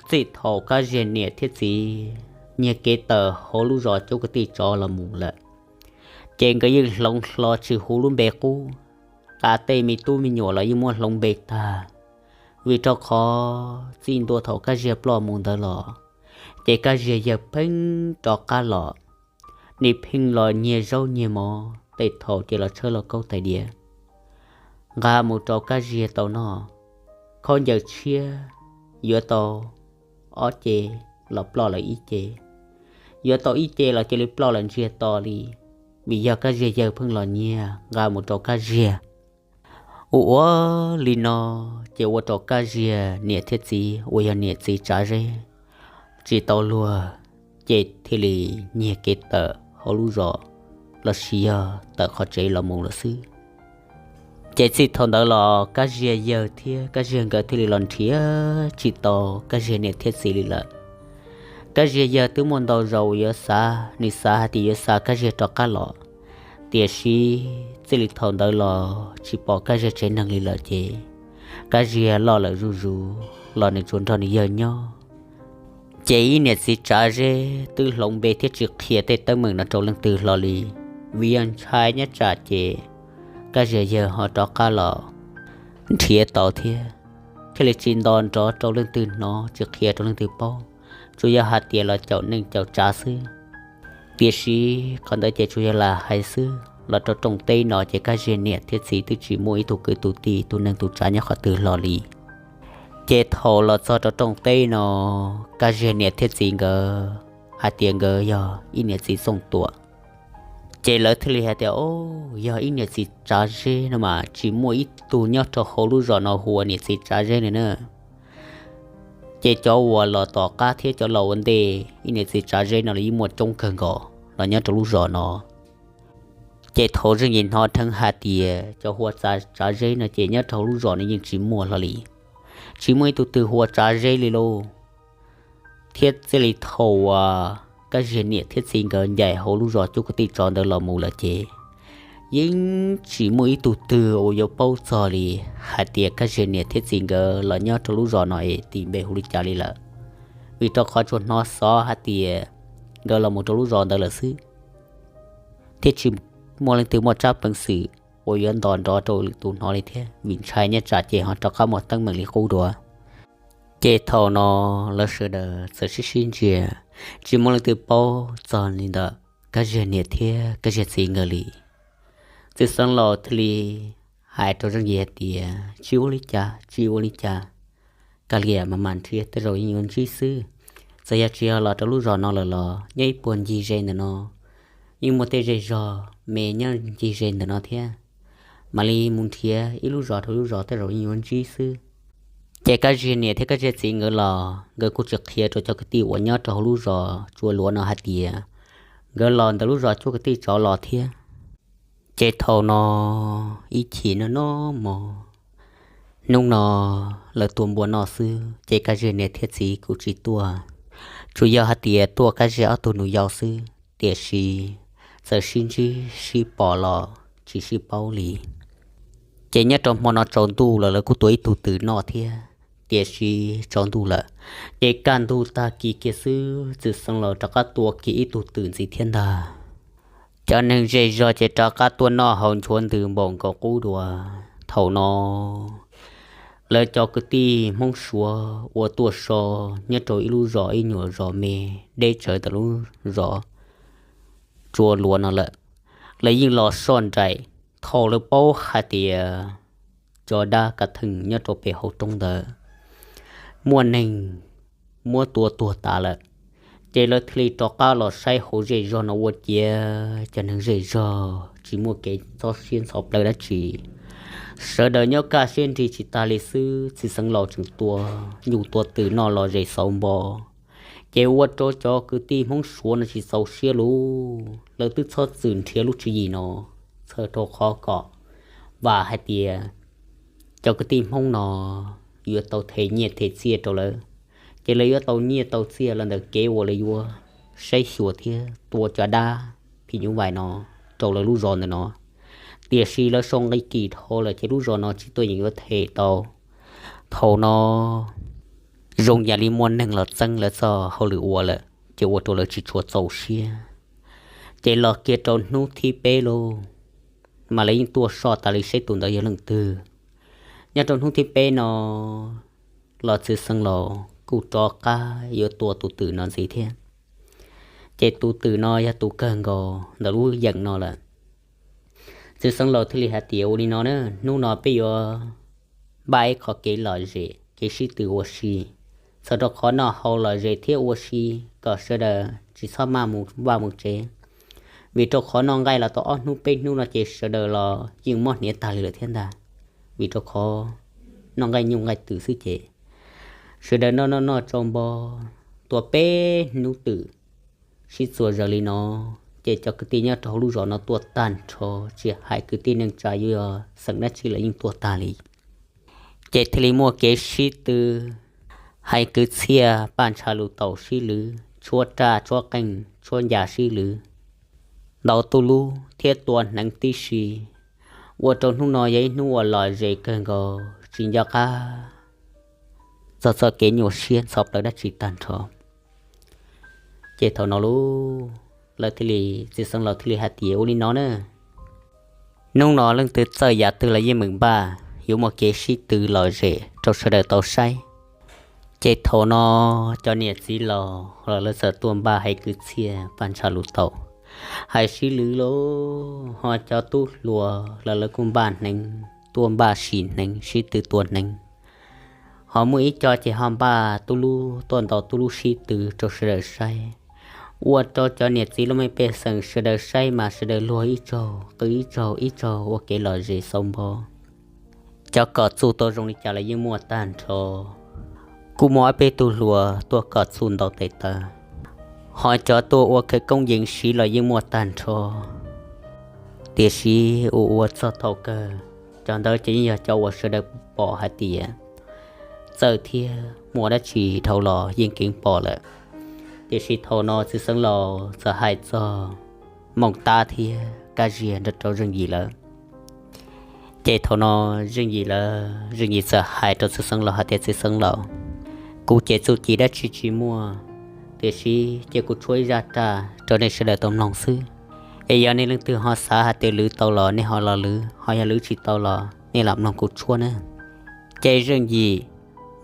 txij thaum Kab Ziag niam thiab txiv nyiag kev tawm hauv lub zos cuab kwv tij tsov los mus lawm, ces nkawd yeej hloov hlo tsis hu lub npe qub, qav tej me tub me nyuam los yeej muab hloov npe tag. Vim rau qhov txij ntua thaum Kab Ziag ploj mus ntawd los, ces Kab Ziag yawg pheej rov qab los, nim pheej los nyiag zaub nyiag mov, tej thaum ces los tshawb lauj kaub tais diav nqa mus rau Kab Ziag tau noj. Khaub ncaws tshiab yuav tau ob ce los ploj lawm ib ce, yuav tau ib ce los cia li ploj lawm ntsiag to li, vim yog Kab Ziag yawg pheej los nyiag nqa mus rau Kab Ziag. Ua ua li no, ces ua rau Kab Ziag niam thiab txiv uas yog niam txiv Tsav Zeb tsis tau luag, ces thiaj li nyiag kev tawm hauv lub zos los sis yog tawm qhov tsev los mus lawm xwb. Ces txij thaum ntawd los Kab Ziag yawg thiab Kab Ziag nkawd thiaj li los nrhiav tsis tau Kab Ziag niam thiab txiv li lawm. Kab Ziag yawg twb muaj ntau zaus yuav xav, nws xav hais tias yuav xa Kab Ziag rov qab los, tiam sis txij li thaum ntawd los tsis pom Kab Ziag tsev neeg li lawm ces Kab Ziag loj lawm zuj zus los nws tsuas nrog nws yawg nyob. Ces ib niam txiv Tsav Zeb twb hloov npe thiab tsis qhia tej teeb meem no rau leej twg hlo li, vim yog ntshai nyob tsam ces Kab Ziag yawg ho rov qab los nrhiav tau thiab, thiaj li tsis nto nrov rau leej twg hnov, tsis qhia rau leej twg paub, tsuas yog hais tias los caum neej caum tsav xwb. Tiam sis qhov ntawd ces tsuas yog lam hais xwb, los rau rooj teb no ces Kab Ziag niam thiab txiv twb tsis muaj ib tug kwv tus tij tus neej tus tsav nyob qhov twg hlo li. Ces thaum los txog rau rooj teb no, Kab Ziag niam thiab txiv nkawd hais tias nkawd yog ib niam txiv Txooj Tuam. Ces lawv thiaj li hais tias, o, yog ib niam txiv Tsav Zeb no mas tsis muaj ib tug nyob rau hauv lub zos no hu ua niam txiv Tsav Zeb li na. Ces cov uas los tom qab thiab cov los ua ntej ib niam txiv Tsav Zeb no los yeej muaj coob kawg nkaus los nyob rau lub zos no. Ces thaum Zeej Yim hnov dheev hais tias cov hu ua Tsav Zeb no ces nyob rau hauv lub zos no yeej tsis muaj hlo li, tsis muaj ib tug twg hu ua Tsav Zeb li lauj. Thiab txij li thaum uas Kab Ziag niam thiab txiv nkawd ncaim hauv lub zos cuab kwv tij tsov ntawd los mus lawm ces yeej tsis muaj ib tug twg uas yuav paub txog li hais tias Kab Ziag niam thiab txiv nkawd los nyob rau lub zos no es tis npe hu li cas li lawm, vim rau qhov tsuas hnov xov hais tias nkawd los mus rau lub zos ntawd lawm xwb, thiab tsis muaj leej twg muaj tsab peev xwm uas yuav nto nrov rau lwm tus hnov li thiab, vim ntshai nyob tsam ces ho rov qab muaj teeb meem li qub dua. Ces thaum no lawv sawv daws txawm sib sib ntsia, tsis muaj leej twg paub txog li ntawm Kab Ziag niam thiab Kab Ziag txiv nkawd li. Txiv Xeev Laus thiaj li hais rau Zeej Yim hais tias, tsis ua li cas, tsis ua li cas, kav liam mas mam nrhiav tej zaum yeej yuav ntsib xwb. Txawm yog tsis yog los rau lub zos no lawm los nyob ib puag ncig ze ntawm no yeej muaj tej zej zog me nyob ncig ze ntawm no thiab, mam li mus nrhiav ib lub zos rau lub zos tej zaum yeej yuav ntsib xwb. Ces Kab Ziag niam thiab Kab Ziag txiv nkawd los nkawd kuj tsis qhia rau cov kwv tij uas nyob rau hauv lub zos Tsua Luav no hais tias nkawd los ntawm lub zos cuab kwv tij tsov los thiab. Ces thaum no ib chim no no mo hnub no lawv tua npua noj xwb ces Kab Ziag niam thiab txiv kuj tsis tuaj, tsuas yog hais tias tuaj Kab Ziag ob tug nus yau xwb, tiam sis txawm sib ntsib sib pom los tsis sib paub li. Ces nyob rau hmo no tsaus ntuj lawm lawv kuj tua ib tug twm noj thiab, tiam sis tsaus ntuj lawm, ces kaj ntug tag kis kiag xwb Txiv Xeev Laus rov qab tua kiag ib tug twm ntxiv thiab ntag. Cov neeg zej zog ces rov qab tuaj noj haus nchuav ntws npaum nkaus qub dua. Thaum no lawv cov kwv tij Hmoob Suav uas tuaj so nyob rau ib lub zos ib nyuag zos me deb tsawv ntawm lub zos Tsua Luav no lawm, lawv yeej los soj nraim. Thaum lawv paub hais tias cov dab kav theej nyob rau pem hauv roob ntawd muaj neeg muab tua tuag tas lawm, ces lawv thiaj li rov qab los saib hauv zej zog no ua ciav cov neeg zej zog tsis muaj kev txob siab ntxhov plawv dab tsi. Sawv daws nyob kaj siab nrig tsis tag li xwb, Txiv Xeev Laus tseem tua nyuj tua twm noj los zes xauv npo, ces ua rau cov kwv tij Hmoob Suav no tsis txaus siab lauj, lawv twb txhob txwm nrhiav lub tswv yim no, txhawm rau qhov kom vam hais tias cov kwv tij Hmoob no yuav tau them nyiaj them txiaj rau lawv, ces lawv yuav tau nyiaj tau txiaj los ntawm kev uas lawv yuav saib xyuas thiab tua cov dab phim nyuj vais no rau lawv lub zos ntawm no. Tiam sis lawv sau nqi kim dhau lawm ces lub zos no tsis tuaj yeem yuav them tau. Thaum no zoo yam li muaj neeg los txeeb lawv txoj hauj lwm ua lawm, ces ua rau lawv tsis tshua txaus siab. Ces los kiag rau hnub thib peb lauj, mas lawv yeej tuaj soj tas li saib tus ntawd yog leej twg. Nyob rau hnub thib peb no los Txiv Xeev Laus kuj rov qab yuav tua tus twm no ntxiv thiab. Ces tus twm no yog tus kawg nkaus ntawm lub yeem no lawm. Txiv Xeev Laus thiaj li hais tias, ua li no na, hnub no peb yuav npaj ib qho kev lom zem kev sib tw ua si, txhawm rau qhov noj haus lom zem thiab ua si kom sawv daws tsis txhob maj mus vaj mus tsev. Vim rau qhov noj nqaij los tau ob hnub peb hnub no ces sawv daws los yeej mob hniav tag li lawm thiab ntag. Vim rau qhov noj nqaij nyuj nqaij twm xwb ces sawv daws noj noj noj tsau npo tua peb hnub twm sib txuas zaws li no, ces cov kwv tij nyob rau hauv lub zos no tuaj tag nrho, tsis hais kwv tij neej tsa yuav xeem dab tsi los yeej tuaj tag li. Ces thiaj li muaj kev sib tw, hais kwv txhiaj paj ntsha lus taus sib lwv, tshuab raj tshuab qeej tshuab ncas sib lwv, ntaus tuj lub thiab tua hneev tib si, ua rau hnub no yog ib hnub uas lom zem kawg nkaus tsis nco qab txog txoj kev nyuaj siab ntxhov plawv dab tsi tag nrho. Ces thaum no lub, lawv thiaj li, txiv xeev laus thiaj li hais tias ua li no na, hnub no leej twg txawj yav twg los yeej meem npaj, yuav muaj kev sib tw lom zem rau sawv daws tau saib. Ces thaum no cov niam txiv laus los lawv txawm tuaj npaj haiv kwv txhiaj paj ntsha lus tau, hais sib lwv lauj, ho cov tub hluas los lawv kuj npaj hneev, tuaj npaj sim hneev sib tw tua hneev. Ho muaj ib co ces ho npaj tub lub tuaj ntaus tub lub sib tw rau sawv daws saib. Ua rau cov niam txiv laj mej pej xeem sawv daws saib mas sawv daws luag ib zaug qw ib zaug, ib zaug ua kev lom zem xauv npo. Cov kom txuj tau zoo li cas los yeej muaj tag nrho. Kuj muaj ob peb tug hluas tuaj kom txuj ntaus tes taw, ho cov tuaj ua khawv koob yees siv los yeej muaj tag nrho. Tiam sis ua ua txog thaum kawg, cov ntawd ces yeej yog cov uas sawv daws pom hais tias txawj thiab muaj dab tsi dhau los yeej keev pom lawm. Tiam sis thaum no txiv xeev laus txawm hais txog Mooj Tab thiab Kab Ziag nrog rau Zeej Yim lawm. Ces thaum no Zeej Yim lawm, Zeej Yim txawm hais rau txiv xeev laus hais tias txiv xeev laus, kuv ces txuj ci dab tsi tsis muaj, tiam sis cia kuv tshuab ib zaj raj rau nej sawv daws tau mloog xwb. Es yog nej leej twg ho xav hais tias lwv tau los nej ho los lwv, ho yog lwv tsis tau los nej lam mloog kuv tshuab na. Ces Zeej Yim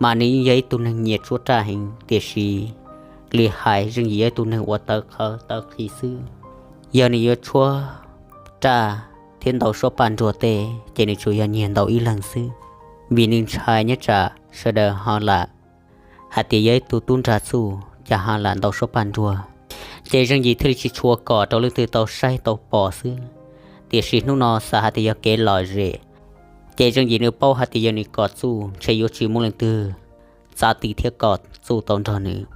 mas nws yeej yog ib tug neeg nyiam tshuab raj heev, tiam sis li hais Zeej Yim yog ib tug neeg uas tawv qhawv tawv qhi xwb. Yog nws yuav tshuab raj thiab ntaus suab paj nruag tej ces nws tsuas yog nyiag ntaus ib leeg xwb, vim nws ntshai nyob tsam sawv daws ho lam hais tias yog ib tug tub nrag txuj cas ho lam ntaus suab paj nruag. Ces Zeej Yim thiaj li tsis tshua kom rau leej twg tau saib tau pom xwb. Tiam sis hnub no xav hais tias yog kev lom zem, ces Zeej Yim nws paub hais tias yog nws kom txuj ntshe yuav tsis muaj leej twg txav ti thiab kom txuj tau nrog nws,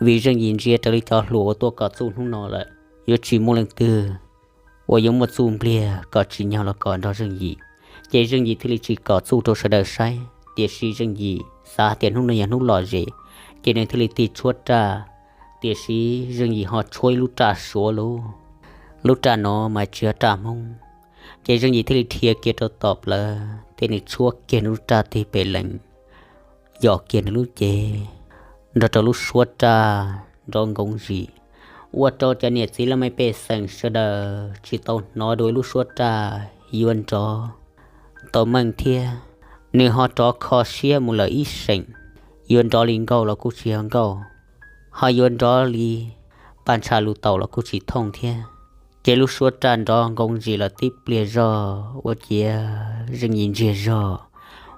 vim Zeej Yim ntsia raws li cov hluas uas tuaj kom txuj hnub no lawm, yuav tsis muaj leej twg uas yuav muaj txuj npliag kom tsim nyog los kom nrog Zeej Yim. Ces Zeej Yim thiaj li tsis kom txuj rau sawv daws saib, tiam sis Zeej Yim xav hais tias hnub no yog hnub lom zem, ces nws thiaj li tig tshuab raj. Tiam sis Zeej Yim ho tshuab ib lub raj Suav lauj. Lub raj no mas tsis yog raj Hmoob, ces Zeej Yim thiaj li dhia kiag rau tom plawv thiab nws tshuab kiag nws lub raj tig pem lees, yos kiag nws lub cev nrog rau lub suab raj nrov nkoov zim, ua rau cov niam txiv laj mej pej xeem sawv daws tsis tau hnov dua ib lub suab raj yuav nrov tau meej thiab. Nws ho rov kho siab mus lawm ib seem, yuav nrov li nkauj los kuj tsis yog nkauj, ho yuav nrov li paj ntsha lus taus los kuj tsis thooj thiab. Ces lub suab raj nrov nkoov zim lawm tib pliag zog ua ciav Zeej Yim ntsiag zog,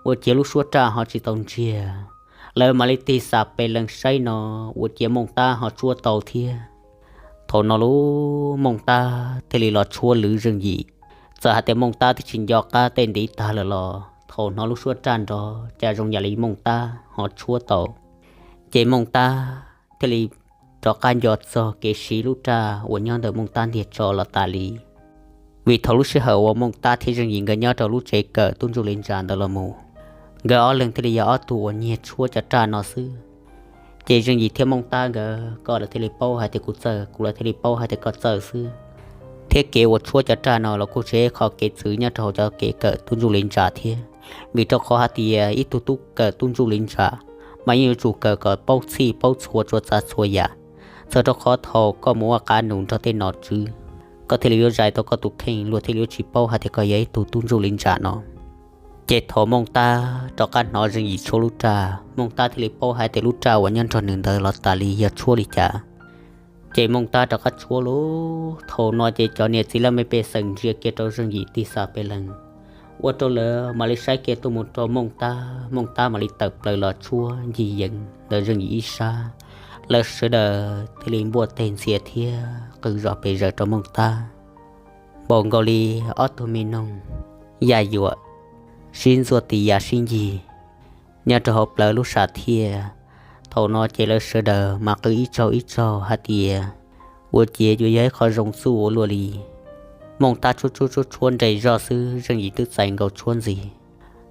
ua ciav lub suab raj ho tsis tau ntsiag. Lawv mam li tig xam pes lees saib no, ua ciav Mooj Tab ho tshuab tau thiab. Thaum no lub Mooj Tab thiaj li los tshuab lwv Zeej Yim. Txawm hais tias Mooj Tab twb tsis nco qab tej ntiv tag lawm los thaum hnov lub suab raj nrov cas zoo yam li Mooj Tab ho tshuab tau. Ces Mooj Tab thiaj li rov qab nco txog kev siv lub raj uas nyob ntawm Mooj Tab ntiag tso los tas li. Vim thaum lub sij hawm uas Mooj Tab thiab Zeej Yim nkawd nyob rau lub tsev kawm tub ntsuj li ntsa ntawd los mus, nkawd ob leeg thiaj li yog ob tug uas nyiag tshuab cov raj no xwb. Ces Zeej Yim thiab Mooj Tab nkawd ko lawv thiaj li paub hais tias kuv txawj, kuv lawv thiaj li paub hais tias koj txawj xwb. Thiab kev uas tshuab cov raj no los kuj tsis yog qhov kev txwv nyob rau hauv cov kev kawm tub ntsuj li ntsa thiab, vim rau qhov hais tias ib tug tub kawm tub ntsuj li ntsa mas yeej yuav tsum kawm kom paub txhij paub txhua txhua tsav txhua yam, txawm rau qhov thaum koj mus ua qab nus nrog tej nom tswv, koj thiaj li yuav zais tau koj tus kheej, luag thiaj li yuav tsis paub hais tias koj yog ib tug tub ntsuj li ntsa no. Ces thaum Mooj Tab rov qab hnov Zeej Yim tshuab lub raj, Mooj Tab thiaj li paub hais tias lub raj uas nyob nrog nws ntawd los tas li yog tshuab li cas. Ces Mooj Tab rov qab tshuab lauj. Thaum no ces cov niam txiv laj mej pej xeem ntsia kiag rau Zeej Yim tig xam pes lees, ua rau lawv mam li saib kiag tuaj mus rau Mooj Tab, Mooj Tab mam li tawm plaws los tshuab ncig yees ntawm Zeej Yim ib sab. Lawv sawv daws thiaj li npuaj teg ntxhias thiab qw zom pes zaws rau Mooj Tab, npaum nkaus li ob tug me noog yaj yuam sib ntxuaj tis yam sib ncig nyob rau hauv plawv lub sam thiaj. Thaum no ces lawv sawv daws mas qw ib tsaug ib tsaug hais tias ua ciav yuav yog ib qho zoo txuj ua luaj li. Mooj Tab tshuab tshuab tshuab tshuab nres zog xwb Zeej Yim twb txais nkaus tshuab ntxiv.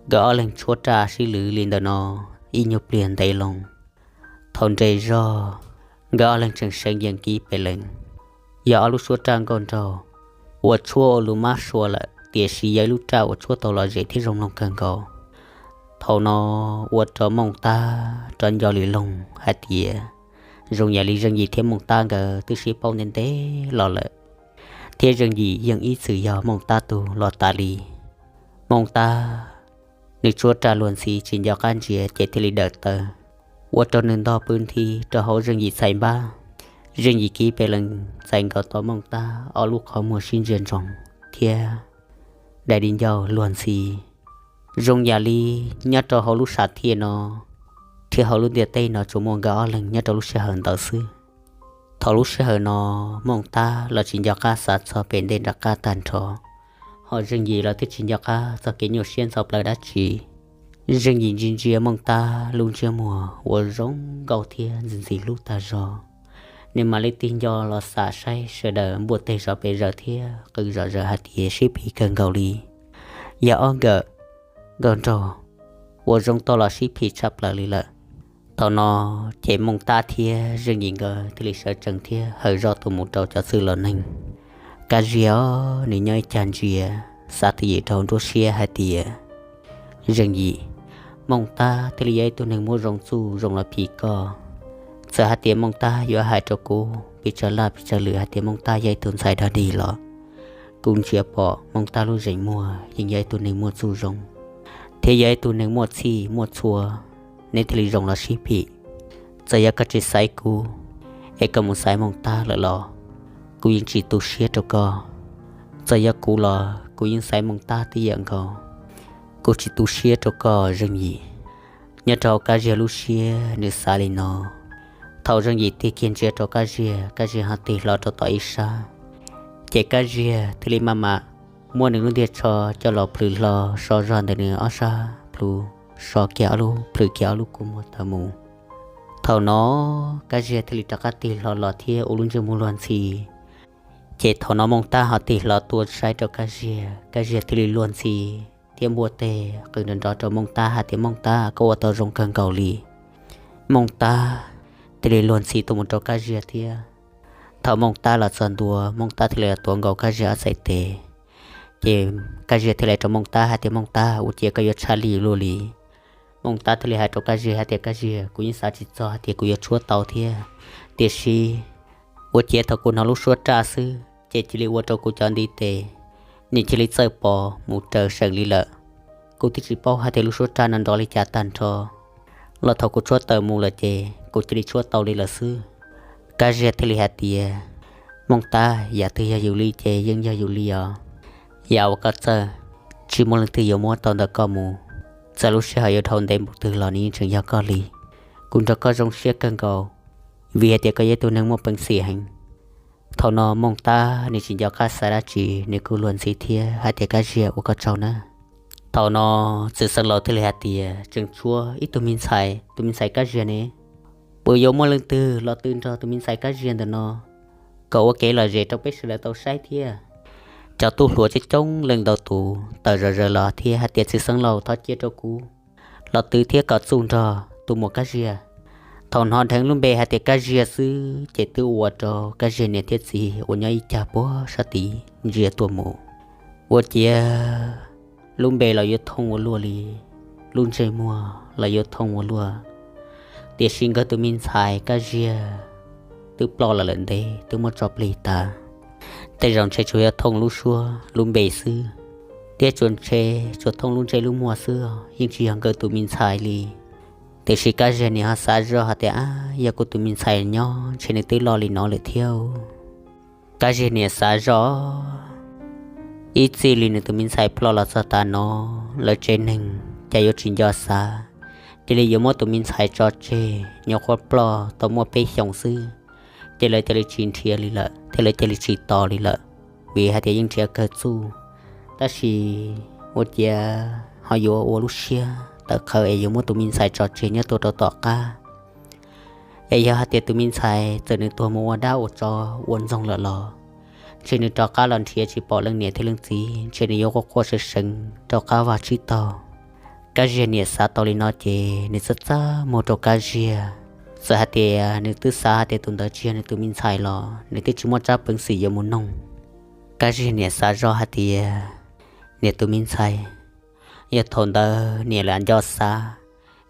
Nkawd ob leeg tshuab raj sib lwv li ntawm no ib nyuag pliag ntev loo. Thaum nres zog, nkawd ob leeg tseem seev yees kiv pes lees, yog ob lub suab raj nkauj nraug uas tshuab ua lus mab sua lawm, tiam sis yog ib lub raj uas tshuab tau lom zem thiab zoo mloog kawg nkaus. Thaum no ua rau Mooj Tab rov nco li loog hais tias Zoo yam li Zeej Yim thiab Mooj Tab nkawd twb sib paub ntev ntev los lawm, thiab Zeej Yim yeej ib txwm yog Mooj Tab tug los tas li. Mooj Tab nws tshuab raj luag ntxhi tsis nco qab ntsia ces thiaj li dawm taw, ua rau nws ntog pw nthi rau hauv Zeej Yim txhais npab. Zeej Yim kiv pes lees txais nkaus tau Mooj Tab ob lub qhov muag sib ntsia ntsoov thiab dai di ncauj luag ntxhi. Zoo yam li nyob rau hauv lub sam thiaj no thiab hauv lub ntiaj teb no tsuas muaj nkawd ob leeg nyob rau lub sij hawm ntawd xwb. Thaum lub sij hawm no, Mooj Tab los tsis nco qab xav txog pem ntej nram qab tag nrho, ho Zeej Yim los twb tsis nco qab txog kev nyuaj siab ntxhov plawv dab tsi. Zeej Yim ntsia ntsia Mooj Tab lub ntsiab muag uas zoo nkauj thiab ntxim ntxim hlub tag zog, nws mam li tig nco los xam saib sawv daws npuaj teg zov pes zaws thiab qw zom zaws hais tias sib phim kawg nkaus li, yog ob nkawm nkauj nraug uas zoo tau los sib phim tshaj plaws li lawm. Thaum no ces Mooj Tab thiab Zeej Yim nkawd thiaj li sawv tsees thiab hawm zoj tuaj mus rau cov txwj laus neeg. Kab Ziag nws nyob ib cag ntsia, xav twj ywm rau nruab siab hais tias, Zeej Yim, Mooj Tab thiaj li yog ib tug neeg muaj zoo txuj zoo los phim koj. Txawm hais tias Mooj Tab yuav hais rau kuv pes tsawg laj pes tsawg lwm hais tias Mooj Tab yog ib tug ntxhais dog dig los, kuv ntsia pom Mooj Tab lub zeem muag yeej yog ib tug neeg muaj txuj zoo, thiab yog ib tug neeg muaj txhij muaj txhua, neb thiaj li zoo los sib phim. Txawm yog koj tsis xaiv kuv, es koj mus xaiv Mooj Tab lawm los, kuv yeej tsis tu siab rau koj. Txawm yog kuv los kuv yeej xaiv Mooj Tab tib yam nkaus, kuv tsis tu siab rau koj Zeej Yim. Nyob rau Kab Ziag lub siab nws xav li no. Thaum Zeej Yim tig kiag ntsia rau Kab Ziag, Kab Ziag ho tig hlo rau tom ib sab, ces Kab Ziag thiaj li maj mam muab nws lub ntiag tsho coj los plhws hlo so zog ntawm nws ob sab plhu, so kiag ob lub, plhws kiag ob lub kua muag tawm mus. Thaum no Kab Ziag thiaj li rov qab tig hlo los thiab ua lub ntsej muag luag ntxhi. Ces thaum no Mooj Tab ho tig hlo tuaj saib rau Kab Ziag, Kab Ziag thiaj li luag ntxhi thiab npuaj teg qw nrov nrov rau Mooj Tab hais tias, Mooj Tab, koj ua tau zoo kawg nkaus li. Mooj Tab thiaj li luag ntxhi tuaj mus rau Kab Ziag thiab. Thaum Mooj Tab los txog ntua, Mooj Tab thiaj li tuav nkaus Kab Ziag ob txhais tes. Ces Kab Ziag thiaj li rau Mooj Tab hais tias, Mooj Tab, ua ciav koj yuav tshaj lij luaj li. Mooj Tab thiaj li hais rau Kab Ziag hais tias, Kab Ziag, kuv yeej xav tsis txog hais tias kuv yuav tshuab tau thiab. Tiam sis ua ciav thaum kuv hnov lub suab raj xwb ces cia li ua rau kuv cov ntiv tes, nws cia li txawj pos mus raws seem li lawm. Kuv twb tsis paub hais tias lub suab raj no nrov li cas tag nrho, los thaum kuv tshuab tawm mus lawm ces kuv cia li tshuab tau li lawm xwb. Kab Ziag thiaj li hais tias, Mooj Tab, yam twg yog yus li ces yeej yog yus li os. Yam uas koj txawj, tsis muaj leej twg yuav muab tau ntawm koj mus. Txawm lub sij hawm yuav dhau ntev npaum twg los nws yeej tseem yog koj li. Kuv nrog koj zoo siab kawg nkaus, vim hais tias koj yog ib tug neeg muaj peev xwm heev. Thaum no Mooj Tab nws tsis nco qab xav dab tsi, nws kuj luag ntxhi thiab hais tias, Kab Ziag, ua koj tsaug nawb. Thaum no Txwj Xeeb Laus thiaj li hais tias, Tseem tshuav ib tug me ntxhais, tus me ntxhais Kab Ziag ne, puas yuav muaj leej twg los tw nrog tus me ntxhais Kab Ziag ntawm no kom ua kev lom zem rau peb sawv daws tau saib thiab? Cov tub hluas coob coob leej ntau tus tawm zom zaws los thiab hais tias, Txwj Xeeb Laus, thov cia rau kuv los tw thiab kom txuj nrog tus muam Kab Ziag. Thaum hnov dheev lub npe hais tias Kab Ziag xwb ces twb ua rau Kab Ziag niam thiab txiv uas nyob ib cag puag sab tid ntsia tuaj mus. Ua ciav lub npe los yuav thooj ua luaj li, lub ntsej muag los yuav thooj ua luaj. Tiam sis nkawd tus me ntxhais Kab Ziag twb ploj lawm lawm ntev, twb muab tso plig tas. Tej zaum ntshe tsuas yuav thooj lub suab lub npe xwb, thiab tsuas ntshe tsuas thooj lub ntsej lub muag xwb, yeej tsis yog nkawd tus me ntxhais li. Tiam sis Kab Ziag niam ho xav zoj hais tias, Ab, yog kuv tus me ntxhais nyob ntshe nws twb loj li no lawm thiab. Kab Ziag niam xav zoj, ib txij li nws tus me ntxhais ploj los txog tav no, lawv tsev neeg cas yuav tsis nco xav, cia li yuav muab tus me ntxhais tso tseg, nyuam qhuav ploj tau muaj peb xyoos xwb, ces lawv cia li tsis nrhiav li lawm thiab lawv cia li tsis tos li lawm, vim hais tias yeej nrhiav kawg txuj. Tab sis ua ciav ho yuav ua lub siab tawv qhawv es yuav muab tus me ntxhais tso tseg nyob tuaj rau tom qab. Es yog hais tias tus me ntxhais txawm nws tuag mus ua dab ua tsov ua ntxoog lawm los, ntshe nws rov qab los nrhiav tsis pom leej niam thiab leej txiv, ntshe nws yuav quaj quaj seev seev rau qab vaj tsib taug. Kab Ziag niam xav tau li no ces nws txaj txaj muag rau Kab Ziag. Txawm hais tias nws twb xav hais tias tus ntawd tsis yog nws tus me ntxhais los nws twb tsis muaj tsab peev xwm yuav mus noog. Kab Ziag niam xav zoj hais tias, Niam tus me ntxhais, yog thaum ntawd niam lam nco xav,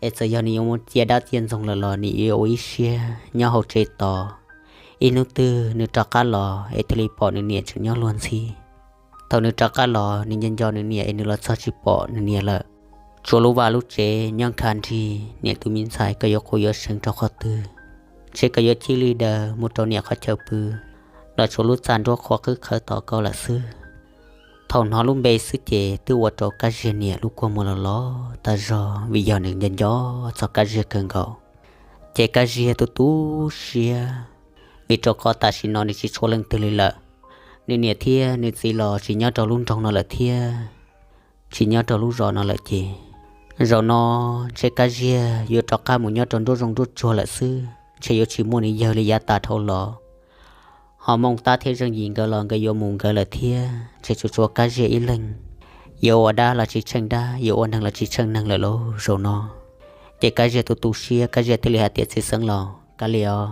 es txawm yog nws yuav mus ciaj dab ciaj ntxoog lawm los nws yuav ua ib siab nyob hauv tsev tos. Ib hnub twg nws rov qab los es thiaj li pom nws niam tseem nyob luag ntxhi. Thaum nws rov qab los nws nco nco nws niam es nws los txog tsis pom nws niam lawm. Tshuav lub vaj lub tsev nyob nkhav nrig, niam tus me ntxhais koj yuav quaj yuav seev rau qhov twg, ntshe koj yuav chij li daws mus rau niam qhov chaw pw los tshuav lub txaj nruab qhuav qwb qhawv tos koj lawm xwb. Thaum hnov lub npe xwb ces twb ua rau Kab Ziag niam lub kua muag los los tag zog vim yog nws nco nco txog Kab Ziag kawg nkaus. Ces Kab Ziag tu tu siab, vim rau qhov tam sim no nws tsis tshuav leej twg li lawm. Nws niam thiab nws txiv los tsis nyob rau lub nroog no lawm thiab tsis nyob rau lub zos no lawm ces zaum no ntshe Kab Ziag yuav rov qab mus nyob rau nruab zoov nruab tsuag lawm xwb, ntshe yuav tsis muaj nws yawg li yav tas dhau los. Ho Mooj Tab thiab Zeej Yim nkawd los nkawd yuav mus nkawd lawm thiab, ntshe tsuas tshuav Kab Ziag ib leeg. Yuav ua dab los tsis tsheej dab, yuav ua neeg los tsis tsheej neeg lawm lauj zaum no. Ces Kab Ziag tu tu siab, Kab Ziag thiaj li hais tias, Txiv xeev laus, kav liam os,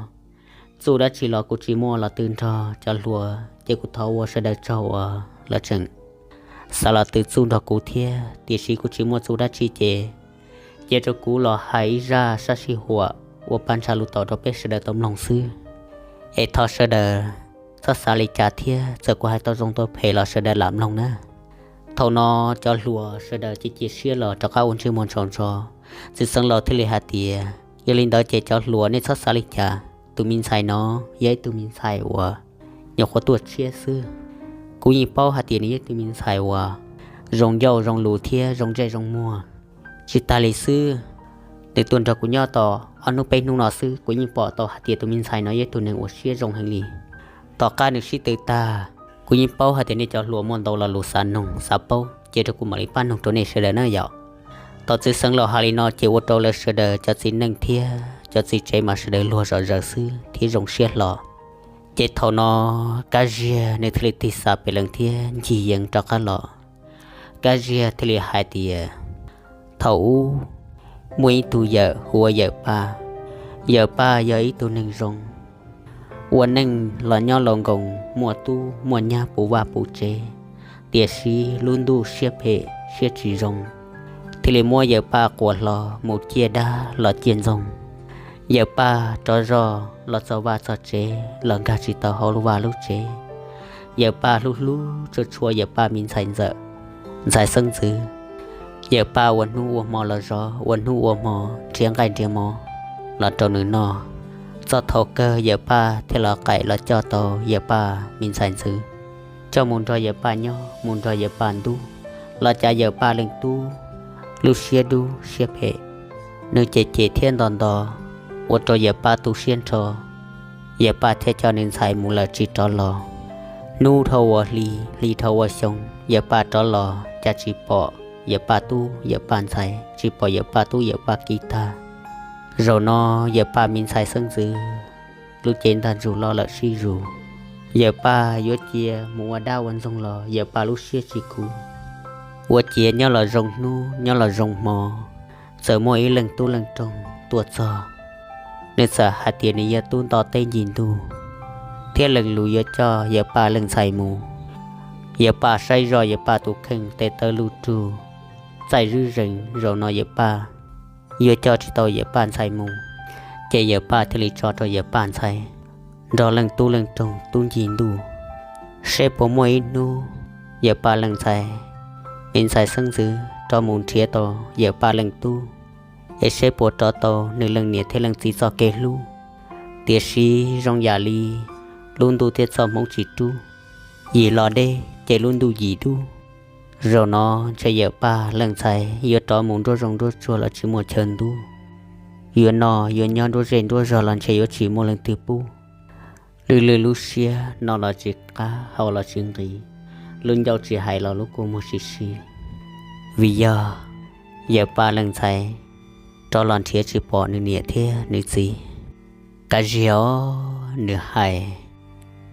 txuj dab tsi los kuv tsis muaj los twb nrog cov hluas, ces kuv thov ua sawv daws tsaug uas lawv tseem xav los twv txuj nrog kuv thiab, tiam sis kuv tsis muaj txuj dab tsi ces cia rau kuv los hais ib zaj sab sij huam ua paj ntsha lus tom rau peb sawv daws tau mloog xwb, es thov sawv daws txhob xav li cas thiab, txawm kuv hais tau zoo tau phem los sawv daws lam mloog na. Thaum no cov hluas sawv daws cia cia siab los rov qab ua ntsej muag ntsaum ntso. Txiv xeev laus thiaj li hais tias, Yog li ntawd ces cov hluas nej txhob xav li cas, tus me ntxhais no yog ib tug me ntxhais uas nyuam qhuav tuaj tshiab xwb. Kuv yeej paub hais tias nws yog ib tug me ntxhais uas zoo ncauj zoo lus thiab zoo ntsej zoo muag. Tsis tas li xwb, nws tuaj nrog kuv nyob tau ob hnub peb hnub no xwb kuv yeej pom tau hais tias tus me ntxhais no yog ib tug neeg uas siab zoo heev li. Tom qab nws sib tw tag, kuv yeej paub hais tias nej cov hluas muaj ntau lo lus xav noog xav paub, cia rau kuv mam li pab noog rau nej sawv daws na yom. Thaum txiv xeev laus hais li no ces ua rau lawv sawv daws cov txiv neej thiab cov txiv tsev mas sawv daws luag zom zaws xwb thiab zoo siab hlo. Ces thaum no Kab Ziag nws thiaj li tig xav pem lees thiab ncig yees rov qab los. Kab Ziag thiaj li hais tias, Thaum ub, muaj ib tug yawm hu ua Yawm Paj. Yawm Paj yog ib tug neeg zoo, ua neej los nyob laus nkoos, muaj tub muaj nyab puv vaj puv tsev, tiam sis lub ntuj siab phem siab tsis zoo, thiaj li muab Yawm Paj quas hlo mus ciaj dab los ciaj ntxoog. Yawm Paj rov zog los txog vaj txog tsev los nkag tsis tau hauv lub vaj lub tsev. Yawm Paj hlub hlub tshua tshua Yawm Paj me ntxhais ntxawm, ntxhais xeeb ntxwv. Yawm Paj ua hnub ua hmo los zov, ua hnub ua hmo nrhiav nqaij nrhiav mov los rau nws noj. Txog thaum kawg Yawm Paj thiaj los qaim los coj tau Yawm Paj me ntxhais ntxwv, coj mus nrog Yawm Paj nyob, mus nrog Yawm Paj ntub, los cas Yawm Paj leej tub lub siab dub siab phem, nws cem cem thiab nto nto, ua rau Yawm Paj tu siab nrho. Yawm Paj thiaj coj nws ntxhais mus lawm tsis rov los. Hnub dhau ua hli, hli dhau ua xyoo, Yawm Paj rov los cas tsis pom Yawm Paj tub Yawm Paj ntxhais, tsis pom Yawm Paj tub Yawm Paj kiv tag. Zaum no Yawm Paj me ntxhais xeeb ntxwv lub cev ntaj ntsug loj lawm sib zus. Yawm Paj yuav cia mus ua dab ua ntxoog los Yawm Paj lub siab tsis kub. Ua ciav nyob los zoo hnub nyob los zoo hmo, txawm muaj ib leej tub leej roog tuaj txog, nws txawm hais tias nws yog tub nto teb ncig ntuj, thiab leej lus yuav coj Yawm Paj leej ntxhais mus. Yawm Paj saib zoj Yawm Paj tus kheej tes taw luj rug, txaij zwb zees, zaum no Yawm Paj yuav coj tsis tau Yawm Paj ntxhais mus, ces Yawm Paj thiaj li tso rau Yawm Paj ntxhais nrog leej tub leej roog tub ncig ntuj, seb puas muaj ib hnub Yawm Paj leej ntxhais, me ntxhais xeeb ntxwv rov mus nrhiav tau Yawm Paj leej tub, es seb puas rov tau nws leej niam thiab leej txiv txoj kev hlub. Tiam sis zoo yam li lub ntuj thiab txoj hmoov tsis rub, yim los deb ces lub ntuj yim dub. Zaum no ntshe Yawm Paj leej ntxhais yuav rov mus nruab zoov nruab tsuag los tsis muaj chaw ntub, yuav noj yuav nyob nruab zej nruab zog los ntshe yuav tsis muaj leej twg pub. Lwj lwj lub siab, noj los tsis qab, haus los tsis nqis, lub ncauj tsis hais los lub kua muag tsis si, vim yog Yawm Paj leej ntxhais rov los nrhiav tsis pom nws niam thiab nws txiv. Kab Ziag os, nws hais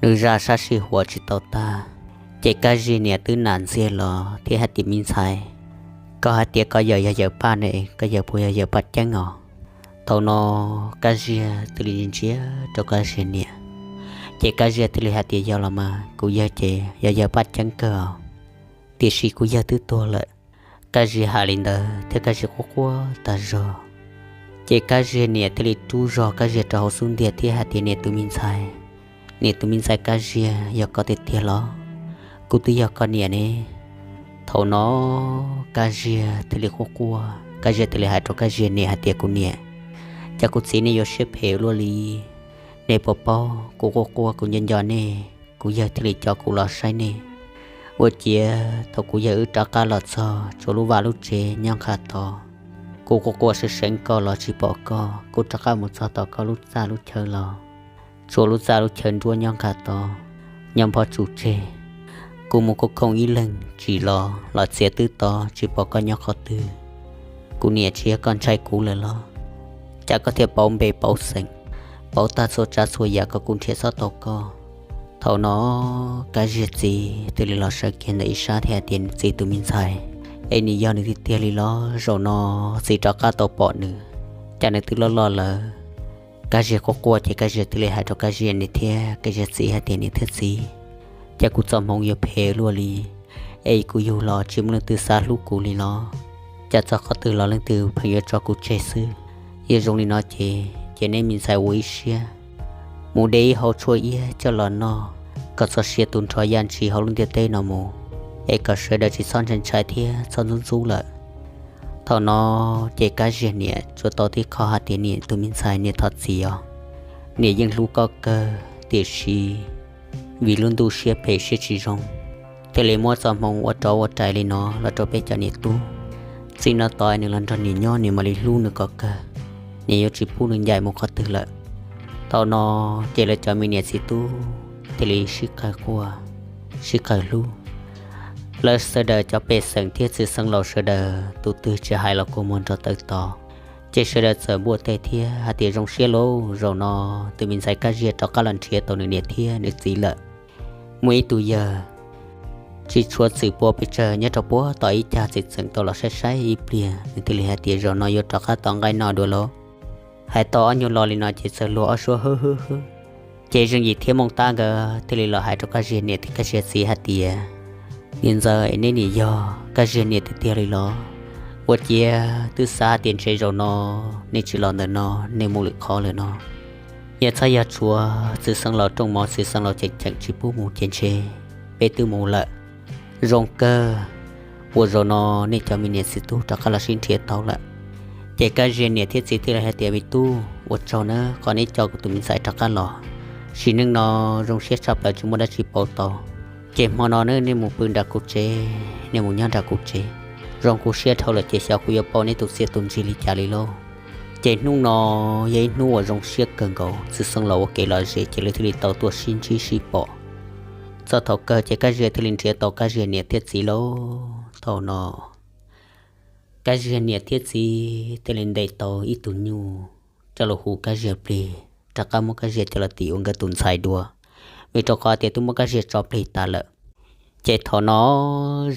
nws zaj sab sij huam tsis tau tag, ces Kab Ziag niam twb nam ntxiag los thiab hais tias, Me ntxhais, koj hais tias koj yawm yog Yawm Paj ne, koj yawg puas yog Yawm Paj Ceeb os? Thaum no Kab Ziag thiaj li ntsia rau Kab Ziag niam, ces Kab Ziag thiaj li hais tias, Yog los mas, kuv yawg ces yog Yawm Paj Ceeb kawg os, tiam sis kuv yawg twb tuag lawm. Kab Ziag hais li ntawd thiab Kab Ziag quaj quaj tag zog. Ces Kab Ziag niam thiaj li rub zog Kab Ziag rau hauv xub ntiag thiab hais tias, Niam tus me ntxhais, niam tus me ntxhais Kab Ziag, yog koj tiag tiag los? Kuv twb yog koj niam ne. Thaum no Kab Ziag thiaj li quaj quaj, Kab Ziag thiaj li hais rau Kab Ziag niam hais tias, Kuv niam, cas kuv txiv nej yuav siab phem luaj li? Nej puas paub kuv quaj quaj kuv nco nco nej, kuv yawg thiaj li coj kuv los saib nej. Ua ciav thaum kuv yawg wb rov qab los txog, tsuas lub vaj lub tsev nyob nqa tod. Kuv quaj quaj seev seev koj los tsis pom koj, kuv rov qab mus txog tom koj lub txaj lub chaw los tsuas lub txaj lub chaw nruab nyob nqa tod, nyob npog tsuj tseg. Kuv mus khoob khooj ib leeg tsim los, los txiav twb to tsis pom koj nyob qhov twg. Kuv niam, tsis yog koj ntshai kuv lawm los? Cas koj thiaj pauv npe pauv xeem, pauv tag txhua tsav txhua yam kom kuv nrhiav txhob tau koj. Thaum no Kab Ziag txiv thiaj li los sawv kiag ntawm ib sab thiab hais tias, Txiv tus me ntxhais, es nws yog nws tiag tiag li los? Zaum no txiv rov qab tau pom nws, cas nws twb loj loj lawm. Kab Ziag quaj quaj ces Kab Ziag thiaj li hais rau Kab Ziag niam thiab Kab Ziag txiv hais tias, Niam thiab txiv, cas kuv txoj hmoov yuav phem luaj li, es kuv yug los tsis muaj leej twg xav hlub kuv li los? Cas txog qhov twg los leej twg pheej yuav tso kuv tseg xwb. Yog zoo li no ces, ces neb me ntxhais ua ib siab mus de ib hau tshuaj iab coj los noj kom txog siav tus nrho yaj ntshis hauv lub ntiaj teb no mus, es kom sawv daws tsis txhob ntshai ntshai thiab txhob ntxub ntxub lawm. Thaum no ces Kab Ziag niam tsuas tau tib qho hais tias, Niam tus me ntxhais, niam thov txim os, niam yeej hlub koj kawg, tiam sis vim lub ntuj siab phem siab tsis zoo, thiaj li muab txoj hmoo ua rov ua rais li no los rau peb cov niam tub. Txij no tod nws los nrog niam nyob, niam mam li hlub nws kom kawg, niam yuav tsis pub nws ncaim mus qhov twg lawm. Thaum no ces lawv cov me niam txiv tub thiaj li sib qawg quaj, sib qawg hlub. Lawv sawv daws cov pej xeem thiab txiv xeev laus sawv daws tus twg tsis hais los kua muag nrov tawv to, ces sawv daws txawm npuaj teg thiab hais tias, Zoo siab lauj, zaum no tus me ntxhais Kab Ziag rov qab los nrhiav tau nws niam thiab nws txiv lawm. Muaj ib tug yawg tsis tshua txwm pua pes tsawg nyob rau puag tom ib cag txwm txeem tau los saib saib ib pliag, nws thiaj li hais tias, Zaum no yuav rov qab tau nqaij noj dua lauj. Hais tau ob nyuag lo li no ces txawm luag ob suab hwb hwb hwb. Ces Zeej Yim thiab Mooj Tab nkawd thiaj li los hais rau Kab Ziag niam thiab Kab Ziag txiv hais tias, Niam ntxawm, es neb niam yog Kab Ziag niam tiag tiag li los? Ua ciav twb xav hais tias ntshe zaum no nej tsis los ntawm no, nej mus lwm qhov lawm no. Yog txhob yog tshuav txiv xeev laus rooj mov, txiv xeev laus cheem cheem tsis pub mus ces ntshe peb twb mus lawm. Zoo kawg uas zaum no nej cov me niam txiv tub rov qab los sib nrhiav tau lawm. Ces Kab Ziag niam thiab txiv thiaj li hais tias, Me tub, ua tsaug nawb, qhov neb coj kuv tus me ntxhais rov qab los. Sim neej no zoo siab tshaj plaws tsis muaj dab tsi pauv tau. Ces hmo no nej mus pw nram kuv tsev, nej mus nyob nram kuv tsev. Zoo kuv siab dhau lawm ces xyov kuv yuav pauv neb tus txiaj tus ntsig li cas li lauj. Ces hnub no yog ib hnub uas zoo siab kawg nkaus, txiv xeev laus ua kev lom zem ces lawv thiaj li tau tuaj sib ntsib sib pom. Txog thaum kawg ces Kab Ziag thiaj li nrhiav tau Kab Ziag niam thiab txiv lauj. Thaum no Kab Ziag niam thiab txiv thiaj li ntes tau ib tug nyuj coj los hu Kab Ziag plig, rov qab muab Kab Ziag coj los tim ua nkawd tus ntxhais dua, vim rau qhov tias twb muab Kab Ziag tso plig tas lawm. Ces thaum no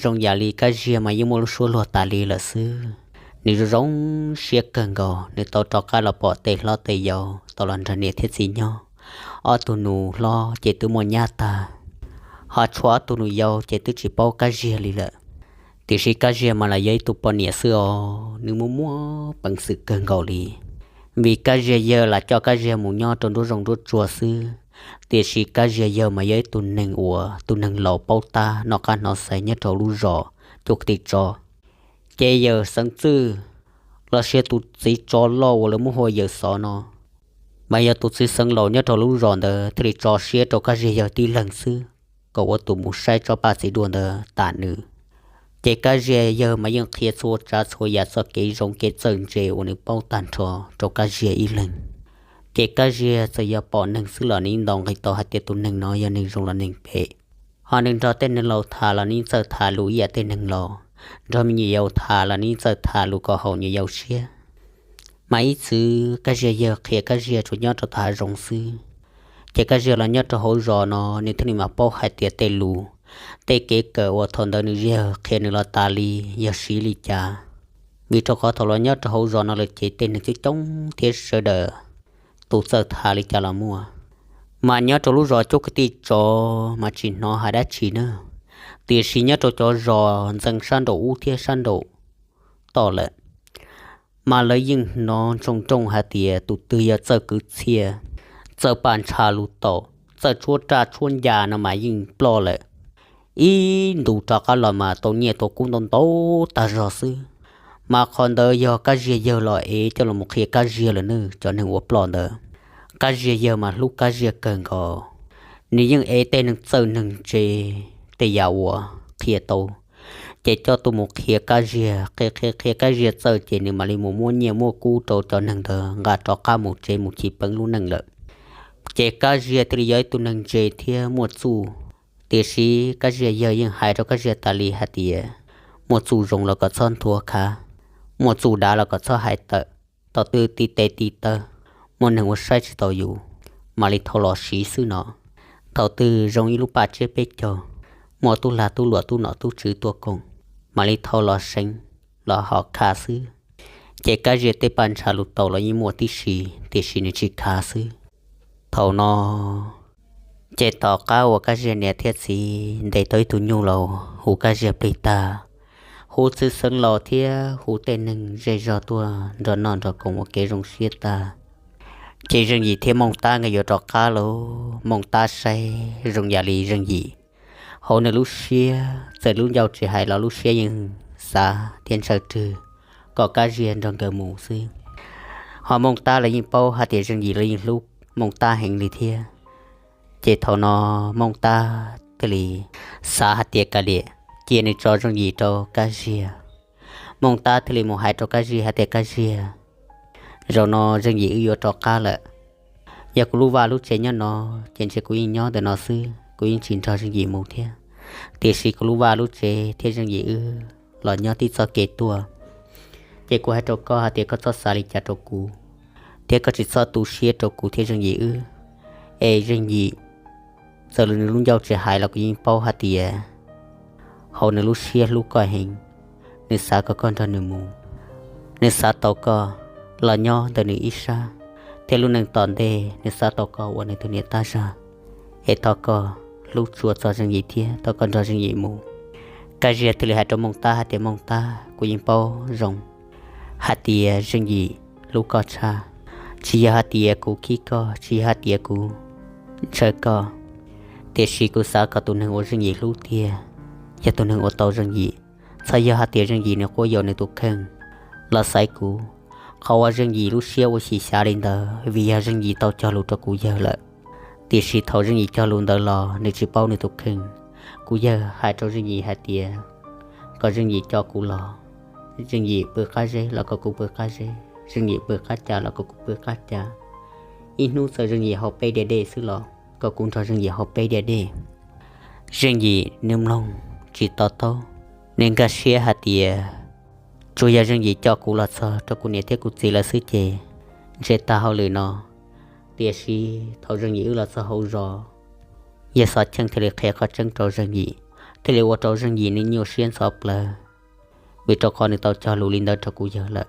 zoo yam li Kab Ziag mas yeej muaj lub suab luag tas li lawm xwb. Nws zoo zoo siab kawg nkaus, nws tau rov qab los pom tej hlob tej yau, tau los nrog niam thiab txiv nyob. Ob tug nus hlob ces twb muaj nyab tag, ho tshuav ob tug nus yau ces twb tsis paub Kab Ziag li lawm. Tiam sis Kab Ziag mas los yog ib tug poj niam xwb os, nws muaj muaj peev xwm kawg nkaus li. Vim Kab Ziag yawg lam coj Kab Ziag mus nyob rau nruab zoov nruab tsuag xwb, tiam sis Kab Ziag yawg mas yog ib tug neeg uas tus neeg laus paub tab noj qab hnov xaiv nyob rau lub zos Cuaj Kwv Tij Tso. Ces yawm Xeev Txwj los sis tus txiv tsov loj uas lawv muab hu ua Yawm Xov no, mas yog tus txiv xeev laus nyob rau lub zos ntawd thiaj li tso siab rau Kab Ziag yawg tib leeg xwb, kom ua tus mus saib tsob paj txiv duaj ntawd tam nws. Ces Kab Ziag yawg mas yeej qhia txhua tsav txhua yam txoj kev zoo kev txawj ntse uas nws paub tag nrho rau Kab Ziag ib leeg. Ces Kab Ziag txawm yog pom neeg xwb los nws ntaus nqi tau hais tias tus neeg no yog neeg zoo los neeg phem. Ho nws nrog tej neeg laus tham los nws txawj tham lus ib yam tej neeg laus, nrog me nyuam yaus tham los nws txawj tham lus kom haum nyuam yaus siab. Mas ib txwm Kab Ziag yawg qhia Kab Ziag tsuas nyob rau tom hav zoov xwb, ces Kab Ziag los nyob rau hauv zos no nws thiaj li mam paub hais tias tej lus, tej kev kawm uas thaum ntawd nws yawg qhia nws los tas li yog siv li cas. Vim rau qhov thaum los nyob rau hauv zos no lawm ces tej neeg coob coob thiab sawv daws tus txawj tham li cas los muaj. Mas nyob rau lub zos Cuaj Kwv Tij Tso mas tsis hnov hais dab tsi na, tiam sis nyob rau cov zos ntxeev sab nraum ub thiab sab nraum toj lawm, mas lawv yeej hnov ntsoo nrooj hais tias tus twg yog txawj kwv txhiaj, txawj paj ntsha lus taum, txawj tshuab raj tshuab ncas no mas yeej ploj lawm. Ib ntus rov qab los mas tau nyiaj tau kub ntau ntau tag zog xwb. Mas qhov ntawd yog Kab Ziag yawg los ev coj los mus qhia Kab Ziag lawm nawb cov neeg uas ploj ntawd. Kab Ziag yawg mas hlub Kab Ziag kawg nkaus, nws yeej ev tej neeg txawj neeg ntse, tej yam uas qhia tau ces coj tuaj mus qhia Kab Ziag, qhia qhia qhia Kab Ziag txawj ces nws mam li mus muab nyiaj muab kub rau cov neeg ntawd nqa rov qab mus tsev mus chiv peev lub neej lawm. Ces Kab Ziag thiaj li yog ib tug neeg ntse thiab muaj txuj. Tiam sis Kab Ziag yawg yeej hais rau Kab Ziag tas li hais tias, muaj txuj zoo los kom txhob nthuav khav, muaj txuj dav los kom txhob hais tawm. Thaum twg tiv tes tiv taw, muaj neeg ua saib tsis taus yus, mam li thau los siv xwb no. Thaum twg zoo ib lub paj tsiab peb caug, muaj tub lag tub luam tub nom tub tswv tuaj koom, mam li thau los seev, los hom khav xwb. Ces Kab Ziag tej paj ntsha lus taum los yeej muaj tib si, tiam sis nws tsis khav xwb. Thaum no ces tom qab uas Kab Ziag niam thiab txiv ntes tau ib tug nyuj los hu Kab Ziag plig tag, hu txwj xeeb laus thiab hu tej neeg zej zog tuaj nrog noj nrog koom ua kev zoo siab tag, ces Zeej Yim thiab Mooj Tab nkawd yuav rov qab lauj. Mooj Tab saib zoo yam li Zeej Yim hauv nws lub siab txawm lub ncauj tsis hais los lub siab yeej xav thiab ntshaw rwg kom Kab Ziag nrog nkawd mus xwb. Ho Mooj Tab los yeej paub hais tias Zeej Yim los yeej hlub Mooj Tab heev li thiab. Ces thaum no Mooj Tab thiaj li xav hais tias kav liam, cia nws tso Zeej Yim rau Kab Ziag. Mooj Tab thiaj li mus hais rau Kab Ziag hais tias Kab Ziag, zaum no Zeej Yim wb yuav rov qab lawm. Yog kuv lub vaj lub tsev nyob no ces ntshe kuv yeej nyob ntawm no xwb, kuv yeej tsis nrog Zeej Yim mus thiab. Tiam sis kuv lub vaj lub tsev thiab Zeej Yim wb los nyob tib txoj kev tuaj. Ces kuv hais rau koj hais tias koj txhob xav li cas rau kuv, thiab koj tsis txhob tu siab rau kuv thiab Zeej Yim wb. Es Zeej Yim, txawm nws lub ncauj tsis hais los kuv yeej paub hais tias hauv nws lub siab hlub koj heev. Nws xav kom koj nrog nws mus, nws xav tau koj los nyob ntawm nws ib sab, thiab lub neej tom ntej nws xav tau koj ua nws tus niam tab zag. Es thov koj hlub tshua txog Zeej Yim thiab thov koj nrog Zeej Yim mus. Kab Ziag thiaj li hais rau Mooj Tab hais tias Mooj Tab, kuv yeej paub zoo hais tias Zeej Yim hlub koj tshaj. Tsis yog hais tias kuv khib koj, tsis yog hais tias kuv ntshaw koj, tiam sis kuv xav kom tus neeg uas Zeej Yim hlub tiag yog tus neeg uas tau Zeej Yim. Txhob yog hais tias Zeej Yim nws quab yuam nws tus kheej los xaiv kuv. Qhov uas Zeej Yim lub siab ua xyem xyav li ntawd vim yog Zeej Yim tau cog lus rau kuv yawg lawm. Tiam sis thaum Zeej Yim cog lus ntawd los nws tsis paub nws tus kheej. Kuv yawg hais rau Zeej Yim hais tias kom Zeej Yim coj kuv los, Zeej Yim pw qab zeb los kom kuv pw qab zeb, Zeej Yim pw qab cas los kom kuv pw qab cas. Ib hnub txawm Zeej Yim haus peb diav dej xwb los kom kuv nrog Zeej Yim haus peb diav dej. Zeej Yim nws mloog tsis to taub, nws nkag siab hais tias tsuas yog Zeej Yim coj kuv los txog rau kuv niam thiab kuv txiv lawv xwb ces ntshe tag hauj lwm no. Tiam sis thaum Zeej Yim wb los txog hauv zos, yawg Xov Cheej thiaj li qhia qhov tseeb rau Zeej Yim, thiaj li ua rau Zeej Yim nws nyuaj siab ntxhov plawv, vim rau qhov nws tau cog lus li ntawd rau kuv yawg lawm.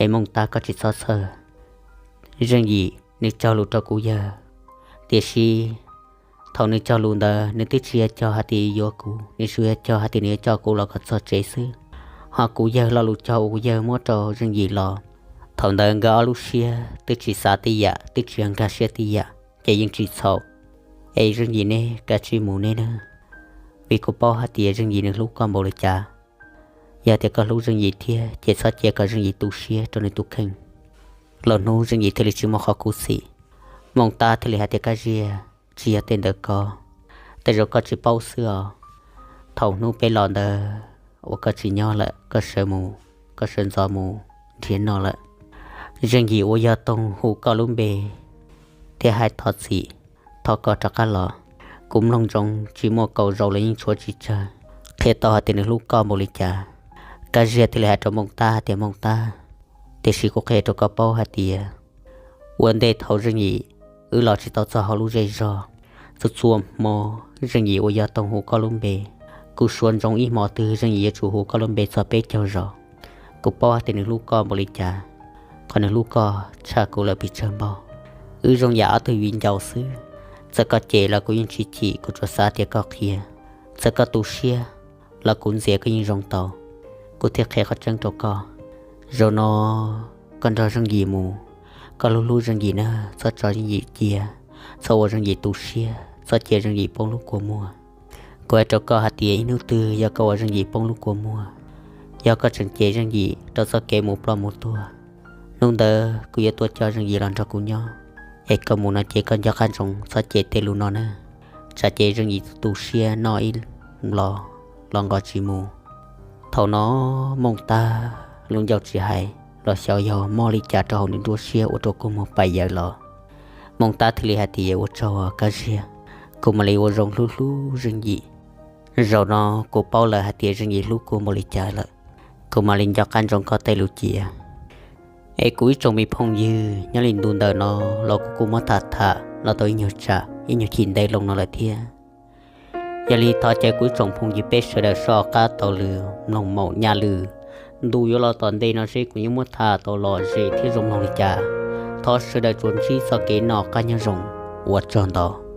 Es Mooj Tab, koj tsis txhob txhawj, Zeej Yim nws cog lus rau kuv yawg, tiam sis thaum nws cog lus ntawd nws twb tsis yog cog hais tias yuav kuv, nws tsuas yog cog hais tias nws yuav coj kuv los kom txog tsev xwb. Ho kuv yawg lo lus cog uas kuv yawg muab rau Zeej Yim los, thaum ntawd nkawd ob lub siab twb tsis xav tib yam, twb tsis nkag siab tib yam, ces yeej tsis txhaum. Es Zeej Yim neb kav tsij mus neb nawb, vim kuv paub hais tias Zeej Yim nws hlub koj npaum li cas. Yog tias koj hlub Zeej Yim thiab ces txhob cia kom Zeej Yim tu siab rau nws tus kheej. Los hnub Zeej Yim thiaj li tsis muaj qhov khuv xim. Mooj Tab thiaj li hais tias Kab Ziag, tsis yog tej ntawd ko, tej zaum koj tsis paub xwb os. Thaum hnub peb los ntawd uas koj tsis nyob lawm, koj sawv mus, koj sawv ntxov mus nrhiav noj lawm, Zeej Yim uas yog toog hu koj lub npe thiab hais thov txim, thov koj rov qab los. Kuv mloog ntsoov tsis muaj kaum zaus los yeej tshuav tsis tsawg, qhia tau hais tias nws hlub koj npaum li cas. Kab Ziag thiaj li hais rau Mooj Tab hais tias Mooj Tab, tiam sis kuv qhia rau koj paub hais tias ua ntej thaum Zeej Yim wb los tsis tau txog hauv lub zej zog, txhua txhua hmo Zeej Yim uas yog toog hu koj lub npe, kuv suav ntsoov ib hmo twg Zeej Yim yuav tsum hu koj lub npe txog peb caug zaus. Kuv paub hais tias nws hlub koj npaum li cas, qhov nws hlub koj tshaj kuv lawm pes tsawg npaug. Wb zoo yam ob tug viv ncaus xwb, txawm koj cem los kuv yeej tsis chim, kuv tsuas xav tias koj qhia. Txawm koj tu siab los kuv ntxias koj yeej zoo tau. Kuv thiaj qhia qhov tseeb rau koj, Zaum no koj nrog Zeej Yim mus, koj hlub hlub Zeej Yim na, txhob tso Zeej Yim cia, txhob ua Zeej Yim tu siab, txhob cia Zeej Yim poob lub kua muag. Kuv hais rau koj hais tias ib hnub twg yog koj ua Zeej Yim poob lub kua muag, yog koj tseem cem Zeej Yim rau txoj kev mus ploj mus tuag, hnub ntawd kuv yuav tuaj coj Zeej Yim los nrog kuv nyob. Es koj mus no ces koj nco qab ntsoov txhob cem tej lus no na, tsam ces Zeej Yim tu siab noj ib los los nqos tsis mus. Thaum no Mooj Tab lub ncauj tsis hais los xyov yog mob li cas rau hauv nws nruab siab ua rau kua muag pais yaws los. Mooj Tab thiaj li hais tias, ua tsaug Kab Ziag, kuv mam li ua zoo hlub hlub Zeej Yim. Zaum no kuv paub lawm hais tias Zeej Yim hlub kuv npaum li cas lawm, kuv mam li nco qab ntsoov koj tej lus cia. Es kuv ib tsoom me phooj ywg, nyob li ntu ntawm no los kuv kuj muab tham tham los tau ib nyuag tsam ib nyuag chim ntev loo no lawm thiab. Yog li thov caw kuv ib tsoom phooj ywg peb sawv daws soj qab taug lw mloog maum nyaj lw. Ntu yuav los tom ntej no seb kuv yuav muab tham tau lom zem thiab zoo mloog li cas. Thov sawv daws tsuas ntsib txoj kev noj qab nyob zoo, ua tsaug ntau.